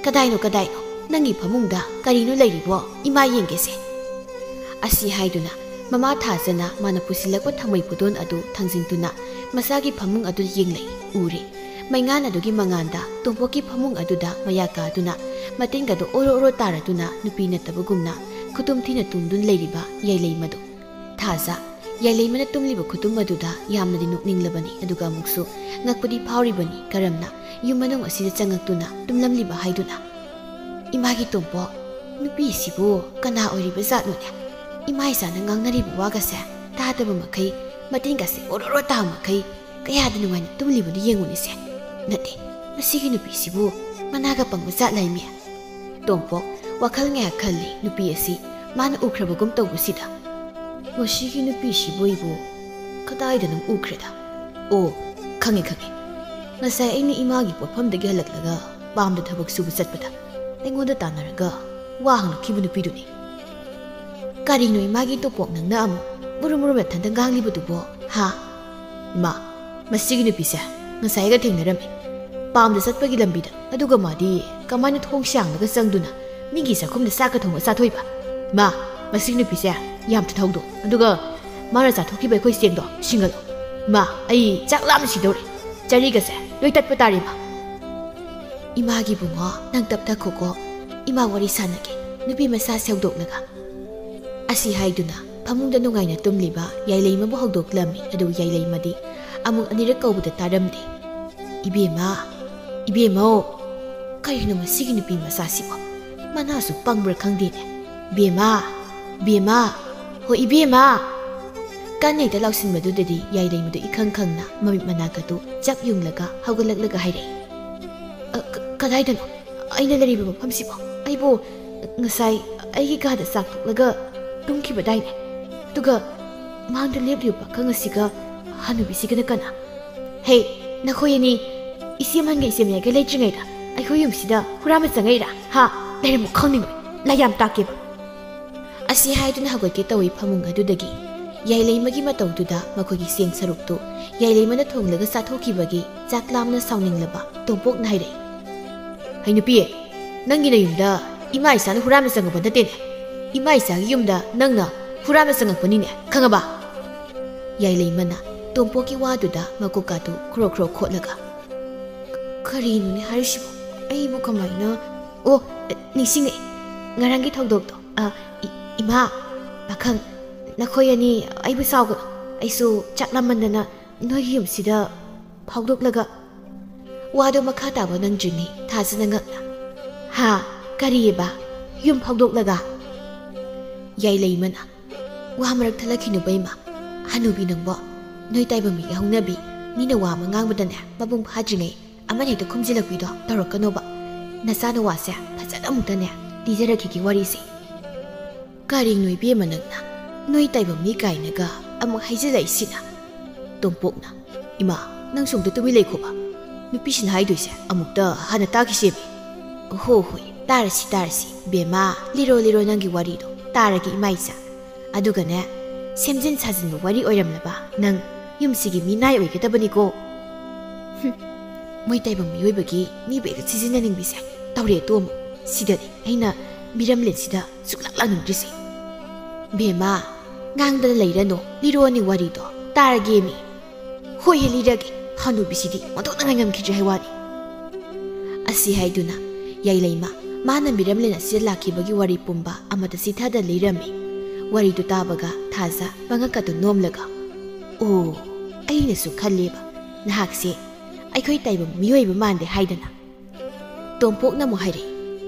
ꯀꯗꯥꯏꯅꯣ, ꯀꯗꯥꯏꯅꯣ? ꯅꯪꯒꯤ ꯐꯃꯨꯡꯗ ꯀꯔꯤꯅꯣ ꯂꯩꯔꯤꯕꯣ? ꯏꯃꯥ ꯌꯦꯡꯒꯦꯁꯦ꯫" ꯑꯁꯤ ꯍꯥꯏꯗꯨꯅ ꯃꯃꯥ ꯊꯥꯖꯅ ꯃꯥꯅ ꯄꯨꯁꯤꯜꯂꯛꯄ ꯊꯥꯡꯃꯩ ꯄꯨꯗꯣꯟ ꯑꯗꯨ ꯊꯥꯡꯖꯤꯟꯗꯨꯅ ꯃꯁꯥꯒꯤ ꯐꯃꯨꯡ ꯑꯗꯨ ꯌꯦꯡꯂꯛꯏ, ꯎꯔꯦ꯫ ꯃꯩꯉꯥꯟ ꯑꯗꯨꯒꯤ ꯃꯉꯥꯟꯗ ꯇꯣꯝꯄꯣꯛꯀꯤ ꯐꯃꯨꯡ ꯑꯗꯨꯗ ꯃꯌꯥ ꯀꯥꯗꯨꯅ ꯃꯇꯤꯟꯒꯗꯨ ꯑꯣꯔꯣ ꯑꯣꯔꯣ ꯇꯥꯔꯗꯨꯅ ꯅꯨꯄꯤ ꯅꯠꯇꯕꯒꯨꯝꯅ ꯈꯨꯇꯨꯝ ꯊꯤꯅ ꯇꯨꯝꯗꯨꯅ ꯂꯩꯔꯤꯕ ꯌꯥꯏꯂꯩꯃꯗꯨ꯫ ꯊꯥꯖ, ꯌꯥꯏꯂꯩꯃꯅ ꯇꯨꯝꯂꯤꯕ ꯈꯨꯇꯨꯝ ꯑꯗꯨꯗ ꯌꯥꯝꯅꯗꯤ ꯅꯣꯛꯅꯤꯡꯂꯕꯅꯤ, ꯑꯗꯨꯒ ꯑꯃꯨꯛꯁꯨ ꯉꯛꯄꯗꯤ ꯐꯥꯎꯔꯤꯕꯅꯤ꯫ ꯀꯔꯝꯅ ꯌꯨꯝ ꯃꯅꯨꯡ ꯑꯁꯤꯗ ꯆꯪꯉꯛꯇꯨꯅ ꯇꯨꯝꯂꯝꯂꯤꯕ ꯍꯥꯏꯗꯨꯅ? "ꯏꯃꯥꯒꯤ ꯇꯣꯝꯄꯣꯛ, ꯅꯨꯄꯤꯁꯤꯕꯨ ꯀꯅꯥ ꯑꯣꯏꯔꯤꯕ ꯖꯥꯠꯅꯣꯅꯦ? ꯏꯃꯥ ꯏꯆꯥꯅ ꯉꯥꯡꯅꯔꯤꯕ ꯋꯥꯒꯁꯦ ꯇꯥꯗꯕ ꯃꯈꯩ, ꯃꯇꯤꯟꯒꯁꯦ ꯑꯣꯔꯣ ꯑꯣꯔꯣ ꯇꯥꯕ ꯃꯈꯩ ꯀꯌꯥꯗ ꯅꯨꯡꯉꯥꯏꯅ ꯇꯨꯝꯂꯤꯕꯅꯣ ꯌꯦꯡꯉꯨꯅꯦꯁꯦ꯫ ꯅꯠꯇꯦ, ꯃꯁꯤꯒꯤ ꯅꯨꯄꯤꯁꯤꯕꯨ ꯃꯅꯥꯒ ꯄꯪꯕ ꯖꯥꯠ ꯂꯩꯃꯤ꯫" ꯇꯣꯝꯄꯣꯛ ꯋꯥꯈꯜ ꯉꯥꯏꯍꯥꯛ ꯈꯜꯂꯤ, ꯅꯨꯄꯤ ꯑꯁꯤ ꯃꯥꯅ ꯎꯈ꯭ꯔꯕꯒꯨꯝ ꯇꯧꯕꯁꯤꯗ꯫ "ꯃꯁꯤꯒꯤ ꯅꯨꯄꯤꯁꯤꯕꯨ ꯑꯩꯕꯨ ꯀꯗꯥꯏꯗꯅꯣ ꯎꯈ꯭ꯔꯦꯗ꯫ ꯑꯣ, ꯈꯪꯉꯦ, ꯈꯪꯉꯦ꯫ ꯉꯁꯥꯏ ꯑꯩꯅ ꯏꯃꯥꯒꯤ ꯄꯣꯠꯐꯝꯗꯒꯤ ꯍꯜꯂꯛꯂꯒ ꯄꯥꯝꯗ ꯊꯕꯛ ꯁꯨꯕ ꯆꯠꯄꯗ ꯑꯩꯉꯣꯟꯗ ꯇꯥꯟꯅꯔꯒ ꯋꯥ ꯍꯪꯂꯛꯈꯤꯕ ꯅꯨꯄꯤꯗꯨꯅꯤ꯫" "ꯀꯔꯤꯅꯣ ꯏꯃꯥꯒꯤ ꯇꯣꯝꯄꯣꯛ ꯅꯪꯅ ꯑꯃꯨꯛ ꯃꯨꯔꯨꯝ ꯃꯨꯔꯨꯝ ꯅꯊꯟꯗ ꯉꯥꯡꯂꯤꯕꯗꯨꯕꯣ, ꯍꯥ?" "ꯏꯃꯥ, ꯃꯁꯤꯒꯤ ꯅꯨꯄꯤꯁꯦ ꯉꯁꯥꯏꯒ ꯊꯦꯡꯅꯔꯝꯃꯤ꯫ ꯄꯥꯝꯗ ꯆꯠꯄꯒꯤ ꯂꯝꯕꯤꯗ꯫ ꯑꯗꯨꯒ ꯃꯥꯗꯤ ꯀꯃꯥꯏꯅ ꯊꯣꯡ ꯁꯥꯡꯂꯒ ꯆꯪꯗꯨꯅ ꯃꯤꯒꯤ ꯆꯥꯛꯈꯨꯝꯗ ꯆꯥꯛꯀ ꯊꯣꯡꯉ ꯆꯥꯊꯣꯛꯏꯕ? ꯏꯃꯥ, ꯃꯁꯤꯒꯤ ꯅꯨꯄꯤꯁꯦ ꯌꯥꯝ ꯊꯨꯊꯧꯗꯣ꯫ ꯑꯗꯨꯒ ꯃꯥꯅ ꯆꯥꯊꯣꯛꯈꯤꯕ ꯑꯩꯈꯣꯏ ꯆꯦꯡꯗꯣ ꯁꯤꯡꯍꯜꯂꯣ꯫ ꯏꯃꯥ, ꯑꯩ ꯆꯥꯛ ꯂꯥꯝꯅ ꯁꯤꯗꯧꯔꯦ꯫ ꯆꯔꯤꯒꯁꯦ ꯂꯣꯏ ꯇꯠꯄ ꯇꯥꯔꯦ, ꯏꯃꯥ꯫" "ꯏꯃꯥꯒꯤ ꯕꯨꯡꯉꯣ, ꯅꯪ ꯇꯞꯊꯈꯣꯀꯣ꯫ ꯏꯃꯥ ꯋꯥꯔꯤ ꯁꯥꯟꯅꯒꯦ꯫" ꯅꯨꯄꯤ ꯃꯆꯥ ꯁꯦꯡꯗꯣꯛꯂꯒ꯫ ꯑꯁꯤ ꯍꯥꯏꯗꯨꯅ ꯐꯃꯨꯡꯗ ꯅꯨꯡꯉꯥꯏꯅ ꯇꯨꯝꯂꯤꯕ ꯌꯥꯏꯂꯩꯃꯕꯨ ꯍꯧꯗꯣꯛꯂꯝꯃꯤ꯫ ꯑꯗꯨ ꯌꯥꯏꯂꯩꯃꯗꯤ ꯑꯃꯨꯛ ꯑꯅꯤꯔꯛ ꯀꯧꯕꯗ ꯇꯥꯔꯝꯗꯦ꯫ "ꯏꯕꯦꯝꯃ, ꯏꯕꯦꯝꯃꯧ, ꯀꯔꯤꯅꯣ ꯃꯁꯤꯒꯤ ꯅꯨꯄꯤ ꯃꯆꯥꯁꯤꯕꯣ? ꯃꯅꯥꯁꯨ ꯄꯪꯕ꯭ꯔꯥ ꯈꯪꯗꯦꯅꯦ꯫ ꯏꯕꯦꯝꯃ, ꯏꯕꯦꯝꯃ, ꯍꯣ ꯏꯕꯦꯝꯃ!" ꯀꯟꯅ ꯍꯦꯛꯇ ꯂꯥꯎꯁꯤꯟꯕꯗꯨꯗꯗꯤ ꯌꯥꯏꯂꯩꯃꯗꯨ ꯏꯈꯪ ꯈꯪꯅ ꯃꯃꯤꯠ ꯃꯅꯥꯒꯗꯨ ꯆꯞ ꯌꯨꯡꯂꯒ ꯍꯧꯒꯠꯂꯛꯂꯒ ꯍꯥꯏꯔꯛꯏ, "ꯑ, ꯀ-, ꯀꯗꯥꯏꯗꯅꯣ ꯑꯩꯅ ꯂꯩꯔꯤꯕ ꯃꯐꯝꯁꯤꯕꯣ? ꯑꯩꯕꯨ ꯉꯁꯥꯏ ꯑꯩꯒꯤ ꯀꯥꯗ ꯆꯥꯛ ꯇꯣꯛꯂꯒ ꯇꯨꯝꯈꯤꯕꯗꯥꯏꯅꯦ? ꯑꯗꯨꯒ ꯃꯥꯡꯗ ꯂꯦꯞꯂꯤꯕ ꯄꯥꯈꯪ ꯑꯁꯤꯒ ꯍꯅꯨꯕꯤꯁꯤꯒꯅ ꯀꯅꯥ? ꯍꯦ, ꯅꯈꯣꯏ ꯑꯅꯤ ꯏꯆꯦ ꯑꯍꯟꯒ ꯏꯆꯦ ꯃꯌꯥꯏꯒ ꯂꯩꯇ꯭ꯔꯤꯉꯩꯗ ꯑꯩꯈꯣꯏ ꯌꯨꯝꯁꯤꯗ ꯍꯨꯔꯥꯟꯕ ꯆꯪꯉꯛꯏꯔꯥ? ꯍꯥ? ꯂꯩꯔꯝꯃꯣ, ꯈꯪꯅꯤꯡꯉꯣꯏ꯫ ꯂꯥꯏ ꯌꯥꯝ ꯇꯥꯛꯀꯦꯕ!" ꯑꯁꯤ ꯍꯥꯏꯗꯨꯅ ꯍꯧꯒꯠꯀꯦ ꯇꯧꯏ ꯐꯃꯨꯡ ꯑꯗꯨꯗꯒꯤ꯫ ꯌꯥꯏꯂꯩꯃꯒꯤ ꯃꯇꯧꯗꯨꯗ ꯃꯈꯣꯏꯒꯤ ꯆꯦꯡ ꯁꯔꯨꯛꯇꯨ ꯌꯥꯏꯂꯩꯃꯅ ꯊꯣꯡꯂꯒ ꯆꯥꯊꯣꯛꯈꯤꯕꯒꯤ ꯆꯥꯛ ꯂꯥꯝꯅ ꯁꯥꯎꯅꯤꯡꯂꯕ ꯇꯣꯝꯄꯣꯛꯅ ꯍꯥꯏꯔꯛꯏ, "ꯍꯩ ꯅꯨꯄꯤ, ꯅꯪꯒꯤ ꯅꯌꯨꯝꯗ ꯏꯃꯥ ꯏꯆꯥꯅ ꯍꯨꯔꯥꯟꯕ ꯆꯪꯉꯛꯄ ꯅꯠꯇꯦꯅꯦ꯫ ꯏꯃꯥ ꯏꯆꯥꯒꯤ ꯌꯨꯝꯗ ꯅꯪꯅ ꯍꯨꯔꯥꯟꯕ ꯆꯪꯉꯛꯄꯅꯤꯅꯦ, ꯈꯪꯉꯕ?" ꯌꯥꯏꯂꯩꯃꯅ ꯇꯣꯝꯄꯣꯛꯀꯤ ꯋꯥꯗꯨꯗ ꯃꯀꯣꯛꯀꯥꯗꯨ ꯈ꯭ꯔꯣ ꯈ꯭ꯔꯣ ꯈꯣꯠꯂꯒ, "ꯀꯔꯤꯅꯣꯅꯦ ꯍꯥꯏꯔꯤꯁꯤꯕꯣ? ꯑꯩꯕꯨ ꯀꯃꯥꯏꯅ? ꯑꯣ, ꯅꯤꯡꯁꯤꯡꯉꯛꯑꯦ, ꯉꯔꯥꯡꯒꯤ ꯊꯧꯗꯣꯛꯇꯣ꯫ ꯑ, ꯏ-, ꯏꯃꯥ, ꯄꯥꯈꯪ, ꯅꯈꯣꯏ ꯑꯅꯤ ꯑꯩꯕꯨ ꯁꯥꯎꯒꯅꯨ꯫ ꯑꯩꯁꯨ ꯆꯥꯛ ꯂꯥꯝꯃꯟꯗꯅ ꯅꯣꯏꯒꯤ ꯌꯨꯝꯁꯤꯗ ꯐꯥꯎꯗꯣꯛꯂꯒ" ꯋꯥꯗꯣ ꯃꯈꯥ ꯇꯥꯕ ꯅꯪꯗ꯭ꯔꯤꯉꯩ ꯊꯥꯖꯅ ꯉꯛꯅ, "ꯍꯥ? ꯀꯔꯤꯑꯕ? ꯌꯨꯝ ꯐꯥꯎꯗꯣꯛꯂꯒ?" ꯌꯥꯏꯂꯩꯃꯅ, "ꯋꯥ ꯃꯔꯛ ꯊꯠꯂꯛꯈꯤꯅꯨ ꯕꯦꯝꯃ꯫ ꯍꯅꯨꯕꯤ ꯅꯪꯕꯣ, ꯅꯣꯏ ꯇꯥꯏꯕꯪ ꯃꯤꯒꯤ ꯍꯧꯅꯕꯤ, ꯃꯤꯅ ꯋꯥ ꯑꯃ ꯉꯥꯡꯕꯗꯅꯦ ꯃꯄꯨꯡ ꯐꯥꯗ꯭ꯔꯤꯉꯩ ꯑꯃꯅ ꯍꯦꯛꯇ ꯈꯨꯝꯖꯤꯜꯂꯛꯄꯤꯗꯣ ꯇꯧꯔꯛꯀꯅꯣꯕ꯫ ꯅꯆꯥꯅ ꯋꯥꯁꯦ ꯐꯖꯅ ꯑꯃꯨꯛꯇꯅꯦ ꯂꯤꯖꯔꯛꯈꯤꯒꯦ ꯋꯥꯔꯤꯁꯦ꯫" "ꯀꯔꯤꯅꯣ ꯏꯕꯦꯝꯃ ꯅꯪꯅ? ꯅꯣꯏ ꯇꯥꯏꯕꯪ ꯃꯤ ꯀꯥꯏꯅꯒ ꯑꯃꯨꯛ ꯍꯥꯏꯖꯤꯜꯂꯛꯏꯁꯤꯅ?" ꯇꯣꯝꯄꯣꯛꯅ, "ꯏꯃꯥ, ꯅꯪꯁꯨ ꯑꯃꯨꯛꯇ ꯇꯨꯃꯤꯟ ꯂꯩꯈꯣꯕ꯫ ꯅꯨꯄꯤꯁꯤꯅ ꯍꯥꯏꯗꯣꯏꯁꯦ ꯑꯃꯨꯛꯇ ꯍꯥꯟꯅ ꯇꯥꯈꯤꯁꯦꯃꯤ꯫" "ꯍꯣ ꯍꯣꯏ, ꯇꯥꯔꯁꯤ ꯇꯥꯔꯁꯤ꯫ ꯕꯦꯝꯃ, ꯂꯤꯔꯣ ꯂꯤꯔꯣ ꯅꯪꯒꯤ ꯋꯥꯔꯤꯗꯣ, ꯇꯥꯔꯒꯦ ꯏꯃꯥ ꯏꯆꯥ꯫ ꯑꯗꯨꯒꯅꯦ, ꯁꯦꯝꯖꯤꯟ ꯁꯥꯖꯤꯟꯕ ꯋꯥꯔꯤ ꯑꯣꯏꯔꯝꯂꯕ ꯅꯪ ꯌꯨꯝꯁꯤꯒꯤ ꯃꯤꯅꯥꯏ ꯑꯣꯏꯒꯗꯕꯅꯤꯀꯣ꯫" "ꯍꯨꯝ, ꯃꯣꯏ ꯇꯥꯏꯕꯪ ꯃꯤꯑꯣꯏꯕꯒꯤ ꯃꯤꯕꯨ ꯍꯦꯛꯇ ꯁꯤꯖꯤꯟꯅꯅꯤꯡꯕꯤꯁꯦ ꯇꯧꯔꯦ ꯇꯣꯝꯃꯨ꯫ ꯁꯤꯗꯅꯤ ꯑꯩꯅ ꯃꯤꯔꯝꯂꯦꯟꯁꯤꯗ ꯁꯨꯛꯂꯥꯛ ꯂꯥꯛꯅꯤꯡꯗ꯭ꯔꯤꯁꯦ꯫" "ꯕꯦꯝꯃ, ꯉꯥꯡꯗꯅ ꯂꯩꯔꯅꯨ, ꯂꯤꯔꯣꯅꯦ ꯋꯥꯔꯤꯗꯣ, ꯇꯥꯔꯒꯦꯃꯤ꯫" "ꯍꯣꯏꯍꯦ, ꯂꯤꯔꯒꯦ꯫ ꯍꯅꯨꯕꯤꯁꯤꯗꯤ ꯑꯣꯟꯊꯣꯛꯅ ꯉꯥꯏꯉꯝꯈꯤꯗ꯭ꯔꯦ ꯍꯥꯏ ꯋꯥꯅꯤ꯫" ꯑꯁꯤ ꯍꯥꯏꯗꯨꯅ ꯌꯥꯏꯂꯩꯃ ꯃꯥꯅ ꯃꯤꯔꯝꯂꯦꯟ ꯑꯁꯤꯗ ꯂꯥꯛꯈꯤꯕꯒꯤ ꯋꯥꯔꯤ ꯄꯨꯝꯕ ꯑꯃꯗ ꯆꯤꯊꯗ ꯂꯤꯔꯝꯃꯤ꯫ ꯋꯥꯔꯤꯗꯨ ꯇꯥꯕꯒ ꯊꯥꯖ ꯃꯉꯛꯀꯗꯨ ꯅꯣꯝꯂꯒ, "ꯑꯣ, ꯑꯩꯅꯁꯨ ꯈꯜꯂꯦꯕ, ꯅꯍꯥꯛꯁꯦ ꯑꯩꯈꯣꯏ ꯇꯥꯏꯕꯪ ꯃꯤꯑꯣꯏꯕ ꯃꯥꯟꯗꯦ ꯍꯥꯏꯗꯅ꯫" ꯇꯣꯝꯄꯣꯛꯅ ꯑꯃꯨꯛ ꯍꯥꯏꯔꯛꯏ,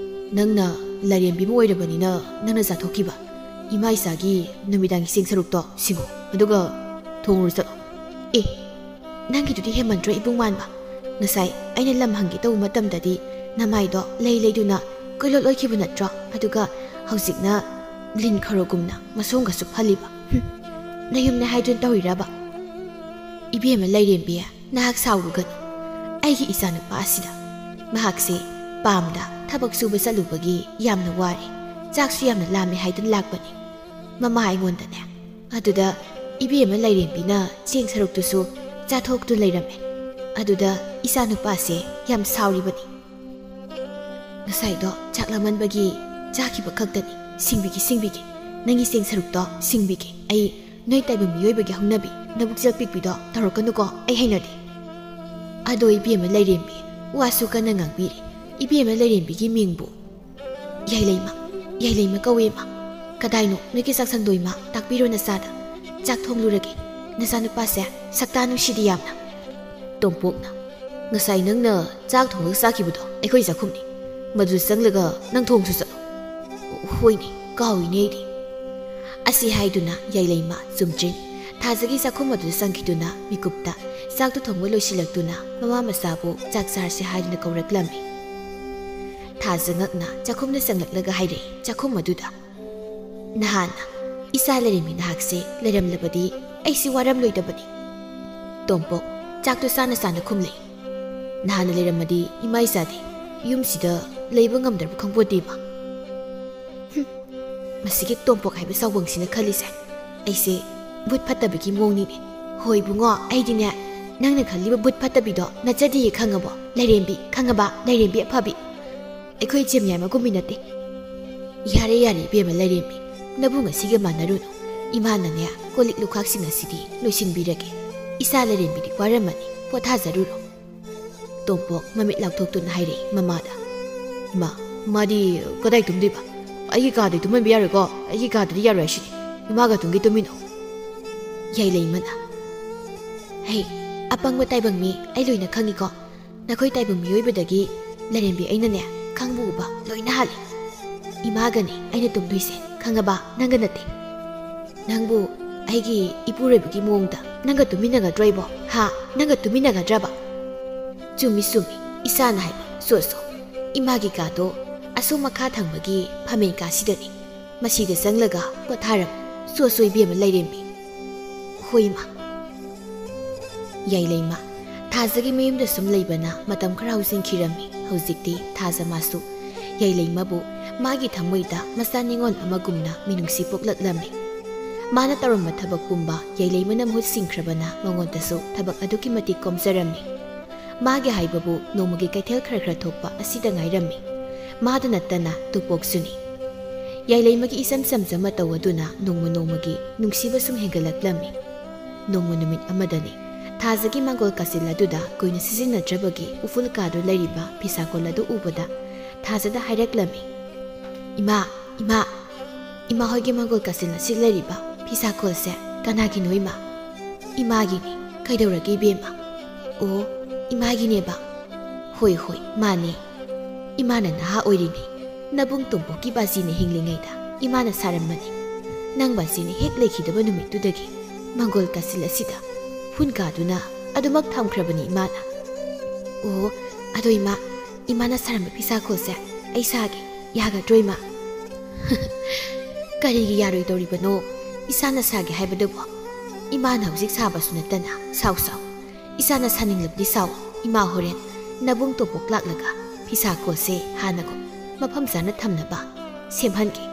"ꯅꯪꯅ ꯂꯥꯏꯔꯦꯝꯕꯤ ꯑꯃ ꯑꯣꯏꯔꯕꯅꯤꯅ ꯅꯪꯅ ꯆꯥꯊꯣꯛꯈꯤꯕ ꯏꯃꯥ ꯏꯆꯥꯒꯤ ꯅꯨꯃꯤꯗꯥꯡꯒꯤ ꯆꯦꯡ ꯁꯔꯨꯛꯇꯣ ꯁꯤꯡꯉꯨ꯫" ꯑꯗꯨꯒ ꯊꯣꯡꯉꯨꯔꯣ ꯆꯠꯂꯣ꯫ ꯑꯦ, ꯅꯪꯒꯤꯗꯨꯗꯤ ꯍꯦꯟꯃꯟꯗ꯭ꯔꯣ ꯏꯕꯨꯡ ꯃꯥꯟꯕ? ꯉꯁꯥꯏ ꯑꯩꯅ ꯂꯝ ꯍꯪꯒꯦ ꯇꯧꯕ ꯃꯇꯝꯗꯗꯤ ꯅꯃꯥꯏꯗꯣ ꯂꯩ ꯂꯩꯗꯨꯅ ꯀꯣꯏꯂꯣꯠ ꯂꯣꯏꯈꯤꯕ ꯅꯠꯇ꯭ꯔꯣ? ꯑꯗꯨꯒ ꯍꯧꯖꯤꯛꯅ ꯂꯤꯟ ꯈꯔꯣꯒꯨꯝꯅ ꯃꯁꯣꯝꯒꯁꯨ ꯐꯜꯂꯤꯕ꯫ ꯍꯨꯝ, ꯅꯌꯨꯝꯅꯦ ꯍꯥꯏꯗꯨꯅ ꯇꯧꯔꯤꯔꯕ? ꯏꯕꯦꯝꯃ ꯂꯩꯔꯦꯝꯕꯤ, ꯅꯍꯥꯛ ꯁꯥꯎꯔꯨꯒꯅꯨ꯫ ꯑꯩꯒꯤ ꯏꯆꯥꯅꯨꯄꯥ ꯑꯁꯤꯗ, ꯃꯍꯥꯛꯁꯦ ꯄꯥꯝꯗ ꯊꯕꯛ ꯁꯨꯕ ꯆꯠꯂꯨꯕꯒꯤ ꯌꯥꯝꯅ ꯋꯥꯔꯦ, ꯆꯥꯛꯁꯨ ꯌꯥꯝꯅ ꯂꯥꯝꯃꯦ ꯍꯥꯏꯗꯨꯅ ꯂꯥꯛꯄꯅꯤ꯫ ꯃꯃꯥ ꯑꯩꯉꯣꯟꯗꯅꯦ꯫ ꯑꯗꯨꯗ ꯏꯕꯦꯝꯃ ꯂꯩꯔꯦꯝꯕꯤꯅ ꯆꯦꯡ ꯁꯔꯨꯛꯇꯨꯁꯨ ꯆꯥꯊꯣꯛꯇꯨ ꯂꯩꯔꯝꯃꯦ꯫ ꯑꯗꯨꯗ ꯏꯆꯥꯅꯨꯄꯥꯁꯦ ꯌꯥꯝ ꯁꯥꯎꯔꯤꯕꯅꯤ꯫ ꯉꯁꯥꯏꯗꯣ ꯆꯥꯛ ꯂꯥꯝꯃꯟꯕꯒꯤ ꯆꯥꯈꯤꯕ ꯈꯛꯇꯅꯤ꯫ ꯁꯤꯡꯕꯤꯒꯦ, ꯁꯤꯡꯕꯤꯒꯦ꯫ ꯅꯪꯒꯤ ꯆꯦꯡ ꯁꯔꯨꯛꯇꯣ ꯁꯤꯡꯕꯤꯒꯦ꯫ ꯑꯩ ꯅꯣꯏ ꯇꯥꯏꯕꯪ ꯃꯤꯑꯣꯏꯕꯒꯤ ꯍꯧꯅꯕꯤ ꯅꯕꯨꯛ ꯆꯦꯜ ꯄꯤꯛꯄꯤꯗꯣ ꯇꯧꯔꯛꯀꯅꯨꯀꯣ, ꯑꯩ ꯍꯩꯅꯗꯦ꯫ ꯑꯗꯣ ꯏꯕꯦꯝꯃ ꯂꯩꯔꯦꯝꯕꯤ, ꯋꯥꯁꯨ ꯀꯟꯅ ꯉꯥꯡꯕꯤꯔꯦ꯫ ꯏꯕꯦꯝꯃ ꯂꯩꯔꯦꯝꯕꯤꯒꯤ ꯃꯤꯡꯕꯨ ꯌꯥꯏꯂꯩꯃ, ꯌꯥꯏꯂꯩꯃ ꯀꯧꯋꯦ ꯏꯃꯥ꯫ ꯀꯗꯥꯏꯅꯣ ꯅꯣꯏꯒꯤ ꯆꯥꯛꯁꯪꯗꯣ ꯏꯃꯥ? ꯇꯥꯛꯄꯤꯔꯣ ꯅꯆꯥꯗ꯫ ꯆꯥꯛ ꯊꯣꯡꯂꯨꯔꯒꯦ꯫ ꯅꯆꯥꯅꯨꯄꯥꯁꯦ ꯁꯛꯇꯥ ꯅꯨꯡꯁꯤꯗꯦ ꯌꯥꯝꯅ꯫ ꯇꯣꯝꯄꯣꯛꯅ, ꯉꯁꯥꯏ ꯅꯪꯅ ꯆꯥꯛ ꯊꯣꯡꯂꯒ ꯆꯥꯈꯤꯕꯗꯣ ꯑꯩꯈꯣꯏ ꯆꯥꯛꯈꯨꯝꯅꯤ꯫ ꯃꯗꯨꯗ ꯆꯪꯂꯒ ꯅꯪ ꯊꯣꯡꯁꯨ ꯆꯠꯂꯣ꯫ ꯍꯣꯏꯅꯦ, ꯀꯥꯎꯏꯅꯦ ꯑꯩꯗꯤ꯫ ꯑꯁꯤ ꯍꯥꯏꯗꯨꯅ ꯌꯥꯏꯂꯩꯃ ꯆꯨꯝꯗ꯭ꯔꯤꯡ ꯊꯥꯖꯒꯤ ꯆꯥꯛꯈꯨꯝ ꯑꯗꯨꯗ ꯆꯪꯈꯤꯗꯨꯅ ꯃꯤꯀꯨꯞꯇ ꯆꯥꯛꯇꯨ ꯊꯣꯡꯕ ꯂꯣꯏꯁꯤꯜꯂꯛꯇꯨꯅ ꯃꯃꯥ ꯃꯆꯥꯕꯨ ꯆꯥꯛ ꯆꯥꯔꯁꯤ ꯍꯥꯏꯗꯨꯅ ꯀꯧꯔꯛꯂꯝꯃꯤ꯫ ꯊꯥꯖ ꯉꯛꯅ ꯆꯥꯛꯈꯨꯝꯗ ꯆꯪꯂꯛꯂꯒ ꯍꯥꯏꯔꯛꯏ ꯆꯥꯛꯈꯨꯝ ꯑꯗꯨꯗ, "ꯅꯍꯥꯟꯅ ꯏꯆꯥ ꯂꯩꯔꯦꯝꯕꯤ ꯅꯍꯥꯛꯁꯦ ꯂꯩꯔꯝꯂꯕꯗꯤ ꯑꯩꯁꯤ ꯋꯥꯔꯝꯂꯣꯏꯗꯕꯅꯤ꯫" ꯇꯣꯝꯄꯣꯛ ꯆꯥꯛꯇꯨ ꯆꯥꯅ ꯆꯥꯅ ꯈꯨꯝꯂꯛꯏ꯫ "ꯅꯍꯥꯟꯅ ꯂꯩꯔꯝꯃꯗꯤ ꯏꯃꯥ ꯏꯆꯥꯗꯤ ꯌꯨꯝꯁꯤꯗ ꯂꯩꯕ ꯉꯝꯗ꯭ꯔꯕ ꯈꯪꯄꯣꯠꯇꯦꯕ꯫" ꯍꯨꯝ, ꯃꯁꯤꯒꯤ ꯇꯣꯝꯄꯣꯛ ꯍꯥꯏꯕ ꯁꯥꯎꯕꯪꯁꯤꯅ ꯈꯜꯂꯤꯁꯦ ꯑꯩꯁꯦ ꯕꯨꯠ ꯐꯠꯇꯕꯒꯤ ꯃꯑꯣꯡꯅꯤꯅꯦ꯫ ꯍꯣꯏ ꯏꯕꯨꯡꯉꯣ, ꯑꯩꯗꯤꯅꯦ ꯅꯪꯅ ꯈꯜꯂꯤꯕ ꯕꯨꯠ ꯐꯠꯇꯕꯤꯗꯣ ꯅꯠꯆꯗꯤꯌꯦ, ꯈꯪꯉꯕꯣ? ꯂꯩꯔꯦꯝꯕꯤ, ꯈꯪꯉꯕ? ꯂꯩꯔꯦꯝꯕꯤ ꯑꯐꯕꯤ꯫ ꯑꯩꯈꯣꯏ ꯏꯆꯦꯝ ꯌꯥꯏꯃꯒꯨꯝꯕꯤ ꯅꯠꯇꯦ꯫ ꯌꯥꯔꯦ, ꯌꯥꯔꯦ, ꯏꯕꯦꯝꯃ ꯂꯩꯔꯦꯝꯕꯤ, ꯅꯕꯨꯡ ꯑꯁꯤꯒ ꯃꯥꯟꯅꯔꯨꯅꯨ꯫ ꯏꯃꯥꯅꯅꯦ ꯀꯣꯜ ꯂꯤꯛ ꯂꯨꯈꯥꯛꯁꯤꯡ ꯑꯁꯤꯗꯤ ꯂꯣꯏꯁꯤꯟꯕꯤꯔꯒꯦ꯫ ꯏꯆꯥ ꯂꯩꯔꯦꯝꯕꯤꯗꯤ ꯋꯥꯔꯝꯃꯅꯤ, ꯄꯣꯊꯥꯖꯔꯨꯔꯣ꯫ ꯇꯣꯝꯄꯣꯛ ꯃꯃꯤꯠ ꯂꯥꯎꯊꯣꯛꯇꯨꯅ ꯍꯥꯏꯔꯛꯏ ꯃꯃꯥꯗ, "ꯏꯃꯥ, ꯃꯥꯗꯤ ꯀꯗꯥꯏ ꯇꯨꯝꯗꯣꯏꯕ? ꯑꯩꯒꯤ ꯀꯥꯗꯗꯤ ꯇꯨꯝꯍꯟꯕ ꯌꯥꯔꯣꯏꯀꯣ, ꯑꯩꯒꯤ ꯀꯥꯗꯗꯤ ꯌꯥꯔꯣꯏ ꯍꯥꯏꯁꯤꯗꯤ꯫ ꯏꯃꯥꯒ ꯇꯨꯝꯒꯦ ꯇꯨꯝꯃꯤꯟꯅꯧ꯫" ꯌꯥꯏꯂꯩꯃꯅ, "ꯍꯩ, ꯑꯄꯪꯕ ꯇꯥꯏꯕꯪ ꯃꯤ, ꯑꯩ ꯂꯣꯏꯅ ꯈꯪꯉꯤꯀꯣ꯫ ꯅꯈꯣꯏ ꯇꯥꯏꯕꯪ ꯃꯤꯑꯣꯏꯕꯗꯒꯤ ꯂꯩꯔꯦꯝꯕꯤ ꯑꯩꯅꯅꯦ ꯈꯪꯕ ꯎꯕ ꯂꯣꯏꯅ ꯍꯥꯜꯂꯤ꯫ ꯏꯃꯥꯒꯅꯦ ꯑꯩꯅ ꯇꯨꯝꯗꯣꯏꯁꯦ, ꯈꯪꯉꯕ? ꯅꯪꯒ ꯅꯠꯇꯦ꯫" "ꯅꯪꯕꯨ ꯑꯩꯒꯤ ꯏꯄꯨꯔꯣꯏꯕꯒꯤ ꯃꯑꯣꯡꯗ ꯅꯪꯒ ꯇꯨꯃꯤꯟꯅꯒꯗ꯭ꯔꯣ ꯑꯩꯕꯣ? ꯍꯥ? ꯅꯪꯒ ꯇꯨꯃꯤꯟꯅꯒꯗ꯭ꯔꯕ? ꯆꯨꯝꯃꯤ, ꯆꯨꯝꯃꯤ, ꯏꯆꯥꯅ ꯍꯥꯏꯕ, ꯁꯣꯁꯣ꯫ ꯏꯃꯥꯒꯤ ꯀꯥꯗꯣ ꯑꯁꯣꯝ ꯃꯈꯥ ꯊꯪꯕꯒꯤ ꯐꯝꯃꯦꯟ ꯀꯥꯁꯤꯗꯅꯤ꯫ ꯃꯁꯤꯗ ꯆꯪꯂꯒ ꯄꯣꯊꯥꯔꯝꯃꯤ꯫ ꯁꯣꯁꯣ ꯏꯕꯦꯝꯃ ꯂꯩꯔꯦꯝꯕꯤ꯫ ꯍꯣꯏ, ꯏꯃꯥ꯫ ꯌꯥꯏꯂꯩꯃ ꯊꯥꯖꯒꯤ ꯃꯌꯨꯝꯗ ꯁꯨꯝ ꯂꯩꯕꯅ ꯃꯇꯝ ꯈꯔ ꯍꯧꯖꯤꯟꯈꯤꯔꯝꯃꯤ꯫ ꯍꯧꯖꯤꯛꯇꯤ ꯊꯥꯖ ꯃꯥꯁꯨ ꯌꯥꯏꯂꯩꯃꯕꯨ ꯃꯥꯒꯤ ꯊꯃꯣꯏꯗ ꯃꯆꯥ ꯅꯤꯉꯣꯜ ꯑꯃꯒꯨꯝꯅ ꯃꯤꯅꯨꯡꯁꯤ ꯄꯣꯛꯂꯛꯂꯝꯃꯤ꯫ ꯃꯥꯅ ꯇꯧꯔꯝꯕ ꯊꯕꯛ ꯄꯨꯝꯕ ꯌꯥꯏꯂꯩꯃꯅ ꯃꯍꯨꯠ ꯁꯤꯟꯈ꯭ꯔꯕꯅ ꯃꯉꯣꯟꯗꯁꯨ ꯊꯕꯛ ꯑꯗꯨꯛꯀꯤ ꯃꯇꯤꯛ ꯀꯣꯝꯖꯔꯝꯃꯤ꯫ ꯃꯥꯒꯤ ꯍꯥꯏꯕꯕꯨ ꯅꯣꯡꯃꯒꯤ ꯀꯩꯊꯦꯜ ꯈꯔ ꯈꯔ ꯊꯣꯛꯄ ꯑꯁꯤꯗ ꯉꯥꯏꯔꯝꯃꯤ꯫ ꯃꯥꯗ ꯅꯠꯇꯅ ꯇꯨꯄꯣꯛꯁꯨꯅꯤ꯫ ꯌꯥꯏꯂꯩꯃꯒꯤ ꯏꯆꯝ ꯆꯝꯖ ꯃꯇꯧ ꯑꯗꯨꯅ ꯅꯣꯡꯃ ꯅꯣꯡꯃꯒꯤ ꯅꯨꯡꯁꯤꯕ ꯁꯨꯝ ꯍꯦꯟꯒꯠꯂꯛꯂꯝꯃꯤ꯫ ꯅꯣꯡꯃ ꯅꯨꯃꯤꯠ ꯑꯃꯗꯅꯤ, ꯊꯥꯖꯒꯤ ꯃꯥꯡꯒꯣꯜ ꯀꯥꯆꯤꯜ ꯑꯗꯨꯗ ꯀꯨꯏꯅ ꯁꯤꯖꯤꯟꯅꯗ꯭ꯔꯕꯒꯤ ꯎꯐꯨꯜ ꯀꯥꯗꯨ ꯂꯩꯔꯤꯕ ꯐꯤꯁꯥꯀꯣꯜ ꯑꯗꯨ ꯎꯕꯗ ꯊꯥꯖꯗ ꯍꯥꯏꯔꯛꯂꯝꯃꯤ, "ꯏꯃꯥ, ꯏꯃꯥ, ꯏꯃꯥ ꯍꯣꯏꯒꯤ ꯃꯥꯡꯒꯣꯜ ꯀꯥꯆꯤꯜ ꯑꯁꯤ ꯂꯩꯔꯤꯕ ꯐꯤꯁꯥꯀꯣꯜꯁꯦ ꯀꯅꯥꯒꯤꯅꯣ ꯏꯃꯥ?" "ꯏꯃꯥꯒꯤꯅꯤ꯫ ꯀꯩꯗꯧꯔꯒꯦ ꯏꯕꯦꯝꯃ?" "ꯑꯣ, ꯏꯃꯥꯒꯤꯅꯦꯕ?" "ꯍꯣꯏ, ꯍꯣꯏ, ꯃꯥꯅꯦ꯫ ꯏꯃꯥꯅ ꯅꯍꯥ ꯑꯣꯏꯔꯤꯉꯩ ꯅꯕꯨꯡ ꯇꯣꯝꯄꯣꯛꯀꯤ ꯕꯥꯖꯤꯅ ꯍꯤꯡꯂꯤꯉꯩꯗ ꯏꯃꯥꯅ ꯁꯥꯔꯝꯕꯅꯤ꯫ ꯅꯪ ꯕꯥꯖꯤꯅ ꯍꯦꯛ ꯂꯩꯈꯤꯗꯕ ꯅꯨꯃꯤꯠꯇꯨꯗꯒꯤ ꯃꯥꯡꯒꯣꯜ ꯀꯥꯆꯤꯜ ꯑꯁꯤꯗ ꯐꯨꯟ ꯀꯥꯗꯨꯅ ꯑꯗꯨꯃꯛ ꯊꯝꯈ꯭ꯔꯕꯅꯤ ꯏꯃꯥꯅ꯫" "ꯑꯣ, ꯑꯗꯣ ꯏꯃꯥ, ꯏꯃꯥꯅ ꯁꯥꯔꯝꯕ ꯐꯤꯁꯥꯀꯣꯜꯁꯦ ꯑꯩ ꯁꯥꯒꯦ, ꯌꯥꯒꯗ꯭ꯔꯣ ꯏꯃꯥ?" "ꯀꯔꯤꯒꯤ ꯌꯥꯔꯣꯏꯗꯧꯔꯤꯕꯅꯣ? ꯏꯁꯥꯅ ꯁꯥꯒꯦ ꯍꯥꯏꯕꯗꯨꯕꯨ? ꯏꯃꯥꯅ ꯍꯧꯖꯤꯛ ꯁꯥꯕꯁꯨ ꯅꯠꯇꯅ꯫ ꯁꯥꯎ, ꯁꯥꯎ꯫ ꯏꯁꯥꯅ ꯁꯥꯅꯤꯡꯂꯕꯗꯤ ꯁꯥꯎ꯫ ꯏꯃꯥ ꯍꯣꯔꯦꯟ ꯅꯕꯨꯡ ꯇꯣꯝꯄꯣꯛ ꯂꯥꯛꯂꯒ ꯐꯤꯁꯥꯀꯣꯜꯁꯦ ꯍꯥꯟꯅꯒꯨꯝ ꯃꯐꯝ ꯆꯥꯅ ꯊꯝꯅꯕ ꯁꯦꯝꯍꯟꯒꯦ꯫"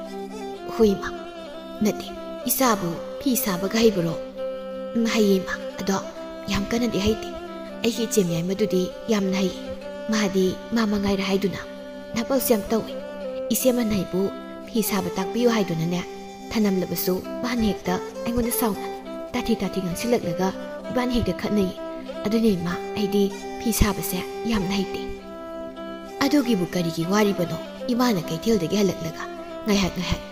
"ꯍꯣꯏ ꯏꯃꯥ꯫ ꯅꯠꯇꯦ, ꯏꯆꯥꯕꯨ ꯐꯤ ꯁꯥꯕꯒ ꯍꯩꯕꯔꯣ?" "ꯎꯝ, ꯍꯩꯌꯦ ꯏꯃꯥ꯫ ꯑꯗꯣ ꯌꯥꯝ ꯀꯟꯅꯗꯤ ꯍꯩꯇꯦ꯫ ꯑꯩꯒꯤ ꯏꯆꯦ ꯃꯌꯥꯏꯃꯗꯨꯗꯤ ꯌꯥꯝꯅ ꯍꯩꯌꯦ꯫ ꯃꯥꯗꯤ ꯃꯥ ꯃꯉꯥꯏꯔꯦ ꯍꯥꯏꯗꯨꯅ ꯅꯥꯄꯜꯁꯨ ꯌꯥꯝ ꯇꯧꯏ꯫ ꯏꯆꯦ ꯃꯅꯥꯏꯕꯨ ꯐꯤ ꯁꯥꯕ ꯇꯥꯛꯄꯤꯌꯨ ꯍꯥꯏꯗꯨꯅꯅꯦ ꯊꯅꯝꯂꯕꯁꯨ ꯃꯥꯅ ꯍꯦꯛꯇ ꯑꯩꯉꯣꯟꯗ ꯁꯥꯎꯅ ꯇꯥꯊꯤ ꯇꯥꯊꯤ ꯉꯥꯡꯁꯤꯜꯂꯛꯂꯒ ꯏꯕꯥꯅꯤ ꯍꯦꯛꯇ ꯈꯠꯅꯩ꯫ ꯑꯗꯨꯅꯦ ꯏꯃꯥ, ꯑꯩꯗꯤ ꯐꯤ ꯁꯥꯕꯁꯦ ꯌꯥꯝꯅ ꯍꯩꯇꯦ꯫" "ꯑꯗꯨꯒꯤꯕꯨ ꯀꯔꯤꯒꯤ ꯋꯥꯔꯤꯕꯅꯣ? ꯏꯃꯥꯅ ꯀꯩꯊꯦꯜꯗꯒꯤ ꯍꯜꯂꯛꯂꯒ ꯉꯥꯏꯍꯥꯛ ꯉꯥꯏꯍꯥꯛ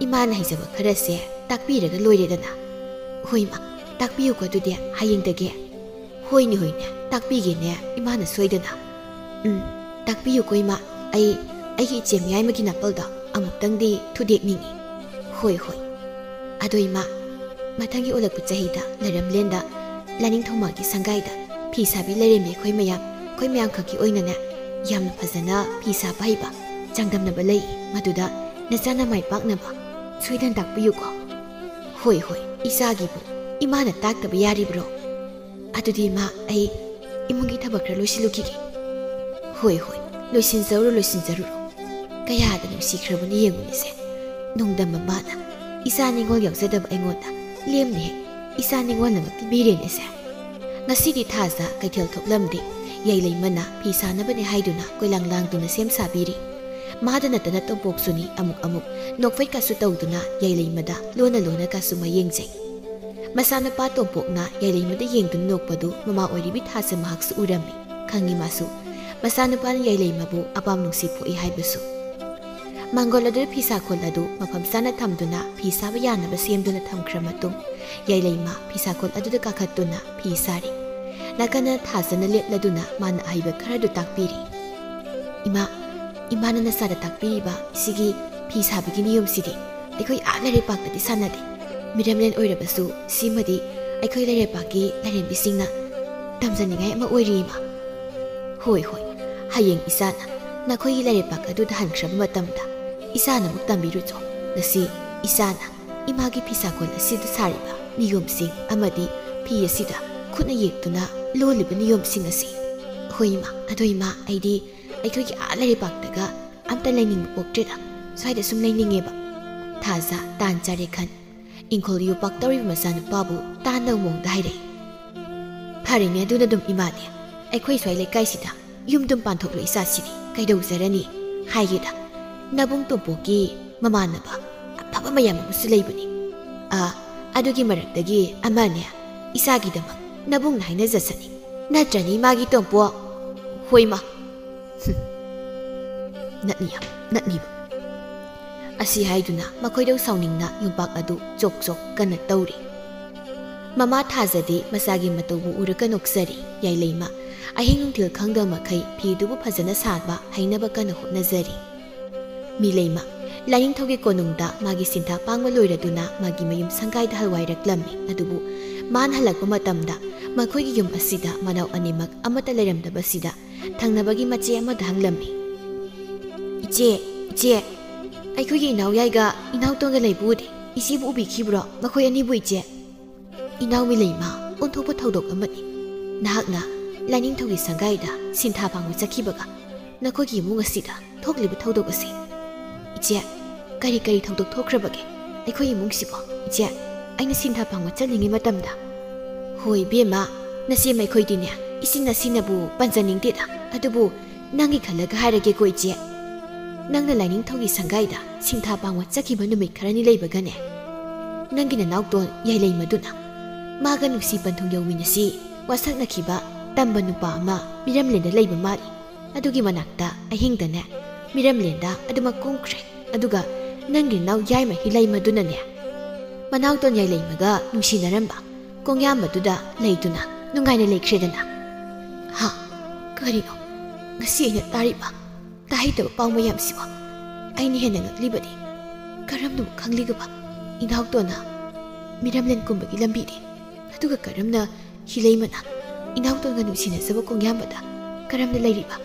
ꯏꯃꯥꯅ ꯍꯩꯖꯕ ꯈꯔꯁꯦ ꯇꯥꯛꯄꯤꯔꯒ ꯂꯣꯏꯔꯦꯗꯅ꯫" "ꯍꯣꯏ ꯏꯃꯥ, ꯇꯥꯛꯄꯤꯌꯨꯀꯣ ꯑꯗꯨꯗꯤ ꯍꯌꯦꯡꯗꯒꯤ꯫" "ꯍꯣꯏꯅꯦ, ꯍꯣꯏꯅꯦ, ꯇꯥꯛꯄꯤꯒꯦꯅꯦ ꯏꯃꯥꯅ ꯁꯣꯏꯗꯅ꯫" "ꯎꯝ, ꯇꯥꯛꯄꯤꯌꯨꯀꯣ ꯏꯃꯥ, ꯑꯩ ꯑꯩꯒꯤ ꯏꯆꯦ ꯃꯌꯥꯏꯃꯒꯤ ꯅꯥꯄꯜꯗꯣ ꯑꯃꯨꯛꯇꯪꯗꯤ ꯊꯨꯗꯦꯛꯅꯤꯡꯏ꯫" "ꯍꯣꯏ, ꯍꯣꯏ꯫ ꯑꯗꯣ ꯏꯃꯥ, ꯃꯊꯪꯒꯤ ꯑꯣꯜꯂꯛꯄ ꯆꯍꯤꯗ ꯂꯩꯔꯝꯂꯦꯟꯗ ꯂꯥꯏꯅꯤꯡꯊꯧꯃꯥꯒꯤ ꯁꯪꯒꯥꯏꯗ ꯐꯤ ꯁꯥꯕꯤ ꯂꯩꯔꯦꯝꯕꯤ ꯑꯩꯈꯣꯏ ꯃꯌꯥꯝ, ꯑꯩꯈꯣꯏ ꯃꯌꯥꯝꯈꯛꯀꯤ ꯑꯣꯏꯅꯅꯦ, ꯌꯥꯝꯅ ꯐꯖꯅ ꯐꯤ ꯁꯥꯕ ꯍꯩꯕ ꯆꯥꯡꯗꯝꯅꯕ ꯂꯩ꯫ ꯃꯗꯨꯗ ꯅꯆꯥꯅ ꯃꯥꯏ ꯄꯥꯛꯅꯕ ꯁꯣꯏꯗꯅ ꯇꯥꯛꯄꯤꯌꯨꯀꯣ꯫ ꯍꯣꯏ, ꯍꯣꯏ, ꯏꯆꯥꯒꯤꯕꯨ ꯏꯃꯥꯅ ꯇꯥꯛꯇꯕ ꯌꯥꯔꯤꯕ꯭ꯔꯣ? ꯑꯗꯨꯗꯤ ꯏꯃꯥ, ꯑꯩ ꯏꯃꯨꯡꯒꯤ ꯊꯕꯛ ꯈꯔ ꯂꯣꯏꯁꯤꯜꯂꯨꯈꯤꯒꯦ꯫ ꯍꯣꯏ, ꯍꯣꯏ, ꯂꯣꯏꯁꯤꯟꯖꯔꯨꯔꯣ, ꯂꯣꯏꯁꯤꯟꯖꯔꯨꯔꯣ꯫ ꯀꯌꯥꯗ ꯅꯨꯡꯁꯤꯈ꯭ꯔꯕꯅꯤ ꯌꯦꯡꯉꯨꯅꯦꯁꯦ꯫ ꯅꯣꯡꯗꯝꯕ ꯃꯥꯅ ꯏꯆꯥ ꯅꯤꯡꯉꯣꯜ ꯌꯥꯎꯖꯗꯕ ꯑꯩꯉꯣꯟꯗ ꯂꯦꯝꯅ ꯍꯦꯛ ꯏꯆꯥ ꯅꯤꯡꯉꯣꯜ ꯑꯃ ꯄꯤꯕꯤꯔꯦꯅꯦꯁꯦ꯫ ꯉꯁꯤꯗꯤ ꯊꯥꯖ ꯀꯩꯊꯦꯜ ꯊꯣꯛꯂꯝꯗꯦ꯫ ꯌꯥꯏꯂꯩꯃꯅ ꯐꯤ ꯁꯥꯅꯕꯅꯦ ꯍꯥꯏꯗꯨꯅ ꯀꯣꯏꯂꯥꯡ ꯂꯥꯡꯗꯨꯅ ꯁꯦꯝ ꯁꯥꯕꯤꯔꯤ꯫ ꯃꯥꯗ ꯅꯠꯇꯅ ꯇꯣꯝꯄꯣꯛꯁꯨꯅꯤ ꯑꯃꯨꯛ ꯑꯃꯨꯛ ꯅꯣꯛꯐꯦꯠꯀꯁꯨ ꯇꯧꯗꯨꯅ ꯌꯥꯏꯂꯩꯃꯗ ꯂꯣꯟꯅ ꯂꯣꯟꯅꯒꯁꯨ ꯃꯌꯦꯡꯖꯩ꯫ ꯃꯆꯥꯅꯨꯄꯥ ꯇꯣꯝꯄꯣꯛꯅ ꯌꯥꯏꯂꯩꯃꯗ ꯌꯦꯡꯗꯨꯅ ꯅꯣꯛꯄꯗꯨ ꯃꯃꯥ ꯑꯣꯏꯔꯤꯕꯤ ꯊꯥꯖ ꯃꯍꯥꯛꯁꯨ ꯎꯔꯝꯃꯤ꯫ ꯈꯪꯉꯤ ꯃꯥꯁꯨ ꯃꯆꯥꯅꯨꯄꯥꯅ ꯌꯥꯏꯂꯩꯃꯕꯨ ꯑꯄꯥꯝ ꯅꯨꯡꯁꯤ ꯄꯣꯛꯏ ꯍꯥꯏꯕꯁꯨ꯫ ꯃꯥꯡꯒꯣꯜ ꯑꯗꯨꯗ ꯐꯤꯁꯥꯈꯣꯜ ꯑꯗꯨ ꯃꯐꯝ ꯆꯥꯅ ꯊꯝꯗꯨꯅ ꯐꯤ ꯁꯥꯕ ꯌꯥꯅꯕ ꯁꯦꯝꯗꯨꯅ ꯊꯝꯈ꯭ꯔ ꯃꯇꯨꯡ, ꯌꯥꯏꯂꯩꯃ ꯐꯤꯁꯥꯈꯣꯜ ꯑꯗꯨꯗ ꯀꯥꯈꯠꯇꯨꯅ ꯐꯤ ꯁꯥꯔꯤ꯫ ꯅꯥꯀꯟꯗ ꯊꯥꯖꯅ ꯂꯦꯞꯂꯗꯨꯅ ꯃꯥꯅ ꯑꯍꯩꯕ ꯈꯔꯗꯨ ꯇꯥꯛꯄꯤꯔꯤ꯫ "ꯏꯃꯥ, ꯏꯃꯥꯅ ꯅꯆꯥꯗ ꯇꯥꯛꯄꯤꯔꯤꯕ ꯁꯤꯒꯤ ꯐꯤ ꯁꯥꯕꯒꯤ ꯅꯤꯌꯣꯝꯁꯤꯗꯤ ꯑꯩꯈꯣꯏ ꯑꯥ ꯂꯩꯔꯩꯄꯥꯛꯇꯗꯤ ꯁꯥꯟꯅꯗꯦ꯫ ꯃꯤꯔꯝꯂꯦꯟ ꯑꯣꯏꯔꯕꯁꯨ ꯁꯤꯃꯗꯤ ꯑꯩꯈꯣꯏ ꯂꯩꯔꯩꯄꯥꯛꯀꯤ ꯂꯥꯏꯔꯦꯝꯕꯤꯁꯤꯡꯅ ꯇꯝꯖꯅꯤꯡꯉꯥꯏ ꯑꯃ ꯑꯣꯏꯔꯤ, ꯏꯃꯥ꯫" "ꯍꯣꯏ, ꯍꯣꯏ, ꯍꯌꯦꯡ ꯏꯆꯥꯅ ꯅꯈꯣꯏꯒꯤ ꯂꯩꯔꯩꯄꯥꯛ ꯑꯗꯨꯗ ꯍꯟꯈ꯭ꯔꯕ ꯃꯇꯝꯗ ꯏꯆꯥꯅ ꯑꯃꯨꯛ ꯇꯝꯕꯤꯔꯨꯆꯣ꯫ ꯉꯁꯤ ꯏꯆꯥꯅ ꯏꯃꯥꯒꯤ ꯐꯤꯁꯥꯀꯣꯜ ꯑꯁꯤꯗ ꯁꯥꯔꯤꯕ ꯅꯤꯌꯣꯝꯁꯤꯡ ꯑꯃꯗꯤ ꯐꯤ ꯑꯁꯤꯗ ꯈꯨꯠꯅ ꯌꯦꯛꯇꯨꯅ ꯂꯣꯜꯂꯤꯕ ꯅꯤꯌꯣꯝꯁꯤꯡ ꯑꯁꯤ꯫" "ꯍꯣꯏ, ꯏꯃꯥ꯫ ꯑꯗꯣ, ꯏꯃꯥ, ꯑꯩꯗꯤ ꯑꯩꯈꯣꯏꯒꯤ ꯑꯥ ꯂꯩꯔꯩꯄꯥꯛꯇꯒ ꯑꯝꯇ ꯂꯩꯅꯤꯡꯕ ꯄꯣꯛꯇ꯭ꯔꯦꯗ꯫ ꯁ꯭ꯋꯥꯏꯗ ꯁꯨꯝ ꯂꯩꯅꯤꯡꯉꯦꯕ꯫" ꯊꯥꯖ ꯇꯥꯟ ꯆꯥꯔꯦ ꯈꯟ ꯏꯪꯈꯣꯜ ꯌꯣꯄꯥꯛ ꯇꯧꯔꯤꯕ ꯃꯆꯥꯅꯨꯄꯥꯕꯨ ꯇꯥꯟꯗꯕ ꯃꯑꯣꯡꯗ ꯍꯥꯏꯔꯛꯏ꯫ "ꯐꯔꯦꯅꯦ, ꯑꯗꯨꯅ ꯑꯗꯨꯝ, ꯏꯃꯥꯗꯤ꯫ ꯑꯩꯈꯣꯏ ꯁ꯭ꯋꯥꯏ ꯂꯩꯀꯥꯏꯁꯤꯗ ꯌꯨꯝꯗꯨꯝ ꯄꯥꯟꯊꯣꯛꯂꯣ ꯏꯆꯥꯁꯤꯗꯤ꯫ ꯀꯩꯗꯧꯖꯔꯅꯤ? ꯍꯥꯏꯒꯦꯗ, ꯅꯕꯨꯡ ꯇꯣꯝꯄꯣꯛꯀꯤ ꯃꯃꯥꯟꯅꯕ ꯑꯐꯕ ꯃꯌꯥꯝ ꯑꯃꯁꯨ ꯂꯩꯕꯅꯤ꯫ ꯑꯥ, ꯑꯗꯨꯒꯤ ꯃꯔꯛꯇꯒꯤ ꯑꯃꯅꯦ ꯏꯆꯥꯒꯤꯗꯃꯛ ꯅꯕꯨꯡꯅ ꯍꯥꯏꯅꯖꯁꯅꯤ꯫ ꯅꯠꯇ꯭ꯔꯅꯤ, ꯏꯃꯥꯒꯤ ꯇꯣꯝꯄꯣꯛ?" "ꯍꯣꯏ, ꯏꯃꯥ꯫" ꯍꯨꯝ꯫ ꯅꯠꯅꯤ ꯌꯥꯝ ꯅꯠꯅꯤꯕ꯫ ꯑꯁꯤ ꯍꯥꯏꯗꯨꯅ ꯃꯈꯣꯏꯗꯧ ꯁꯥꯎꯅꯤꯡꯅ ꯌꯣꯝꯄꯥꯛ ꯑꯗꯨ ꯆꯣꯛ ꯆꯣꯛ ꯀꯟꯅ ꯇꯧꯔꯤ꯫ ꯃꯃꯥ ꯊꯥꯖꯗꯤ ꯃꯆꯥꯒꯤ ꯃꯇꯧꯕꯨ ꯎꯔꯒ ꯅꯣꯛꯆꯔꯤ꯫ ꯌꯥꯏꯂꯩꯃ ꯑꯍꯤꯡ ꯅꯨꯡꯊꯤꯜ ꯈꯪꯗꯕ ꯃꯈꯩ ꯐꯤꯗꯨꯕꯨ ꯐꯖꯅ ꯁꯥꯕ ꯍꯩꯅꯕ ꯀꯟꯅ ꯍꯣꯠꯅꯖꯔꯤ꯫ ꯃꯤꯂꯩꯃ, ꯂꯥꯏꯅꯤꯡꯊꯧꯒꯤ ꯀꯣꯅꯨꯡꯗ ꯃꯥꯒꯤ ꯁꯤꯟꯊꯥ ꯄꯥꯡꯕ ꯂꯣꯏꯔꯗꯨꯅ ꯃꯥꯒꯤ ꯃꯌꯨꯝ ꯁꯪꯒꯥꯏꯗ ꯍꯜꯋꯥꯏꯔꯛꯂꯝꯃꯤ꯫ ꯑꯗꯨꯕꯨ ꯃꯥꯅ ꯍꯜꯂꯛꯄ ꯃꯇꯝꯗ ꯃꯈꯣꯏꯒꯤ ꯌꯨꯝ ꯑꯁꯤꯗ ꯃꯅꯥꯎ ꯑꯅꯤꯃꯛ ꯑꯃꯠꯇ ꯂꯩꯔꯝꯗꯕꯁꯤꯗ ꯊꯪꯅꯕꯒꯤ ꯃꯆꯦ ꯑꯃꯗ ꯍꯪꯂꯝꯃꯤ꯫ "ꯏꯆꯦ, ꯏꯆꯦ, ꯑꯩꯈꯣꯏꯒꯤ ꯏꯅꯥꯎ ꯌꯥꯏꯒ ꯏꯅꯥꯎꯇꯣꯟꯒ ꯂꯩꯕ ꯎꯗꯦ꯫ ꯏꯆꯦꯕꯨ ꯎꯕꯤꯈꯤꯕ꯭ꯔꯣ? ꯃꯈꯣꯏ ꯑꯅꯤꯕꯨ ꯏꯆꯦ?" "ꯏꯅꯥꯎ ꯃꯤꯂꯩꯃ, ꯑꯣꯟꯊꯣꯛꯄ ꯊꯧꯗꯣꯛ ꯑꯃꯅꯤ꯫ ꯅꯍꯥꯛꯅ ꯂꯥꯏꯅꯤꯡꯊꯧꯒꯤ ꯁꯪꯒꯥꯏꯗ ꯁꯤꯟꯊꯥ ꯄꯥꯡꯕ ꯆꯠꯈꯤꯕꯒ ꯅꯈꯣꯏꯒꯤ ꯏꯃꯨꯡ ꯑꯁꯤꯗ ꯊꯣꯛꯂꯤꯕ ꯊꯧꯗꯣꯛ ꯑꯁꯤ꯫ ꯏꯆꯦ, ꯀꯔꯤ ꯀꯔꯤ ꯊꯧꯗꯣꯛ ꯊꯣꯛꯈ꯭ꯔꯕꯒꯦ ꯑꯩꯈꯣꯏ ꯏꯃꯨꯡꯁꯤꯕꯣ? ꯏꯆꯦ, ꯑꯩꯅ ꯁꯤꯟꯊꯥ ꯄꯥꯡꯕ ꯆꯠꯂꯤꯉꯩ ꯃꯇꯝꯗ..." "ꯍꯣꯏ ꯏꯕꯦꯝꯃ, ꯅꯆꯦ ꯃꯈꯣꯏꯗꯤꯅꯦ, ꯏꯁꯤꯡ ꯑꯁꯤꯅꯕꯨ ꯄꯟꯖꯅꯤꯡꯗꯦꯗ꯫ ꯑꯗꯨꯕꯨ ꯅꯪꯒꯤ ꯈꯜꯂꯒ ꯍꯥꯏꯔꯒꯦꯀꯣ ꯏꯆꯦ꯫ ꯅꯪꯅ ꯂꯥꯏꯅꯤꯡꯊꯧꯒꯤ ꯁꯪꯒꯥꯏꯗ ꯁꯤꯟꯊꯥ ꯄꯥꯡꯕ ꯆꯠꯈꯤꯕ ꯅꯨꯃꯤꯠ ꯈꯔꯅꯤ ꯂꯩꯕꯒꯅꯦ, ꯅꯪꯒꯤ ꯅꯅꯥꯎꯇꯣꯟ ꯌꯥꯏꯂꯩꯃꯗꯨꯅ ꯃꯥꯒ ꯅꯨꯡꯁꯤ ꯄꯟꯊꯨꯡ ꯌꯧꯃꯤꯟꯅꯁꯤ ꯋꯥꯁꯛꯅꯈꯤꯕ ꯇꯝꯕ ꯅꯨꯄꯥ ꯑꯃ ꯃꯤꯔꯝꯂꯦꯟꯗ ꯂꯩꯕ ꯃꯥꯜꯂꯤ꯫ ꯑꯗꯨꯒꯤ ꯃꯅꯥꯛꯇ ꯑꯍꯤꯡꯗꯅꯦ ꯃꯤꯔꯝꯂꯦꯟꯗ ꯑꯗꯨꯃꯛ ꯀꯨꯝꯈ꯭ꯔꯦ꯫ ꯑꯗꯨꯒ ꯅꯪꯒꯤ ꯅꯅꯥꯎ ꯌꯥꯏꯃ ꯍꯤꯂꯩꯃꯗꯨꯅꯅꯦ ꯃꯅꯥꯎꯇꯣꯟ ꯌꯥꯏꯂꯩꯃꯒ ꯅꯨꯡꯁꯤꯅꯔꯝꯕ ꯀꯣꯡꯌꯥꯝꯕꯗꯨꯗ ꯂꯩꯗꯨꯅ ꯅꯨꯡꯉꯥꯏꯅ ꯂꯩꯈ꯭ꯔꯦꯗꯅ꯫" "ꯍꯥ? ꯀꯔꯤꯅꯣ ꯉꯁꯤ ꯑꯩꯅ ꯇꯥꯔꯤꯕ ꯇꯥꯍꯩꯗꯕ ꯄꯥꯎ ꯃꯌꯥꯝꯁꯤꯕꯣ? ꯑꯩꯅ ꯍꯦꯟꯅ ꯉꯛꯂꯤꯕꯗꯤ ꯀꯔꯝꯅꯕꯨ ꯈꯪꯂꯤꯒꯕ ꯏꯅꯥꯎꯇꯣꯟꯅ ꯃꯤꯔꯝꯂꯦꯟ ꯀꯨꯝꯕꯒꯤ ꯂꯝꯕꯤꯗꯤ? ꯑꯗꯨꯒ ꯀꯔꯝꯅ ꯍꯤꯂꯩꯃꯅ ꯏꯅꯥꯎꯇꯣꯟꯒ ꯅꯨꯡꯁꯤꯅꯖꯕ ꯀꯣꯡꯌꯥꯝꯕꯗ ꯀꯔꯝꯅ ꯂꯩꯔꯤꯕ?"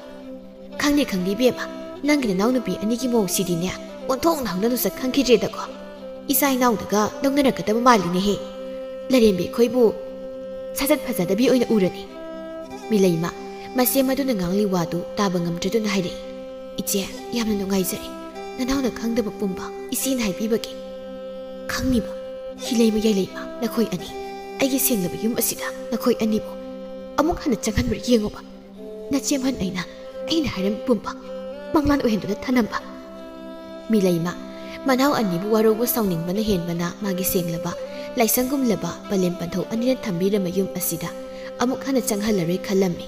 "ꯈꯪꯗꯦ, ꯈꯪꯗꯦ ꯏꯕꯦꯝꯃ, ꯅꯪꯒꯤ ꯅꯅꯥꯎꯅꯨꯄꯤ ꯑꯅꯤꯒꯤ ꯃꯑꯣꯡꯁꯤꯗꯤꯅꯦ, ꯑꯣꯟꯊꯣꯛꯅ ꯍꯧꯅ ꯂꯨꯁꯛ ꯈꯪꯈꯤꯗ꯭ꯔꯦꯗꯀꯣ꯫ ꯏꯆꯥ ꯏꯅꯥꯎꯗꯒ ꯂꯧꯅꯔꯛꯀꯗꯕ ꯃꯥꯜꯂꯤꯅꯦꯍꯦ꯫ ꯂꯥꯏꯔꯦꯝꯕꯤ ꯑꯩꯈꯣꯏꯕꯨ ꯁꯥꯖꯠ ꯐꯖꯗꯕꯤ ꯑꯣꯏꯅ ꯎꯔꯅꯤ꯫" ꯃꯤꯂꯩꯃ, ꯃꯆꯦ ꯃꯗꯨꯅ ꯉꯥꯡꯂꯤ ꯋꯥꯗꯨ ꯇꯥꯕ ꯉꯝꯗ꯭ꯔꯗꯨꯅ ꯍꯥꯏꯔꯛꯏ꯫ "ꯏꯆꯦ, ꯌꯥꯝꯅ ꯅꯨꯡꯉꯥꯏꯖꯔꯦ ꯅꯅꯥꯎꯅ ꯈꯪꯗꯕ ꯄꯨꯝꯕ ꯏꯆꯦꯅ ꯍꯥꯏꯕꯤꯕꯒꯤ꯫ ꯈꯪꯉꯤꯕ ꯍꯤꯂꯩꯃ ꯌꯥꯏꯂꯩꯃ ꯅꯈꯣꯏ ꯑꯅꯤ, ꯑꯩꯒꯤ ꯁꯦꯡꯂꯕ ꯌꯨꯝ ꯑꯁꯤꯗ ꯅꯈꯣꯏ ꯑꯅꯤꯕꯨ ꯑꯃꯨꯛ ꯍꯟꯅ ꯆꯪꯍꯟꯕ꯭ꯔꯥ ꯌꯦꯡꯉꯨꯕ꯫ ꯅꯆꯦꯃꯟ ꯑꯩꯅ, ꯑꯩꯅ ꯍꯥꯏꯔꯝꯕ ꯄꯨꯝꯕ ꯃꯪꯂꯥꯟ ꯑꯣꯏꯍꯟꯗꯨꯅ ꯊꯅꯝꯕ꯫" ꯃꯤꯂꯩꯃ, ꯃꯅꯥꯎ ꯑꯅꯤꯕꯨ ꯋꯥꯔꯧꯕ ꯁꯥꯎꯅꯤꯡꯕꯅ ꯍꯦꯟꯕꯅ ꯃꯥꯒꯤ ꯁꯦꯡꯂꯕ ꯂꯥꯏꯁꯪꯒꯨꯝꯂꯕ ꯄꯂꯦꯝ ꯄꯟꯊꯧ ꯑꯅꯤꯅ ꯊꯝꯕꯤꯔꯝꯕ ꯌꯨꯝ ꯑꯁꯤꯗ ꯑꯃꯨꯛ ꯍꯟꯅ ꯆꯪꯍꯜꯂꯔꯣꯏ ꯈꯜꯂꯝꯃꯤ꯫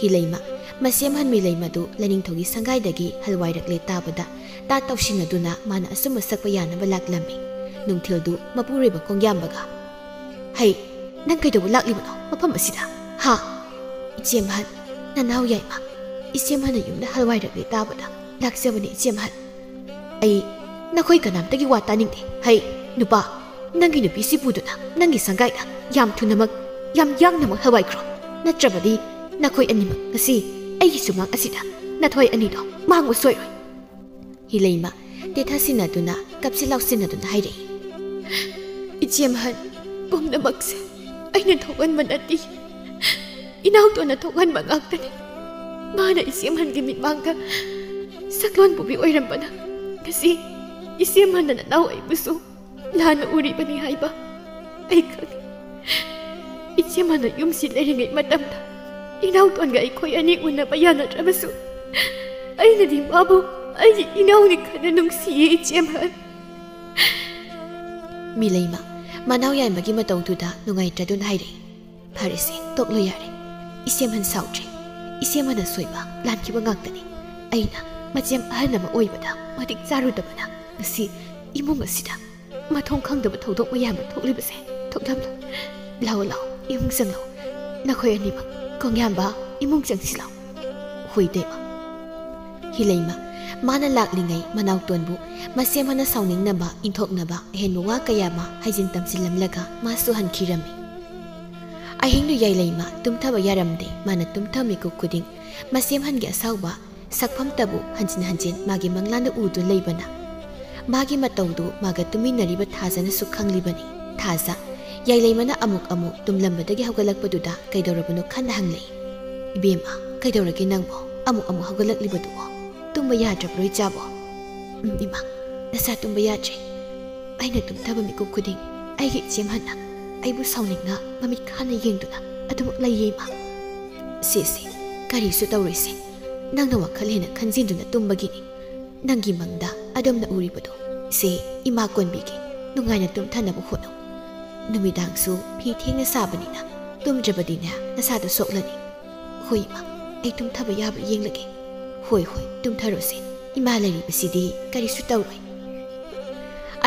ꯍꯤꯂꯩꯃ, ꯃꯆꯦꯝꯍꯟ ꯃꯤꯂꯩꯃꯗꯨ ꯂꯥꯏꯅꯤꯡꯊꯧꯒꯤ ꯁꯪꯒꯥꯏꯗꯒꯤ ꯍꯜꯋꯥꯏꯔꯛꯂꯦ ꯇꯥꯕꯗ ꯇꯥꯠ ꯇꯧꯁꯤꯟꯅꯗꯨꯅ ꯃꯥꯅ ꯑꯁꯨꯝꯕ ꯁꯛꯄ ꯌꯥꯅꯕ ꯂꯥꯛꯂꯝꯃꯤ꯫ ꯅꯨꯡꯊꯤꯜꯗꯨ ꯃꯄꯨꯔꯣꯏꯕ ꯀꯣꯡꯌꯥꯝꯕꯒ, "ꯍꯩ, ꯅꯪ ꯀꯩꯗꯧꯕ ꯂꯥꯛꯂꯤꯕꯅꯣ ꯃꯐꯝ ꯑꯁꯤꯗ? ꯍꯥ?" "ꯏꯆꯦꯝꯍꯟ, ꯅꯅꯥꯎ ꯌꯥꯏꯃ, ꯏꯆꯦꯝꯍꯟꯅ ꯌꯨꯝꯗ ꯍꯜꯋꯥꯏꯔꯛꯂꯦ ꯇꯥꯕꯗ ꯂꯥꯛꯆꯕꯅꯤ ꯏꯆꯦꯝꯍꯟ꯫ ꯑꯩ ꯅꯈꯣꯏ ꯀꯅꯥꯝꯇꯒꯤ ꯋꯥ ꯇꯥꯅꯤꯡꯗꯦ꯫ ꯍꯩ, ꯅꯨꯄꯥ, ꯅꯪꯒꯤ ꯅꯨꯄꯤꯁꯤ ꯄꯨꯗꯨꯅ ꯅꯪꯒꯤ ꯁꯪꯒꯥꯏꯗ ꯌꯥꯝ ꯊꯨꯅꯃꯛ, ꯌꯥꯝ ꯌꯥꯡꯅꯃꯛ ꯍꯋꯥꯏꯈ꯭ꯔꯣ꯫ ꯅꯠꯇ꯭ꯔꯕꯗꯤ ꯅꯈꯣꯏ ꯑꯅꯤꯃꯛ ꯉꯁꯤ ꯑꯩꯒꯤ ꯁꯨꯃꯥꯡ ꯑꯁꯤꯗ ꯅꯊꯣꯏ ꯑꯅꯤꯗꯣ ꯃꯥꯡꯕ ꯁꯣꯏꯔꯣꯏ꯫ ꯍꯤꯂꯩꯃ ꯇꯦꯊꯥ ꯁꯤꯟꯅꯗꯨꯅ, ꯀꯞꯁꯤ ꯂꯥꯎꯁꯤꯟꯅꯗꯨꯅ ꯍꯥꯏꯔꯛꯏ꯫ ꯏꯆꯦ ꯑꯍꯟ, ꯄꯨꯝꯅꯃꯛꯁꯦ ꯑꯩꯅ ꯊꯣꯛꯍꯟꯕ ꯅꯠꯇꯦ꯫ ꯏꯅꯥꯎꯇꯣꯟꯅ ꯊꯣꯛꯍꯟꯕ ꯉꯥꯛꯇꯅꯤ꯫ ꯃꯥꯅ ꯏꯆꯦ ꯑꯍꯟꯒꯤ ꯃꯤꯠꯃꯥꯡꯗ ꯁꯛꯂꯣꯟ ꯄꯨꯕꯤ ꯑꯣꯏꯔꯝꯕꯅ ꯉꯁꯤ ꯏꯆꯦ ꯑꯍꯟꯅ ꯅꯅꯥꯎ ꯑꯩꯕꯨꯁꯨ ꯂꯥꯟꯅ ꯎꯔꯤꯕꯅꯤ ꯍꯥꯏꯕ ꯑꯩ ꯈꯪꯏ꯫ ꯏꯆꯦ ꯑꯍꯟꯅ ꯌꯨꯝꯁꯤ ꯂꯩꯔꯤꯉꯩ ꯃꯇꯝꯗ ꯏꯅꯥꯎꯇꯣꯟꯒ ꯑꯩꯈꯣꯏ ꯑꯅꯤ ꯎꯅꯕ ꯌꯥꯅꯗ꯭ꯔꯕꯁꯨ ꯑꯩꯅꯗꯤ ꯃꯥꯕꯨ ꯑꯩꯒꯤ ꯏꯅꯥꯎꯅꯤ ꯈꯟꯅ ꯅꯨꯡꯁꯤꯌꯦ ꯏꯆꯦ ꯑꯍꯟ꯫ ꯃꯤꯂꯩꯃ ꯃꯅꯥꯎ ꯌꯥꯏꯃꯒꯤ ꯃꯇꯧꯗꯨꯗ ꯅꯨꯡꯉꯥꯏꯇ꯭ꯔꯗꯨꯅ ꯍꯥꯏꯔꯛꯏ꯫ ꯐꯔꯦꯁꯦ, ꯇꯣꯛꯂꯣ ꯌꯥꯔꯦ꯫ ꯏꯆꯦ ꯑꯍꯟ ꯁꯥꯎꯗ꯭ꯔꯦ꯫ ꯏꯆꯦ ꯑꯍꯟꯅ ꯁꯣꯏꯕ ꯂꯥꯟꯈꯤꯕ ꯉꯥꯛꯇꯅꯤ꯫ ꯑꯩꯅ ꯃꯆꯦꯝ ꯑꯍꯜ ꯑꯃ ꯑꯣꯏꯕꯗ ꯃꯇꯤꯛ ꯆꯥꯔꯨꯗꯕꯅ ꯉꯁꯤ ꯏꯃꯨꯡ ꯑꯁꯤꯗ ꯃꯊꯣꯡ ꯈꯪꯗꯕ ꯊꯧꯗꯣꯛ ꯃꯌꯥꯝ ꯑꯃ ꯊꯣꯛꯂꯤꯕꯁꯦ꯫ ꯊꯣꯛꯂꯝꯂꯣ꯫ ꯂꯥꯛꯑꯣ, ꯂꯥꯛꯑꯣ, ꯏꯃꯨꯡ ꯆꯪꯂꯣ꯫ ꯅꯈꯣꯏ ꯑꯅꯤꯃꯛ, ꯀꯣꯡꯌꯥꯝꯕ, ꯏꯃꯨꯡ ꯆꯪꯁꯤꯜꯂꯣ꯫ ꯍꯣꯏ ꯏꯇꯩꯃ꯫ ꯍꯤꯂꯩꯃ ꯃꯥꯅ ꯂꯥꯛꯂꯤꯉꯩ ꯃꯅꯥꯎꯇꯣꯟꯕꯨ ꯃꯆꯦꯝ ꯑꯍꯟꯅ ꯁꯥꯎꯅꯤꯡꯅꯕ, ꯏꯟꯊꯣꯛꯅꯕ ꯑꯍꯦꯟꯕ ꯋꯥ ꯀꯌꯥ ꯑꯃ ꯍꯥꯏꯖꯤꯟ ꯇꯝꯁꯤꯜꯂꯝꯂꯒ ꯃꯥꯁꯨ ꯍꯟꯈꯤꯔꯝꯃꯤ꯫ ꯑꯍꯤꯡꯗꯨ ꯌꯥꯏꯂꯩꯃ ꯇꯨꯝꯊꯕ ꯌꯥꯔꯝꯗꯦ꯫ ꯃꯥꯅ ꯇꯨꯝꯊꯕ ꯃꯤꯀꯨꯞ ꯈꯨꯗꯤꯡ ꯃꯆꯦꯝ ꯑꯍꯟꯒꯤ ꯑꯁꯥꯎꯕ ꯁꯛꯐꯝꯇꯕꯨ ꯍꯟꯖꯤꯟ ꯍꯟꯖꯤꯟ ꯃꯥꯒꯤ ꯃꯪꯂꯥꯟꯗ ꯎꯗꯨꯅ ꯂꯩꯕꯅ ꯃꯥꯒꯤ ꯃꯇꯧꯗꯨ ꯃꯥꯒ ꯇꯨꯃꯤꯟꯅꯔꯤꯕ ꯊꯥꯖꯅꯁꯨ ꯈꯪꯂꯤꯕꯅꯤ꯫ ꯊꯥꯖ ꯌꯥꯏꯂꯩꯃꯅ ꯑꯃꯨꯛ ꯑꯃꯨꯛ ꯇꯨꯝꯂꯝꯕꯗꯒꯤ ꯍꯧꯒꯠꯂꯛꯄꯗꯨꯗ ꯀꯩꯗꯧꯔꯕꯅꯣ ꯈꯟꯅ ꯍꯪꯂꯛꯏ꯫ "ꯏꯕꯦꯝꯃ, ꯀꯩꯗꯧꯔꯒꯦ ꯅꯪꯕꯣ? ꯑꯃꯨꯛ ꯑꯃꯨꯛ ꯍꯧꯒꯠꯂꯛꯂꯤꯕꯗꯨꯕꯣ? ꯇꯨꯝꯕ ꯌꯥꯗ꯭ꯔꯕ꯭ꯔꯣ ꯏꯆꯥꯕꯣ?" "ꯎꯝ, ꯏꯃꯥ, ꯅꯆꯥ ꯇꯨꯝꯕ ꯌꯥꯗ꯭ꯔꯦ꯫ ꯑꯩꯅ ꯇꯨꯝꯊꯕ ꯃꯤꯀꯨꯞ ꯈꯨꯗꯤꯡ ꯑꯩꯒꯤ ꯏꯆꯦꯝ ꯑꯍꯟꯅ ꯑꯩꯕꯨ ꯁꯥꯎꯅꯤꯡꯅ ꯃꯃꯤꯠ ꯈꯥꯅ ꯌꯦꯡꯗꯨꯅ ꯑꯗꯨꯃꯛ ꯂꯩꯌꯦ ꯏꯃꯥ꯫ ꯁꯦ, ꯁꯦ, ꯀꯔꯤꯁꯨ ꯇꯧꯔꯣꯏꯁꯦ꯫ ꯅꯪꯅ ꯋꯥꯈꯜ ꯍꯦꯟꯅ ꯈꯟꯖꯤꯟꯗꯨꯅ ꯇꯨꯝꯕꯒꯤꯅꯤ꯫ ꯅꯪꯒꯤ ꯃꯪꯗ ꯑꯗꯣꯝꯅ ꯎꯔꯤꯕꯗꯣ, ꯁꯦ, ꯏꯃꯥ ꯀꯣꯟꯕꯤꯒꯦ꯫ ꯅꯨꯡꯉꯥꯏꯅ ꯇꯨꯝꯊꯅꯕ ꯍꯣꯠꯅꯧ꯫ ꯅꯨꯃꯤꯗꯥꯡꯁꯨ ꯐꯤ ꯊꯦꯡꯅ ꯁꯥꯕꯅꯤꯅ ꯇꯨꯝꯗ꯭ꯔꯕꯗꯤꯅꯦ ꯅꯁꯥꯗꯣ ꯁꯣꯛꯂꯅꯤ꯫ ꯍꯣꯏ ꯏꯃꯥ, ꯑꯩ ꯇꯨꯝꯊꯕ ꯌꯥꯕ꯭ꯔꯥ ꯌꯦꯡꯂꯒꯦ꯫ ꯍꯣꯏ, ꯍꯣꯏ, ꯇꯨꯝꯊꯔꯣꯁꯦ꯫ ꯏꯃꯥ ꯂꯩꯔꯤꯕꯁꯤꯗꯤ ꯀꯔꯤꯁꯨ ꯇꯧꯔꯣꯏ꯫"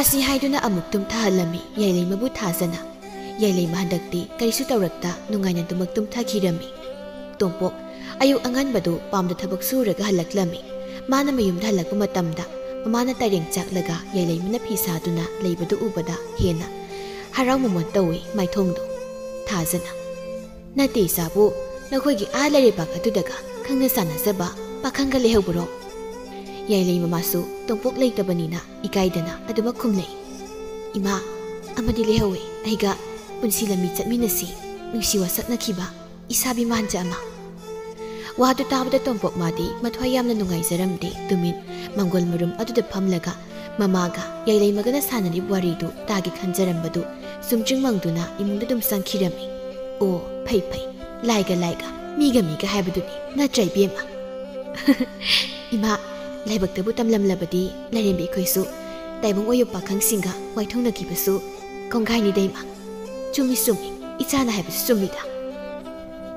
ꯑꯁꯤ ꯍꯥꯏꯗꯨꯅ ꯑꯃꯨꯛ ꯇꯨꯝꯊꯍꯜꯂꯝꯃꯤ ꯌꯥꯏꯂꯩꯃꯕꯨ ꯊꯥꯖꯅ꯫ ꯌꯥꯏꯂꯩꯃ ꯍꯟꯗꯛꯇꯤ ꯀꯔꯤꯁꯨ ꯇꯧꯔꯛꯇ ꯅꯨꯡꯉꯥꯏꯅ ꯑꯗꯨꯃꯛ ꯇꯨꯝꯊꯈꯤꯔꯝꯃꯤ꯫ ꯇꯣꯝꯄꯣꯛ ꯑꯌꯨꯛ ꯑꯉꯟꯕꯗꯨ ꯄꯥꯝꯗ ꯊꯕꯛ ꯁꯨꯔꯒ ꯍꯜꯂꯛꯂꯝꯃꯤ꯫ ꯃꯥꯅ ꯃꯌꯨꯝꯗ ꯍꯜꯂꯛꯄ ꯃꯇꯝꯗ ꯃꯃꯥꯅ ꯇꯥꯏꯔꯦꯡ ꯆꯥꯛꯂꯒ ꯌꯥꯏꯂꯩꯃꯅ ꯐꯤ ꯁꯥꯗꯨꯅ ꯂꯩꯕꯗꯨ ꯎꯕꯗ ꯍꯦꯟꯅ ꯍꯔꯥꯎ ꯃꯃꯣꯟ ꯇꯧꯏ ꯃꯥꯏꯊꯣꯡꯗꯣ꯫ ꯊꯥꯖꯅ, "ꯅꯠꯇꯦ ꯏꯆꯥꯕꯨ, ꯅꯈꯣꯏꯒꯤ ꯑꯥ ꯂꯩꯔꯩꯕꯥꯛ ꯑꯗꯨꯗꯒ ꯈꯪꯅ ꯆꯥꯟꯅꯖꯕ ꯄꯥꯈꯪꯒ ꯂꯩꯍꯧꯕꯔꯣ?" ꯌꯥꯏꯂꯩ ꯃꯃꯥꯁꯨ ꯇꯣꯝꯄꯣꯛ ꯂꯩꯇꯕꯅꯤꯅ ꯏꯀꯥꯏꯗꯅ ꯑꯗꯨꯃꯛ ꯈꯨꯝꯂꯛꯏ꯫ "ꯏꯃꯥ, ꯑꯃꯗꯤ ꯂꯩꯍꯧꯋꯦ, ꯑꯩꯒ ꯄꯨꯟꯁꯤ ꯂꯝꯕꯤ ꯆꯠꯃꯤꯟꯅꯁꯤ, ꯅꯨꯡꯁꯤ ꯋꯥꯁꯛꯅꯈꯤꯕ ꯏꯁꯥꯕꯤ ꯃꯥꯟꯖ ꯑꯃ꯫" ꯋꯥꯗꯨ ꯇꯥꯕꯗ ꯇꯣꯝꯄꯣꯛ ꯃꯥꯗꯤ ꯃꯊ꯭ꯋꯥꯏ ꯌꯥꯝꯅ ꯅꯨꯡꯉꯥꯏꯖꯔꯝꯗꯦ꯫ ꯇꯨꯃꯤꯟ ꯃꯪꯒꯣꯜ ꯃꯔꯨꯝ ꯑꯗꯨꯗ ꯐꯝꯂꯒ ꯃꯃꯥꯒ ꯌꯥꯏꯂꯩꯃꯒꯅ ꯁꯥꯟꯅꯔꯤꯕ ꯋꯥꯔꯤꯗꯨ ꯇꯥꯒꯦ ꯈꯟꯖꯔꯝꯕꯗꯨ ꯆꯨꯝꯗ꯭ꯔꯤꯡ ꯃꯪꯗꯨꯅ ꯏꯃꯨꯡꯗ ꯑꯗꯨꯝ ꯆꯪꯈꯤꯔꯝꯃꯤ꯫ "ꯑꯣ, ꯐꯩ ꯐꯩ, ꯂꯥꯏꯒ ꯂꯥꯏꯒ, ꯃꯤꯒ ꯃꯤꯒ ꯍꯥꯏꯕꯗꯨꯅꯤ ꯅꯠꯇ꯭ꯔꯥ ꯏꯕꯦꯝꯃ?" "ꯏꯃꯥ, ꯂꯥꯏꯕꯛꯇꯕꯨ ꯇꯝꯂꯝꯂꯕꯗꯤ ꯂꯥꯏꯔꯦꯝꯕꯤ ꯑꯩꯈꯣꯏꯁꯨ ꯇꯥꯏꯕꯪ ꯑꯣꯏꯕ ꯄꯥꯈꯪꯁꯤꯡꯒ ꯋꯥꯏꯊꯣꯛꯅꯈꯤꯕꯁꯨ ꯀꯣꯡꯒꯥꯏꯅꯤꯗ ꯏꯃꯥ꯫" "ꯆꯨꯝꯃꯤ ꯆꯨꯝꯃꯤ, ꯏꯆꯥꯅ ꯍꯥꯏꯕꯁꯨ ꯆꯨꯝꯃꯤꯗ꯫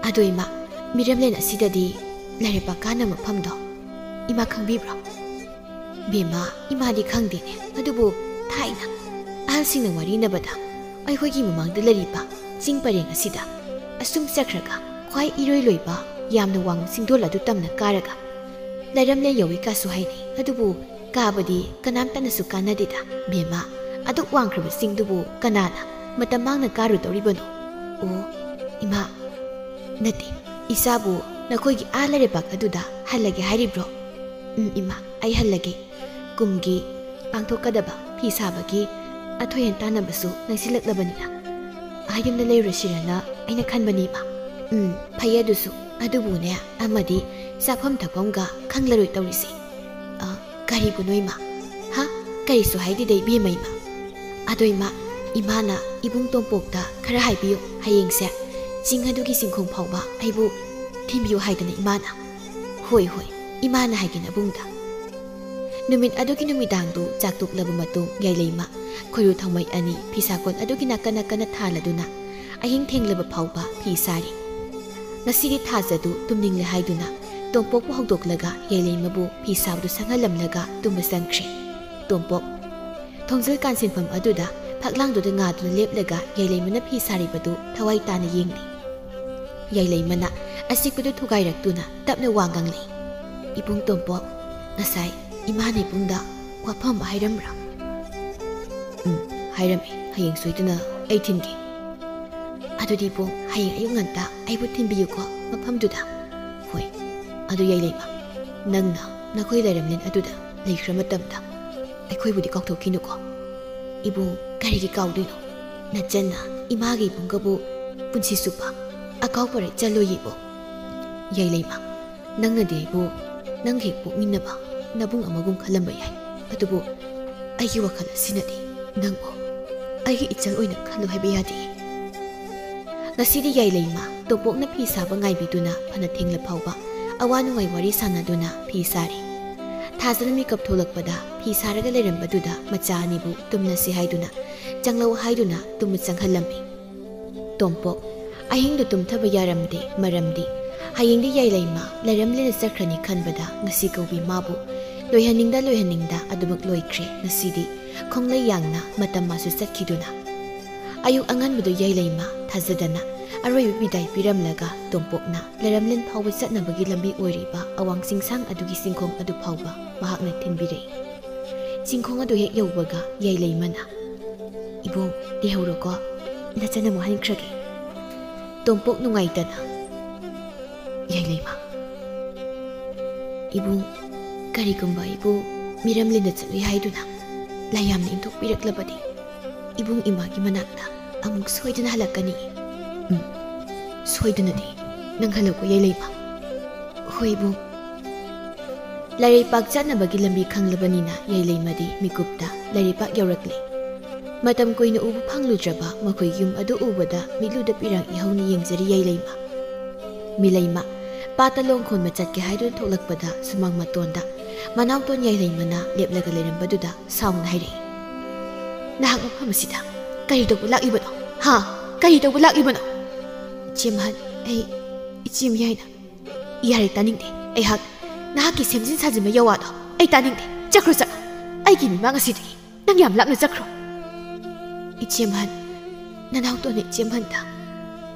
ꯑꯗꯣ ꯏꯃꯥ, ꯃꯤꯔꯝꯂꯦꯟ ꯑꯁꯤꯗꯗꯤ ꯂꯥꯏꯔꯩꯕꯥꯛ ꯀꯥꯅꯕ ꯃꯐꯝꯗꯣ ꯏꯃꯥ ꯈꯪꯕꯤꯕ꯭ꯔꯣ?" "ꯕꯦꯝꯃ, ꯏꯃꯥꯗꯤ ꯈꯪꯗꯦꯅꯦ, ꯑꯗꯨꯕꯨ ꯊꯥꯏꯅ ꯑꯍꯜꯁꯤꯡꯅ ꯋꯥꯔꯤꯅꯕꯗ ꯑꯩꯈꯣꯏꯒꯤ ꯃꯃꯥꯡꯗ ꯂꯩꯔꯤꯕ ꯆꯤꯡ ꯄꯔꯦꯡ ꯑꯁꯤꯗ ꯑꯁꯨꯝ ꯆꯠꯈ꯭ꯔꯒ ꯈ꯭ꯋꯥꯏ ꯏꯔꯣꯏ ꯂꯣꯏꯕ ꯌꯥꯝꯅ ꯋꯥꯡꯕ ꯆꯤꯡꯗꯣꯜ ꯑꯗꯨ ꯇꯝꯅ ꯀꯥꯔꯒ ꯂꯥꯏꯔꯝꯂꯦꯟ ꯌꯧꯏ ꯀꯥꯁꯨ ꯍꯥꯏꯅꯩ꯫ ꯑꯗꯨꯕꯨ ꯀꯥꯕꯗꯤ ꯀꯅꯥꯝꯇꯅꯁꯨ ꯀꯥꯟꯅꯗꯦꯗ ꯕꯦꯝꯃ꯫ ꯑꯗꯨꯛ ꯋꯥꯡꯈ꯭ꯔꯕ ꯆꯤꯡꯗꯨꯕꯨ ꯀꯅꯥꯅ ꯃꯇꯝ ꯃꯥꯡꯅ ꯀꯥꯔꯨꯗꯧꯔꯤꯕꯅꯣ?" "ꯑꯣ, ꯏꯃꯥ, ꯅꯠꯇꯦ, ꯏꯆꯥꯕꯨ ꯅꯈꯣꯏꯒꯤ ꯑꯥ ꯂꯩꯔꯩꯕꯥꯛ ꯑꯗꯨꯗ ꯍꯜꯂꯒꯦ ꯍꯥꯏꯔꯤꯕ꯭ꯔꯣ?" "ꯎꯝ, ꯏꯃꯥ, ꯑꯩ ꯍꯜꯂꯒꯦ꯫ ꯀꯨꯝꯒꯤ ꯄꯥꯡꯊꯣꯛꯀꯗꯕ ꯐꯤ ꯁꯥꯕꯒꯤ ꯑꯊꯣꯏ ꯍꯦꯟ ꯇꯥꯟꯅꯕꯁꯨ ꯅꯛꯁꯤꯜꯂꯛꯂꯕꯅꯤꯅ ꯑꯥ ꯌꯨꯝꯗ ꯂꯩꯔꯨꯔꯁꯤꯔꯅ ꯑꯩꯅ ꯈꯟꯕꯅꯤ, ꯏꯃꯥ꯫" "ꯎꯝ, ꯐꯩ ꯑꯗꯨꯁꯨ꯫ ꯑꯗꯨꯕꯨꯅꯦ, ꯑꯃꯗꯤ ꯆꯥꯐꯝ ꯊꯛꯐꯝꯒ ꯈꯪꯂꯔꯣꯏ ꯇꯧꯔꯤꯁꯦ꯫" "ꯑ, ꯀꯔꯤꯕꯨꯅꯣ ꯏꯃꯥ?" "ꯍꯥ? ꯀꯔꯤꯁꯨ ꯍꯥꯏꯗꯦꯗ ꯏꯕꯦꯝꯃ, ꯏꯃꯥ꯫ ꯑꯗꯣ ꯏꯃꯥ, ꯏꯃꯥꯅ ꯏꯕꯨꯡ ꯇꯣꯝꯄꯣꯛꯇ ꯈꯔ ꯍꯥꯏꯕꯤꯌꯨ, ꯍꯌꯦꯡꯁꯦ ꯆꯤꯡ ꯑꯗꯨꯒꯤ ꯆꯤꯡꯈꯣꯡ ꯐꯥꯎꯕ ꯑꯩꯕꯨ ꯊꯤꯟꯕꯤꯌꯨ ꯍꯥꯏꯗꯅ ꯏꯃꯥꯅ꯫" "ꯍꯣꯏ, ꯍꯣꯏ, ꯏꯃꯥꯅ ꯍꯥꯏꯒꯦ ꯅꯕꯨꯡꯗ꯫" ꯅꯨꯃꯤꯠ ꯑꯗꯨꯒꯤ ꯅꯨꯃꯤꯗꯥꯡꯗꯨ ꯆꯥꯛ ꯇꯣꯛꯂꯕ ꯃꯇꯨꯡ ꯌꯥꯏꯂꯩꯃ ꯈꯣꯏꯔꯨ ꯊꯥꯎꯃꯩ ꯑꯅꯤ ꯐꯤꯁꯥꯀꯣꯟ ꯑꯗꯨꯒꯤ ꯅꯥꯀꯟ ꯅꯥꯀꯟꯅ ꯊꯥꯜꯂꯗꯨꯅ ꯑꯍꯤꯡ ꯊꯦꯡꯂꯕ ꯐꯥꯎꯕ ꯐꯤ ꯁꯥꯔꯤ꯫ ꯉꯁꯤꯗꯤ ꯊꯥꯖꯗꯨ ꯇꯨꯝꯅꯤꯡꯂꯦ ꯍꯥꯏꯗꯨꯅ ꯇꯣꯝꯄꯣꯛꯄꯨ ꯍꯧꯗꯣꯛꯂꯒ ꯌꯥꯏꯂꯩꯃꯕꯨ ꯐꯤ ꯁꯥꯕꯗꯨ ꯁꯪꯍꯜꯂꯝꯂꯒ ꯇꯨꯝꯕ ꯆꯪꯈ꯭ꯔꯦ꯫ ꯇꯣꯝꯄꯣꯛ ꯊꯣꯡꯖꯤꯜ ꯀꯥꯟꯁꯤꯟꯐꯝ ꯑꯗꯨꯗ ꯐꯛꯂꯥꯡꯗꯨꯗ ꯉꯥꯗꯨꯅ ꯂꯦꯞꯂꯒ ꯌꯥꯏꯂꯩꯃꯅ ꯐꯤ ꯁꯥꯔꯤꯕꯗꯨ ꯊꯋꯥꯏ ꯇꯥꯅ ꯌꯦꯡꯂꯤ꯫ ꯌꯥꯏꯂꯩꯃꯅ ꯑꯆꯤꯛꯄꯗꯨ ꯊꯨꯒꯥꯏꯔꯛꯇꯨꯅ ꯇꯞꯅ ꯋꯥ ꯉꯥꯡꯂꯛꯏ꯫ "ꯏꯕꯨꯡ ꯇꯣꯝꯄꯣꯛ, ꯉꯁꯥꯏ ꯏꯃꯥꯅ ꯏꯕꯨꯡꯗ ꯋꯥꯐꯝ ꯑꯃ ꯍꯥꯏꯔꯝꯕ꯭ꯔꯥ? ꯎꯝ, ꯍꯥꯏꯔꯝꯃꯤ꯫ ꯍꯌꯦꯡ ꯁꯣꯏꯗꯅ ꯑꯩ ꯊꯤꯟꯒꯦ꯫ ꯑꯗꯨꯗꯤ ꯏꯕꯨꯡ, ꯍꯌꯦꯡ ꯑꯌꯨꯛ ꯉꯟꯇꯥ ꯑꯩꯕꯨ ꯊꯤꯟꯕꯤꯌꯨꯀꯣ, ꯃꯐꯝꯗꯨꯗ꯫ ꯍꯣꯏ꯫ ꯑꯗꯨ ꯌꯥꯏꯂꯩꯃ, ꯅꯪꯅ ꯅꯈꯣꯏ ꯂꯩꯔꯝꯂꯦꯟ ꯑꯗꯨꯗ ꯂꯩꯈ꯭ꯔ ꯃꯇꯝꯗ ꯑꯩꯈꯣꯏꯕꯨꯗꯤ ꯀꯥꯎꯊꯣꯛꯈꯤꯅꯨꯀꯣ꯫ ꯏꯕꯨꯡ, ꯀꯔꯤꯒꯤ ꯀꯥꯎꯗꯣꯏꯅꯣ? ꯅꯆꯟꯅ ꯏꯃꯥꯒ ꯏꯕꯨꯡꯒꯕꯨ ꯄꯨꯟꯁꯤ ꯆꯨꯞꯄ ꯑꯀꯥꯎꯕ ꯆꯠꯂꯣꯏ ꯏꯕꯨꯡ꯫ ꯌꯥꯏꯂꯩꯃ, ꯅꯪꯅꯗꯤ ꯑꯩꯕꯨ ꯅꯪꯒ ꯍꯦꯛ ꯄꯣꯛꯃꯤꯟꯅꯕ ꯅꯕꯨꯡ ꯑꯃꯒꯨꯝ ꯈꯜꯂꯝꯕ ꯌꯥꯏ, ꯑꯗꯨꯕꯨ ꯑꯩꯒꯤ ꯋꯥꯈꯜ ꯑꯁꯤꯅꯗꯤ ꯅꯪꯕꯨ ꯑꯩꯒꯤ ꯏꯆꯜ ꯑꯣꯏꯅ ꯈꯜꯂꯨ ꯍꯥꯏꯕ ꯌꯥꯗꯦ꯫ ꯉꯁꯤꯗꯤ ꯌꯥꯏꯂꯩꯃ ꯇꯣꯝꯄꯣꯛꯅ ꯐꯤ ꯁꯥꯕ ꯉꯥꯏꯕꯤꯗꯨꯅ ꯐꯅ ꯊꯦꯡꯂ ꯐꯥꯎꯕ ꯑꯋꯥ ꯅꯨꯡꯉꯥꯏ ꯋꯥꯔꯤ ꯁꯥꯟꯅꯗꯨꯅ ꯐꯤ ꯁꯥꯔꯤ꯫ ꯊꯥꯖꯅ ꯃꯤꯀꯞ ꯊꯣꯛꯂꯛꯄꯗ ꯐꯤ ꯁꯥꯔꯒ ꯂꯩꯔꯝꯕꯗꯨꯗ ꯃꯆꯥ ꯑꯅꯤꯕꯨ ꯇꯨꯝꯂꯁꯤ ꯍꯥꯏꯗꯨꯅ ꯆꯪꯂꯛꯎ ꯍꯥꯏꯗꯨꯅ ꯇꯨꯝꯕ ꯆꯪꯍꯜꯂꯝꯃꯤ꯫ ꯇꯣꯝꯄꯣꯛ ꯑꯍꯤꯡꯗꯨ ꯇꯨꯝꯊꯕ ꯌꯥꯔꯝꯗꯦ, ꯃꯔꯝꯗꯤ ꯍꯌꯦꯡꯗꯤ ꯌꯥꯏꯂꯩꯃ ꯂꯩꯔꯝꯂꯦꯟꯗ ꯆꯠꯈ꯭ꯔꯅꯤ ꯈꯟꯕꯗ ꯉꯁꯤ ꯀꯧꯕꯤ ꯃꯥꯕꯨ ꯂꯣꯏꯍꯟꯅꯤꯡꯗ ꯂꯣꯏꯍꯟꯅꯤꯡꯗ ꯑꯗꯨꯃꯛ ꯂꯣꯏꯈ꯭ꯔꯦ꯫ ꯉꯁꯤꯗꯤ ꯈꯣꯡꯂꯩ ꯌꯥꯡꯅ ꯃꯇꯝ ꯃꯥꯁꯨ ꯆꯠꯈꯤꯗꯨꯅ꯫ ꯑꯌꯨꯛ ꯑꯉꯟꯕꯗꯨ ꯌꯥꯏꯂꯩꯃ ꯊꯥꯖꯗꯅ ꯑꯔꯣꯏꯕ ꯕꯤꯗꯥꯏ ꯄꯤꯔꯝꯂꯒ ꯇꯣꯝꯄꯣꯛꯅ ꯂꯩꯔꯝꯂꯦꯟ ꯐꯥꯎꯕ ꯆꯠꯅꯕꯒꯤ ꯂꯝꯕꯤ ꯑꯣꯏꯔꯤꯕ ꯑꯋꯥꯡ ꯆꯤꯡꯁꯥꯡ ꯑꯗꯨꯒꯤ ꯆꯤꯡꯈꯣꯡ ꯑꯗꯨ ꯐꯥꯎꯕ ꯃꯍꯥꯛꯅ ꯊꯤꯟꯕꯤꯔꯦ꯫ ꯆꯤꯡꯈꯣꯡ ꯑꯗꯨ ꯍꯦꯛ ꯌꯧꯕꯒ ꯌꯥꯏꯂꯩꯃꯅ, "ꯏꯕꯨꯡ, ꯂꯩꯍꯧꯔꯣꯀꯣ, ꯅꯆꯟ ꯑꯃꯨꯛ ꯍꯟꯈ꯭ꯔꯒꯦ꯫" ꯇꯣꯝꯄꯣꯛ ꯅꯨꯡꯉꯥꯏꯇꯅ, "ꯌꯥꯏꯂꯩꯃ, ꯏꯕꯨꯡ, ꯀꯔꯤꯒꯨꯝꯕ ꯑꯩꯕꯨ ꯃꯤꯔꯝꯂꯦꯟꯗ ꯆꯠꯂꯨꯏ ꯍꯥꯏꯗꯨꯅ ꯂꯥꯏ ꯌꯥꯝꯅ ꯏꯟꯊꯣꯛꯄꯤꯔꯛꯂꯕꯗꯤ ꯏꯕꯨꯡ ꯏꯃꯥꯒꯤ ꯃꯅꯥꯛꯇ ꯑꯃꯨꯛ ꯁꯣꯏꯗꯅ ꯍꯜꯂꯛꯀꯅꯤ꯫" "ꯎꯝ, ꯁꯣꯏꯗꯅꯗꯤ ꯅꯪ ꯍꯜꯂꯛꯎꯀꯣ ꯌꯥꯏꯂꯩꯃ꯫" "ꯍꯣꯏ ꯏꯕꯨꯡ꯫" ꯂꯥꯏꯔꯩꯄꯥꯛ ꯆꯠꯅꯕꯒꯤ ꯂꯝꯕꯤ ꯈꯪꯂꯕꯅꯤꯅ ꯌꯥꯏꯂꯩꯃꯗꯤ ꯃꯤꯀꯨꯞꯇ ꯂꯥꯏꯔꯩꯄꯥꯛ ꯌꯧꯔꯛꯂꯦ꯫ ꯃꯇꯝ ꯀꯨꯏꯅ ꯎꯕ ꯐꯪꯂꯨꯗ꯭ꯔꯕ ꯃꯈꯣꯏ ꯌꯨꯝ ꯑꯗꯨ ꯎꯕꯗ ꯃꯤꯠꯂꯨꯗ ꯄꯤꯔꯥꯡ ꯏꯍꯧꯅ ꯌꯦꯡꯖꯔꯤ ꯌꯥꯏꯂꯩꯃ꯫ ꯃꯤꯂꯩꯃ ꯄꯥꯠꯇ ꯂꯣꯡ ꯈꯣꯟꯕ ꯆꯠꯀꯦ ꯍꯥꯏꯗꯨꯅ ꯊꯣꯛꯂꯛꯄꯗ ꯁꯨꯃꯥꯡ ꯃꯇꯣꯟꯗ ꯃꯅꯥꯎꯇꯣꯟ ꯌꯥꯏꯂꯩꯃꯅ ꯂꯦꯞꯂꯒ ꯂꯩꯔꯝꯕꯗꯨꯗ ꯁꯥꯎꯅ ꯍꯥꯏꯔꯛꯏ, "ꯅꯍꯥꯛ ꯃꯐꯝ ꯑꯁꯤꯗ ꯀꯔꯤ ꯇꯧꯕ ꯂꯥꯛꯂꯤꯕꯅꯣ? ꯍꯥ? ꯀꯔꯤ ꯇꯧꯕ ꯂꯥꯛꯂꯤꯕꯅꯣ?" "ꯏꯆꯦ ꯃꯍꯟ, ꯑꯩ, ꯏꯆꯦ ꯃꯤꯌꯥꯏꯅ꯫" "ꯌꯥꯔꯦ, ꯇꯥꯅꯤꯡꯗꯦ꯫ ꯑꯩꯍꯥꯛ ꯅꯍꯥꯛꯀꯤ ꯁꯦꯝꯖꯤꯟ ꯁꯥꯖꯤꯟꯕ ꯌꯋꯥꯗꯣ ꯑꯩ ꯇꯥꯅꯤꯡꯗꯦ꯫ ꯆꯠꯈ꯭ꯔꯣ, ꯆꯠꯂꯣ꯫ ꯑꯩꯒꯤ ꯃꯤꯃꯥꯡ ꯑꯁꯤꯗꯒꯤ ꯅꯪ ꯌꯥꯝ ꯂꯥꯞꯅ ꯆꯠꯈ꯭ꯔꯣ꯫" "ꯏꯆꯦ ꯃꯍꯟ, ꯅꯅꯥꯎꯇꯣꯟꯅ ꯏꯆꯦ ꯃꯍꯟꯗ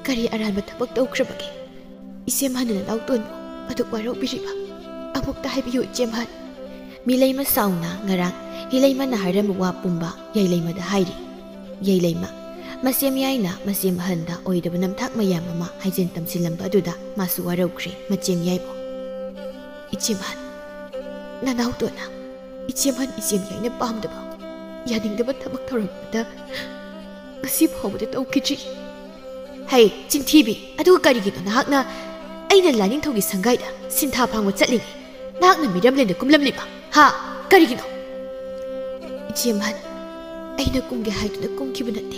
ꯀꯔꯤ ꯑꯔꯥꯟꯕ ꯊꯕꯛ ꯇꯧꯈ꯭ꯔꯕꯒꯦ? ꯏꯆꯦ ꯃꯍꯟꯅ ꯅꯅꯥꯎꯇꯣꯟꯕꯨ ꯑꯗꯨꯛ ꯋꯥꯔꯧꯕꯤꯔꯤꯕ? ꯑꯃꯨꯛꯇ ꯍꯥꯏꯕꯤꯌꯨ, ꯏꯆꯦ ꯃꯍꯟ꯫" ꯃꯤꯂꯩꯃ ꯁꯥꯎꯅ ꯉꯔꯥꯡ ꯍꯤꯂꯩꯃꯅ ꯍꯥꯏꯔꯝꯕ ꯋꯥ ꯄꯨꯝꯕ ꯌꯥꯏꯂꯩꯃꯗ ꯍꯥꯏꯔꯤ꯫ ꯌꯥꯏꯂꯩꯃ, ꯃꯆꯦ ꯃꯌꯥꯏꯅ ꯃꯆꯦ ꯑꯍꯟꯗ ꯑꯣꯏꯗꯕ ꯅꯝꯊꯥꯛ ꯃꯌꯥꯝ ꯑꯃ ꯍꯥꯏꯖꯤꯟ ꯇꯝꯁꯤꯜꯂꯝꯕ ꯑꯗꯨꯗ ꯃꯥꯁꯨ ꯋꯥꯔꯧꯈ꯭ꯔꯦ ꯃꯆꯦ ꯃꯌꯥꯏꯕꯨ꯫ "ꯏꯆꯦ ꯑꯍꯟ, ꯅꯅꯥꯎꯇꯣꯟꯅ ꯏꯆꯦ ꯑꯍꯟ ꯏꯆꯦ ꯃꯌꯥꯏꯅ ꯄꯥꯝꯗꯕ, ꯌꯥꯅꯤꯡꯗꯕ ꯊꯕꯛ ꯊꯧꯔꯝ ꯑꯃꯗ ꯉꯁꯤ ꯐꯥꯎꯕꯗ ꯇꯧꯈꯤꯗ꯭ꯔꯤ꯫" "ꯍꯩ, ꯆꯤꯟꯊꯤꯕꯤ, ꯑꯗꯨꯒ ꯀꯔꯤꯒꯤꯅꯣ ꯅꯍꯥꯛꯅ ꯑꯩꯅ ꯂꯥꯏꯅꯤꯡꯊꯧꯒꯤ ꯁꯪꯒꯥꯏꯗ ꯁꯤꯟꯊꯥ ꯐꯥꯡꯕ ꯆꯠꯂꯤꯉꯩ ꯅꯍꯥꯛꯅ ꯃꯤꯔꯝꯂꯦꯟꯗ ꯀꯨꯝꯂꯝꯂꯤꯕ? ꯍꯥ? ꯀꯔꯤꯒꯤꯅꯣ?" "ꯏꯆꯦ ꯑꯍꯟ, ꯑꯩꯅ ꯀꯨꯝꯒꯦ ꯍꯥꯏꯗꯨꯅ ꯀꯨꯝꯈꯤꯕ ꯅꯠꯇꯦ꯫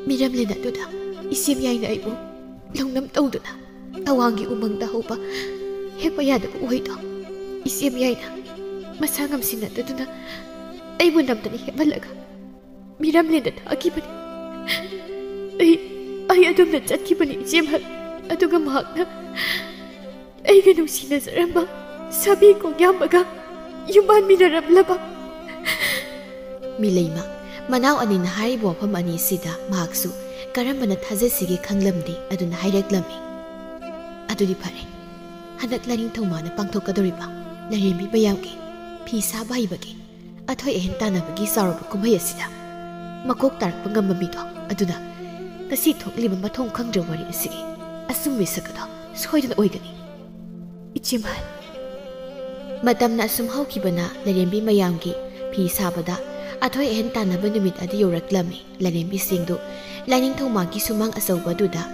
ꯃꯤꯔꯝꯂꯦꯟ ꯑꯗꯨꯗ ꯏꯆꯦ ꯃꯌꯥꯏꯅ ꯑꯩꯕꯨ ꯂꯧꯅꯝ ꯇꯧꯗꯨꯅ ꯑꯋꯥꯡꯒꯤ ꯎꯃꯪꯗ ꯍꯧꯕ ꯍꯦꯛꯄ ꯌꯥꯗꯕ ꯎꯍꯩꯗꯣ ꯏꯆꯦ ꯃꯌꯥꯏꯅ ꯃꯁꯥ ꯉꯝꯁꯤꯟꯅꯗꯗꯨꯅ ꯑꯩꯕꯨ ꯅꯝꯗꯅ ꯍꯦꯛꯍꯜꯂꯒ ꯃꯤꯔꯝꯂꯦꯟꯗ ꯊꯥꯈꯤꯕꯅꯤ꯫ ꯑꯩ, ꯑꯩ ꯑꯗꯨꯝꯅ ꯆꯠꯈꯤꯕꯅꯤ ꯏꯆꯦ ꯑꯍꯟ꯫ ꯑꯗꯨꯒ ꯃꯍꯥꯛꯅ ꯑꯩꯒ ꯅꯨꯡꯁꯤꯅꯖꯔꯝꯕ ꯁꯥꯕꯤ ꯀꯣꯡꯌꯥꯝꯕꯒ ꯌꯨꯝꯕꯥꯟꯃꯤꯟꯅꯔꯝꯂꯕ꯫" ꯃꯤꯂꯩꯃ, ꯃꯅꯥꯎ ꯑꯅꯤꯅ ꯍꯥꯏꯔꯤꯕ ꯋꯥꯐꯝ ꯑꯅꯤꯁꯤꯗ ꯃꯍꯥꯛꯁꯨ ꯀꯔꯝꯕꯅ ꯊꯥꯖꯁꯤꯒꯦ ꯈꯪꯂꯝꯗꯦ꯫ ꯑꯗꯨꯅ ꯍꯥꯏꯔꯛꯂꯝꯃꯤ, "ꯑꯗꯨꯗꯤ ꯐꯔꯦ, ꯍꯟꯗꯛ ꯂꯥꯏꯅꯤꯡꯊꯧ ꯃꯥꯅ ꯄꯥꯡꯊꯣꯛꯀꯗꯧꯔꯤꯕ ꯂꯥꯏꯔꯦꯝꯕꯤ ꯃꯌꯥꯝꯒꯤ ꯐꯤ ꯁꯥꯕ ꯍꯩꯕꯒꯤ ꯑꯊꯣꯏ ꯑꯍꯦꯟ ꯇꯥꯟꯅꯕꯒꯤ ꯆꯥꯎꯔꯕ ꯀꯨꯝꯍꯩ ꯑꯁꯤꯗ ꯃꯀꯣꯛ ꯇꯥꯔꯛꯄ ꯉꯝꯕ ꯃꯤꯗꯣ ꯑꯗꯨꯅ ꯉꯁꯤ ꯊꯣꯛꯂꯤꯕ ꯃꯊꯣꯡ ꯈꯪꯗ꯭ꯔꯕ ꯋꯥꯔꯤ ꯑꯁꯤꯒꯤ ꯑꯆꯨꯝꯕꯤ ꯁꯛ ꯑꯗꯣ ꯁꯣꯏꯗꯅ ꯑꯣꯏꯒꯅꯤ, ꯏꯆꯦ ꯑꯍꯟ꯫" ꯃꯇꯝꯅ ꯑꯁꯨꯝ ꯍꯧꯈꯤꯕꯅ ꯂꯥꯏꯔꯦꯝꯕꯤ ꯃꯌꯥꯝꯒꯤ ꯐꯤ ꯁꯥꯕꯗ ꯑꯊꯣꯏ ꯑꯍꯦꯟ ꯇꯥꯟꯅꯕ ꯅꯨꯃꯤꯠ ꯑꯗꯨ ꯌꯧꯔꯛꯂꯝꯃꯤ꯫ ꯂꯥꯏꯔꯦꯝꯕꯤꯁꯤꯡꯗꯨ ꯂꯥꯏꯅꯤꯡꯊꯧ ꯃꯥꯒꯤ ꯁꯨꯃꯥꯡ ꯑꯆꯧꯕ ꯑꯗꯨꯗ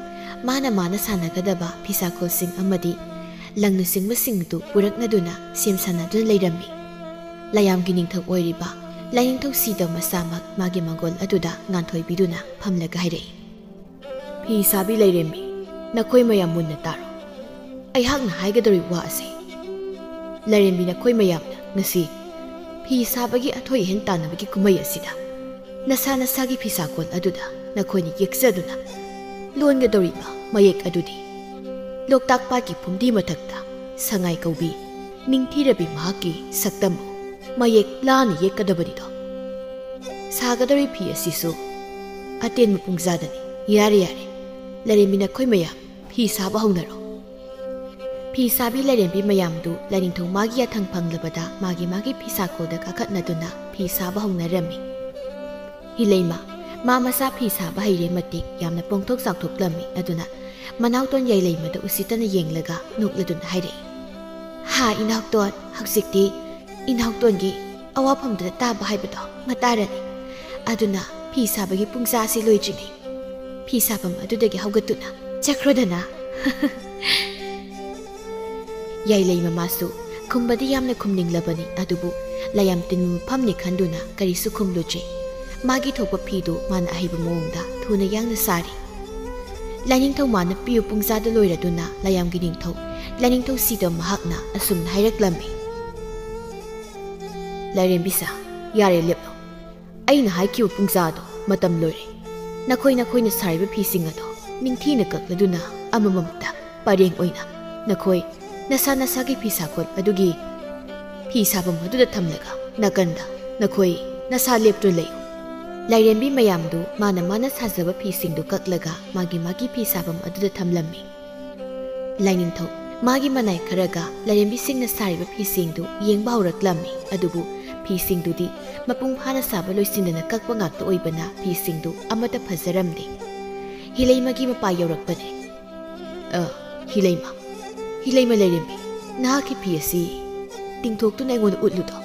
ꯃꯥꯅ ꯃꯥꯅ ꯁꯥꯟꯅꯒꯗꯕ ꯐꯤꯁꯥꯀꯣꯜꯁꯤꯡ ꯑꯃꯗꯤ ꯂꯪꯅꯆꯤꯡꯕꯁꯤꯡꯗꯨ ꯄꯨꯔꯛꯅꯗꯨꯅ ꯁꯦꯝ ꯁꯥꯅꯗꯨꯅ ꯂꯩꯔꯝꯃꯤ꯫ ꯂꯥꯏꯌꯥꯝꯒꯤ ꯅꯤꯡꯊꯧ ꯑꯣꯏꯔꯤꯕ ꯂꯥꯏꯅꯤꯡꯊꯧ ꯁꯤꯗ ꯃꯁꯥꯃꯛ ꯃꯥꯒꯤ ꯃꯪꯒꯣꯜ ꯑꯗꯨꯗ ꯉꯥꯟꯊꯣꯏꯕꯤꯗꯨꯅ ꯐꯝꯂꯒ ꯍꯥꯏꯔꯛꯏ, "ꯐꯤ ꯁꯥꯕꯤ ꯂꯥꯏꯔꯦꯝꯕꯤ, ꯅꯈꯣꯏ ꯃꯌꯥꯝ ꯃꯨꯟꯅ ꯇꯥꯔꯣ꯫ ꯑꯩꯍꯥꯛꯅ ꯍꯥꯏꯒꯗꯧꯔꯤꯕ ꯋꯥ ꯑꯁꯤ꯫ ꯂꯥꯏꯔꯦꯝꯕꯤ, ꯅꯈꯣꯏ ꯃꯌꯥꯝꯅ ꯉꯁꯤ ꯐꯤ ꯁꯥꯕꯒꯤ ꯑꯊꯣꯏ ꯑꯍꯦꯟ ꯇꯥꯟꯅꯕꯒꯤ ꯀꯨꯝꯍꯩ ꯑꯁꯤꯗ ꯅꯁꯥ ꯅꯁꯥꯒꯤ ꯐꯤꯁꯥꯀꯣꯜ ꯑꯗꯨꯗ ꯅꯈꯣꯏꯅ ꯌꯦꯛꯆꯗꯨꯅ ꯂꯣꯟꯒꯗꯧꯔꯤꯕ ꯃꯌꯦꯛ ꯑꯗꯨꯗꯤ ꯂꯣꯛꯇꯥꯛ ꯄꯥꯠꯀꯤ ꯐꯨꯝꯗꯤ ꯃꯊꯛꯇ ꯁꯉꯥꯏ ꯀꯧꯕꯤ ꯅꯤꯡꯊꯤꯔꯕꯤ ꯃꯍꯥꯛꯀꯤ ꯁꯛꯇꯝꯕꯨ ꯃꯌꯦꯛ ꯂꯥꯅ ꯌꯦꯛꯀꯗꯕꯅꯤꯗꯣ꯫ ꯁꯥꯒꯗꯧꯔꯤ ꯐꯤ ꯑꯁꯤꯁꯨ ꯑꯇꯦꯟꯕ ꯄꯨꯡꯖꯥꯗꯅꯤ꯫ ꯌꯥꯔꯦ, ꯌꯥꯔꯦ, ꯂꯥꯏꯔꯦꯝꯕꯤ, ꯅꯈꯣꯏ ꯃꯌꯥꯝ ꯐꯤ ꯁꯥꯕ ꯍꯧꯅꯔꯣ꯫" ꯐꯤ ꯁꯥꯕꯤ ꯂꯥꯏꯔꯦꯝꯕꯤ ꯃꯌꯥꯝꯗꯨ ꯂꯥꯏꯅꯤꯡꯊꯧ ꯃꯥꯒꯤ ꯌꯥꯊꯪ ꯐꯪꯂꯕꯗ ꯃꯥꯒꯤ ꯃꯥꯒꯤ ꯐꯤꯁꯥꯀꯣꯜꯗ ꯀꯥꯈꯠꯅꯗꯨꯅ ꯐꯤ ꯁꯥꯕ ꯍꯧꯅꯔꯝꯃꯤ꯫ ꯍꯤꯂꯩꯃ, ꯃꯥ ꯃꯁꯥ ꯐꯤ ꯁꯥꯕ ꯍꯩꯔꯦ ꯃꯇꯤꯛ ꯌꯥꯝꯅ ꯄꯣꯡꯊꯣꯛ ꯆꯥꯎꯊꯣꯛꯂꯝꯃꯤ꯫ ꯑꯗꯨꯅ ꯃꯅꯥꯎꯇꯣꯟ ꯌꯥꯏꯂꯩꯃꯗ ꯎꯁꯤꯠꯇꯅ ꯌꯦꯡꯂꯒ ꯅꯣꯛꯂꯗꯨꯅ ꯍꯥꯏꯔꯛꯏ, "ꯍꯥ ꯏꯅꯥꯎꯇꯣꯟ, ꯍꯧꯖꯤꯛꯇꯤ ꯏꯅꯥꯎꯇꯣꯟꯒꯤ ꯑꯋꯥꯐꯝꯗꯨꯗ ꯇꯥꯕ ꯍꯥꯏꯕꯗꯣ ꯃꯇꯥꯔꯅꯤ꯫ ꯑꯗꯨꯅ ꯐꯤ ꯁꯥꯕꯒꯤ ꯄꯨꯡꯖꯥꯁꯤ ꯂꯣꯏꯗ꯭ꯔꯤꯉꯩ ꯐꯤ ꯁꯥꯐꯝ ꯑꯗꯨꯗꯒꯤ ꯍꯧꯒꯠꯇꯨꯅ ꯆꯠꯈ꯭ꯔꯣꯗꯅ꯫" ꯌꯥꯏꯂꯩ ꯃꯃꯥꯁꯨ ꯈꯨꯝꯕꯗꯤ ꯌꯥꯝꯅ ꯈꯨꯝꯅꯤꯡꯂꯕꯅꯤ, ꯑꯗꯨꯕꯨ ꯂꯥꯏꯌꯥꯝ ꯇꯤꯟꯕ ꯃꯐꯝꯅꯤ ꯈꯟꯗꯨꯅ ꯀꯔꯤꯁꯨ ꯈꯨꯝꯂꯨꯗ꯭ꯔꯤ꯫ ꯃꯥꯒꯤ ꯊꯣꯛꯄ ꯐꯤꯗꯨ ꯃꯥꯅ ꯑꯍꯩꯕ ꯃꯑꯣꯡꯗ ꯊꯨꯅ ꯌꯥꯡꯅ ꯁꯥꯔꯤ꯫ ꯂꯥꯏꯅꯤꯡꯊꯧ ꯃꯥꯅ ꯄꯤꯌꯨ ꯄꯨꯡꯖꯥꯗ ꯂꯣꯏꯔꯗꯨꯅ ꯂꯥꯏꯌꯥꯝꯒꯤ ꯅꯤꯡꯊꯧ ꯂꯥꯏꯅꯤꯡꯊꯧ ꯁꯤꯗꯕ ꯃꯍꯥꯛꯅ ꯑꯁꯨꯝꯅ ꯍꯥꯏꯔꯛꯂꯝꯃꯤ, "ꯂꯥꯏꯔꯦꯝꯕꯤꯁꯥ, ꯌꯥꯔꯦ, ꯂꯦꯞꯂꯣ꯫ ꯑꯩꯅ ꯍꯥꯏꯈꯤꯕ ꯄꯨꯡꯖꯥꯗꯣ ꯃꯇꯝ ꯂꯣꯏꯔꯦ꯫ ꯅꯈꯣꯏ ꯅꯈꯣꯏꯅ ꯁꯥꯔꯤꯕ ꯐꯤꯁꯤꯡ ꯑꯗꯣ ꯅꯤꯡꯊꯤꯅ ꯀꯛꯂꯗꯨꯅ ꯑꯃꯃꯝꯇ ꯄꯔꯦꯡ ꯑꯣꯏꯅ ꯅꯈꯣꯏ ꯅꯁꯥ ꯅꯁꯥꯒꯤ ꯐꯤꯁꯥꯀꯣꯟ ꯑꯗꯨꯒꯤ ꯐꯤ ꯁꯥꯐꯝ ꯑꯗꯨꯗ ꯊꯝꯂꯒ ꯅꯥꯀꯟꯗ ꯅꯈꯣꯏ ꯅꯁꯥ ꯂꯦꯞꯇꯨꯅ ꯂꯩꯌꯨ꯫" ꯂꯥꯏꯔꯦꯝꯕꯤ ꯃꯌꯥꯝꯗꯨ ꯃꯥꯅ ꯃꯥꯅ ꯁꯥꯖꯕ ꯐꯤꯁꯤꯡꯗꯨ ꯀꯛꯂꯒ ꯃꯥꯒꯤ ꯃꯥꯒꯤ ꯐꯤ ꯁꯥꯐꯝ ꯑꯗꯨꯗ ꯊꯝꯂꯝꯃꯤ꯫ ꯂꯥꯏꯅꯤꯡꯊꯧ ꯃꯥꯒꯤ ꯃꯅꯥꯏ ꯈꯔꯒ ꯂꯥꯏꯔꯦꯝꯕꯤꯁꯤꯡꯅ ꯁꯥꯔꯤꯕ ꯐꯤꯁꯤꯡꯗꯨ ꯌꯦꯡꯕ ꯍꯧꯔꯛꯂꯝꯃꯤ, ꯑꯗꯨꯕꯨ ꯐꯤꯁꯤꯡꯗꯨꯗꯤ ꯃꯄꯨꯡ ꯐꯥꯅ ꯁꯥꯕ ꯂꯣꯏꯁꯤꯟꯗꯅ ꯀꯛꯄ ꯉꯥꯛꯇ ꯑꯣꯏꯕꯅ ꯐꯤꯁꯤꯡꯗꯨ ꯑꯃꯠꯇ ꯐꯖꯔꯝꯗꯦ꯫ ꯍꯤꯂꯩꯃꯒꯤ ꯃꯄꯥ ꯌꯧꯔꯛꯄꯅꯦ꯫ "ꯑ, ꯍꯤꯂꯩꯃ, ꯍꯤꯂꯩꯃ ꯂꯥꯏꯔꯦꯝꯕꯤ, ꯅꯍꯥꯛꯀꯤ ꯐꯤ ꯑꯁꯤ ꯇꯤꯡꯊꯣꯛꯇꯨꯅ ꯑꯩꯉꯣꯟꯗ ꯎꯠꯂꯨꯗꯣ꯫"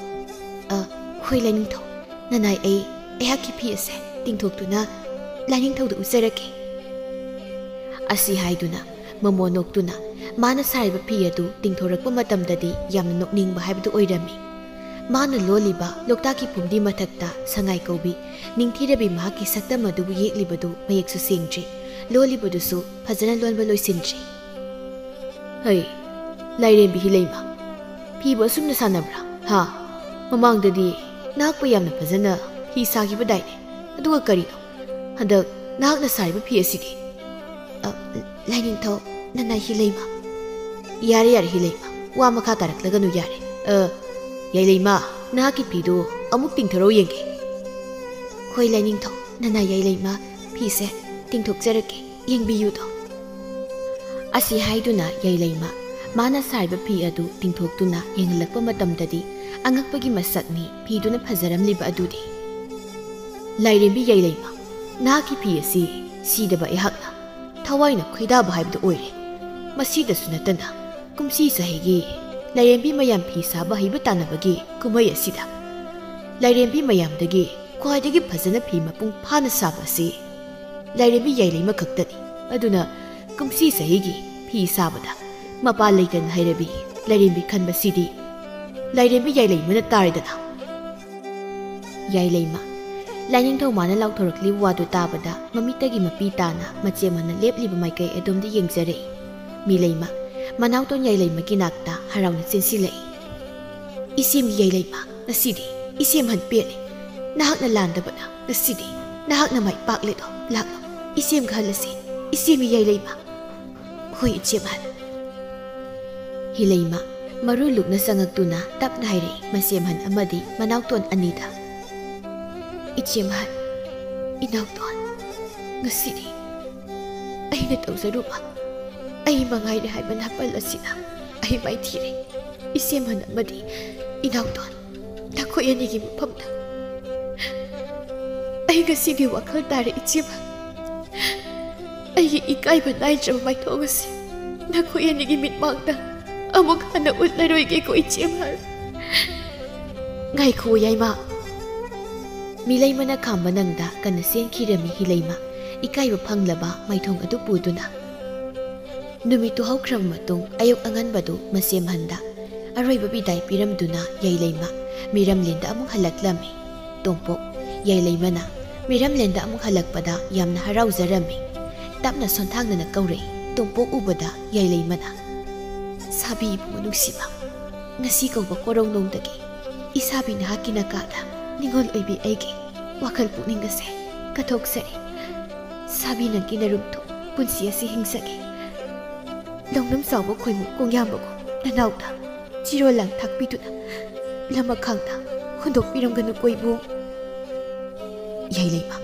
"ꯑ, ꯍꯣꯏ ꯂꯥꯏꯅꯤꯡꯊꯧ, ꯅꯅꯥꯏ ꯑꯩ ꯑꯩꯍꯥꯛꯀꯤ ꯐꯤ ꯑꯁꯦ ꯇꯤꯡꯊꯣꯛꯇꯨꯅ ꯂꯥꯏꯅꯤꯡꯊꯧꯗ ꯎꯠꯆꯔꯛꯀꯦ꯫" ꯑꯁꯤ ꯍꯥꯏꯗꯨꯅ ꯃꯃꯣꯟ ꯅꯣꯛꯇꯨꯅ ꯃꯥꯅ ꯁꯥꯔꯤꯕ ꯐꯤ ꯑꯗꯨ ꯇꯤꯡꯊꯣꯔꯛꯄ ꯃꯇꯝꯗꯗꯤ ꯌꯥꯝꯅ ꯅꯣꯛꯅꯤꯡꯕ ꯍꯥꯏꯕꯗꯨ ꯑꯣꯏꯔꯝꯃꯤ꯫ ꯃꯥꯅ ꯂꯣꯜꯂꯤꯕ ꯂꯣꯛꯇꯥꯛꯀꯤ ꯐꯨꯝꯗꯤ ꯃꯊꯛꯇ ꯁꯉꯥꯏ ꯀꯧꯕꯤ ꯅꯤꯡꯊꯤꯔꯕꯤ ꯃꯍꯥꯛꯀꯤ ꯁꯛꯇꯝ ꯑꯗꯨꯕꯨ ꯌꯦꯛꯂꯤꯕꯗꯨ ꯃꯌꯦꯛꯁꯨ ꯁꯦꯡꯗ꯭ꯔꯤ, ꯂꯣꯜꯂꯤꯕꯗꯨꯁꯨ ꯐꯖꯅ ꯂꯣꯟꯕ ꯂꯣꯏꯁꯤꯟꯗ꯭ꯔꯤ꯫ "ꯍꯩ, ꯂꯥꯏꯔꯦꯝꯕꯤ ꯍꯤꯂꯩꯃ, ꯐꯤꯕꯨ ꯑꯁꯨꯝꯅ ꯁꯥꯟꯅꯕ꯭ꯔꯥ? ꯍꯥ? ꯃꯃꯥꯡꯗꯗꯤ ꯅꯍꯥꯛꯄꯨ ꯌꯥꯝꯅ ꯐꯖꯅ ꯐꯤ ꯁꯥꯈꯤꯕꯗꯥꯏꯅꯦ? ꯑꯗꯨꯒ ꯀꯔꯤꯅꯣ? ꯍꯟꯗꯛ ꯅꯍꯥꯛꯅ ꯁꯥꯔꯤꯕ ꯐꯤ ꯑꯁꯤꯗꯤ?" "ꯑ, ꯂꯥꯏꯅꯤꯡꯊꯧ, ꯅꯅꯥꯏ ꯍꯤꯂꯩꯃ꯫" "ꯌꯥꯔꯦ, ꯌꯥꯔꯦ, ꯍꯤꯂꯩꯃ, ꯋꯥ ꯃꯈꯥ ꯇꯥꯔꯛꯂꯒꯅꯨ, ꯌꯥꯔꯦ꯫ ꯑ, ꯌꯥꯏꯂꯩꯃ, ꯅꯍꯥꯛꯀꯤ ꯐꯤꯗꯨ ꯑꯃꯨꯛ ꯇꯤꯡꯊꯣꯔꯛꯎ ꯌꯦꯡꯒꯦ꯫" "ꯍꯣꯏ, ꯂꯥꯏꯅꯤꯡꯊꯧ, ꯅꯅꯥꯏ ꯌꯥꯏꯂꯩꯃ, ꯐꯤꯁꯦ ꯇꯤꯡꯊꯣꯛꯆꯔꯛꯀꯦ, ꯌꯦꯡꯕꯤꯌꯨꯗꯣ꯫" ꯑꯁꯤ ꯍꯥꯏꯗꯨꯅ ꯌꯥꯏꯂꯩꯃ ꯃꯥꯅ ꯁꯥꯔꯤꯕ ꯐꯤ ꯑꯗꯨ ꯇꯤꯡꯊꯣꯛꯇꯨꯅ ꯌꯦꯡꯍꯜꯂꯛꯄ ꯃꯇꯝꯗꯗꯤ ꯑꯉꯛꯄꯒꯤ ꯃꯁꯛꯅꯤ ꯐꯤꯗꯨꯅ ꯐꯖꯔꯝꯂꯤꯕ ꯑꯗꯨꯗꯤ꯫ "ꯂꯥꯏꯔꯦꯝꯕꯤ ꯌꯥꯏꯂꯩꯃ, ꯅꯍꯥꯛꯀꯤ ꯐꯤ ꯑꯁꯤ ꯁꯤꯗꯕ ꯑꯩꯍꯥꯛꯅ ꯊꯋꯥꯏꯅ ꯈꯣꯏꯗꯥꯕ ꯍꯥꯏꯕꯗꯨ ꯑꯣꯏꯔꯦ꯫ ꯃꯁꯤꯗꯁꯨ ꯅꯠꯇꯅ ꯀꯨꯝꯁꯤ ꯆꯍꯤꯒꯤ ꯂꯥꯏꯔꯦꯝꯕꯤ ꯃꯌꯥꯝ ꯐꯤ ꯁꯥꯕ ꯍꯩꯕ ꯇꯥꯟꯅꯕꯒꯤ ꯀꯨꯝꯍꯩ ꯑꯁꯤꯗ ꯂꯥꯏꯔꯦꯝꯕꯤ ꯃꯌꯥꯝꯗꯒꯤ ꯈ꯭ꯋꯥꯏꯗꯒꯤ ꯐꯖꯅ ꯐꯤ ꯃꯄꯨꯡ ꯐꯥꯅ ꯁꯥꯕ ꯑꯁꯤ ꯂꯥꯏꯔꯦꯝꯕꯤ ꯌꯥꯏꯂꯩꯃ ꯈꯛꯇꯅꯤ꯫ ꯑꯗꯨꯅ ꯀꯨꯝꯁꯤ ꯆꯍꯤꯒꯤ ꯐꯤ ꯁꯥꯕꯗ ꯃꯄꯥ ꯂꯩꯇꯅ ꯍꯩꯔꯕꯤ ꯂꯥꯏꯔꯦꯝꯕꯤ ꯈꯟꯕꯁꯤꯗꯤ ꯂꯥꯏꯔꯦꯝꯕꯤ ꯌꯥꯏꯂꯩꯃꯅ ꯇꯥꯔꯦꯗꯅ꯫" ꯌꯥꯏꯂꯩꯃ꯫ ꯂꯥꯏꯅꯤꯡꯊꯧ ꯃꯥꯅ ꯂꯥꯎꯊꯣꯔꯛꯂꯤꯕ ꯋꯥꯗꯨ ꯇꯥꯕꯗ ꯃꯃꯤꯠꯇꯒꯤ ꯃꯄꯤ ꯇꯥꯅ ꯃꯆꯦꯝꯍꯟꯅ ꯂꯦꯞꯂꯤꯕ ꯃꯥꯏꯀꯩ ꯑꯗꯣꯝꯗ ꯌꯦꯡꯖꯔꯛꯏ꯫ ꯃꯤꯂꯩꯃ꯫ ꯃꯅꯥꯎꯇꯣꯟ ꯌꯥꯏꯂꯩꯃꯒꯤ ꯅꯥꯛꯇ ꯍꯔꯥꯎꯅ ꯆꯦꯟꯁꯤꯜꯂꯛꯏ꯫ "ꯏꯆꯦꯝꯒꯤ ꯌꯥꯏꯂꯩꯃ, ꯉꯁꯤꯗꯤ ꯏꯆꯦꯝꯍꯟ ꯄꯦꯜꯂꯦ꯫ ꯅꯍꯥꯛꯅ ꯂꯥꯟꯗꯕꯅ ꯉꯁꯤꯗꯤ ꯅꯍꯥꯛꯅ ꯃꯥꯏ ꯄꯥꯛꯂꯦꯗꯣ꯫ ꯂꯥꯛꯂꯣ, ꯏꯆꯦꯝꯒ ꯍꯜꯂꯁꯤ, ꯏꯆꯦꯝꯒꯤ ꯌꯥꯏꯂꯩꯃ꯫" "ꯍꯣꯏ, ꯏꯆꯦꯝꯍꯟ꯫" ꯍꯤꯂꯩꯃ ꯃꯔꯨ ꯂꯨꯛꯅ ꯆꯪꯉꯛꯇꯨꯅ ꯇꯞꯅ ꯍꯥꯏꯔꯛꯏ, ꯃꯆꯦꯝꯍꯟ ꯑꯃꯗꯤ ꯃꯅꯥꯎꯇꯣꯟ ꯑꯅꯤꯗ꯫ "ꯏꯆꯦꯝꯍꯟ, ꯏꯅꯥꯎꯇꯣꯟ, ꯉꯁꯤꯗꯤ ꯑꯩꯅ ꯇꯧꯖꯔꯨꯕ ꯑꯩ ꯃꯉꯥꯏꯔꯦ ꯍꯥꯏꯕ ꯅꯥꯄꯜ ꯑꯁꯤꯅ ꯑꯩ ꯃꯥꯏꯊꯤꯔꯦ꯫ ꯏꯆꯦꯝꯍꯟ ꯑꯃꯗꯤ ꯏꯅꯥꯎꯇꯣꯟ, ꯅꯈꯣꯏ ꯑꯅꯤꯒꯤ ꯃꯐꯝꯗ ꯑꯩ ꯉꯁꯤꯗꯤ ꯋꯥꯈꯜ ꯇꯥꯔꯦ, ꯏꯆꯦꯝꯍꯟ꯫ ꯑꯩꯒꯤ ꯏꯀꯥꯏꯕ ꯅꯥꯏꯗ꯭ꯔꯕ ꯃꯥꯏꯊꯣꯡ ꯑꯁꯤ ꯅꯈꯣꯏ ꯑꯅꯤꯒꯤ ꯃꯤꯠꯃꯥꯡꯗ ꯑꯃꯨꯛ ꯍꯟꯅ ꯎꯠꯂꯔꯣꯏꯒꯦꯀꯣ, ꯏꯆꯦꯝꯍꯟ꯫" "ꯉꯥꯏꯈꯣ, ꯌꯥꯏꯃ꯫" ꯃꯤꯂꯩꯃꯅ ꯈꯥꯝꯕ ꯅꯪꯗ ꯀꯟꯅ ꯆꯦꯟꯈꯤꯔꯝꯃꯤ ꯍꯤꯂꯩꯃ, ꯏꯀꯥꯏꯕ ꯐꯪꯂꯕ ꯃꯥꯏꯊꯣꯡ ꯑꯗꯨ ꯄꯨꯗꯨꯅ꯫ ꯅꯨꯃꯤꯠꯇꯨ ꯍꯧꯈ꯭ꯔꯕ ꯃꯇꯨꯡ ꯑꯌꯨꯛ ꯑꯉꯟꯕꯗꯨ ꯃꯆꯦꯝꯍꯟꯗ ꯑꯔꯣꯏꯕ ꯕꯤꯗꯥꯏ ꯄꯤꯔꯝꯗꯨꯅ ꯌꯥꯏꯂꯩꯃ ꯃꯤꯔꯝꯂꯦꯟꯗ ꯑꯃꯨꯛ ꯍꯜꯂꯛꯂꯝꯃꯤ꯫ ꯇꯣꯝꯄꯣꯛ꯫ ꯌꯥꯏꯂꯩꯃꯅ ꯃꯤꯔꯝꯂꯦꯟꯗ ꯑꯃꯨꯛ ꯍꯜꯂꯛꯄꯗ ꯌꯥꯝꯅ ꯍꯔꯥꯎꯖꯔꯝꯃꯤ꯫ ꯇꯞꯅ ꯁꯣꯟꯊꯥꯡꯅꯅ ꯀꯧꯔꯛꯏ꯫ ꯇꯣꯝꯄꯣꯛ ꯎꯕꯗ ꯌꯥꯏꯂꯩꯃꯅ, "ꯁꯥꯕꯤ ꯏꯕꯨꯡꯉꯣ ꯅꯨꯡꯁꯤꯕ, ꯉꯁꯤ ꯀꯧꯕ ꯀꯣꯔꯧꯅꯣꯡꯗꯒꯤ ꯏꯁꯥꯕꯤ ꯅꯍꯥꯛꯀꯤ ꯅꯀꯥꯗ ꯅꯤꯉꯣꯜ ꯑꯣꯏꯕꯤ ꯑꯩꯒꯤ ꯋꯥꯈꯜ ꯄꯨꯛꯅꯤꯡ ꯑꯁꯦ ꯀꯠꯊꯣꯛꯆꯔꯤ꯫ ꯁꯥꯕꯤ ꯅꯪꯒꯤ ꯅꯔꯨꯝꯗꯨ ꯄꯨꯟꯁꯤ ꯑꯁꯤ ꯍꯤꯡꯖꯒꯦ꯫ ꯂꯧꯅꯝ ꯆꯥꯎꯕ ꯈꯣꯏꯃꯨ ꯀꯣꯡꯌꯥꯝꯕꯒꯨꯝ ꯅꯅꯥꯎꯗ ꯆꯤꯔꯣꯜ ꯂꯥꯡ ꯊꯥꯛꯄꯤꯗꯨꯅ ꯂꯃꯈꯥꯡꯗ ꯍꯨꯟꯗꯣꯛꯄꯤꯔꯝꯒꯅꯨꯀꯣ ꯏꯕꯨꯡ꯫" "ꯌꯥꯏꯂꯩꯃ,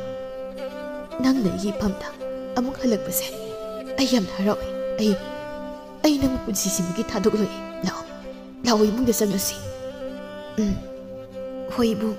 ꯅꯪꯅ ꯑꯩꯒꯤ ꯏꯐꯝꯗ ꯑꯃꯨꯛ ꯍꯜꯂꯛꯄꯁꯦ ꯑꯩ ꯌꯥꯝꯅ ꯍꯔꯥꯎꯏ꯫ ꯑꯩ, ꯑꯩ ꯅꯪꯕꯨ ꯄꯨꯟꯁꯤꯁꯤꯃꯒꯤ ꯊꯥꯗꯣꯛꯂꯣꯏ꯫ ꯂꯥꯛꯑꯣ, ꯂꯥꯛꯑꯣ, ꯏꯃꯨꯡꯗ ꯆꯪꯂꯁꯤ꯫ ꯎꯝ, ꯍꯣꯏ, ꯏꯕꯨꯡ꯫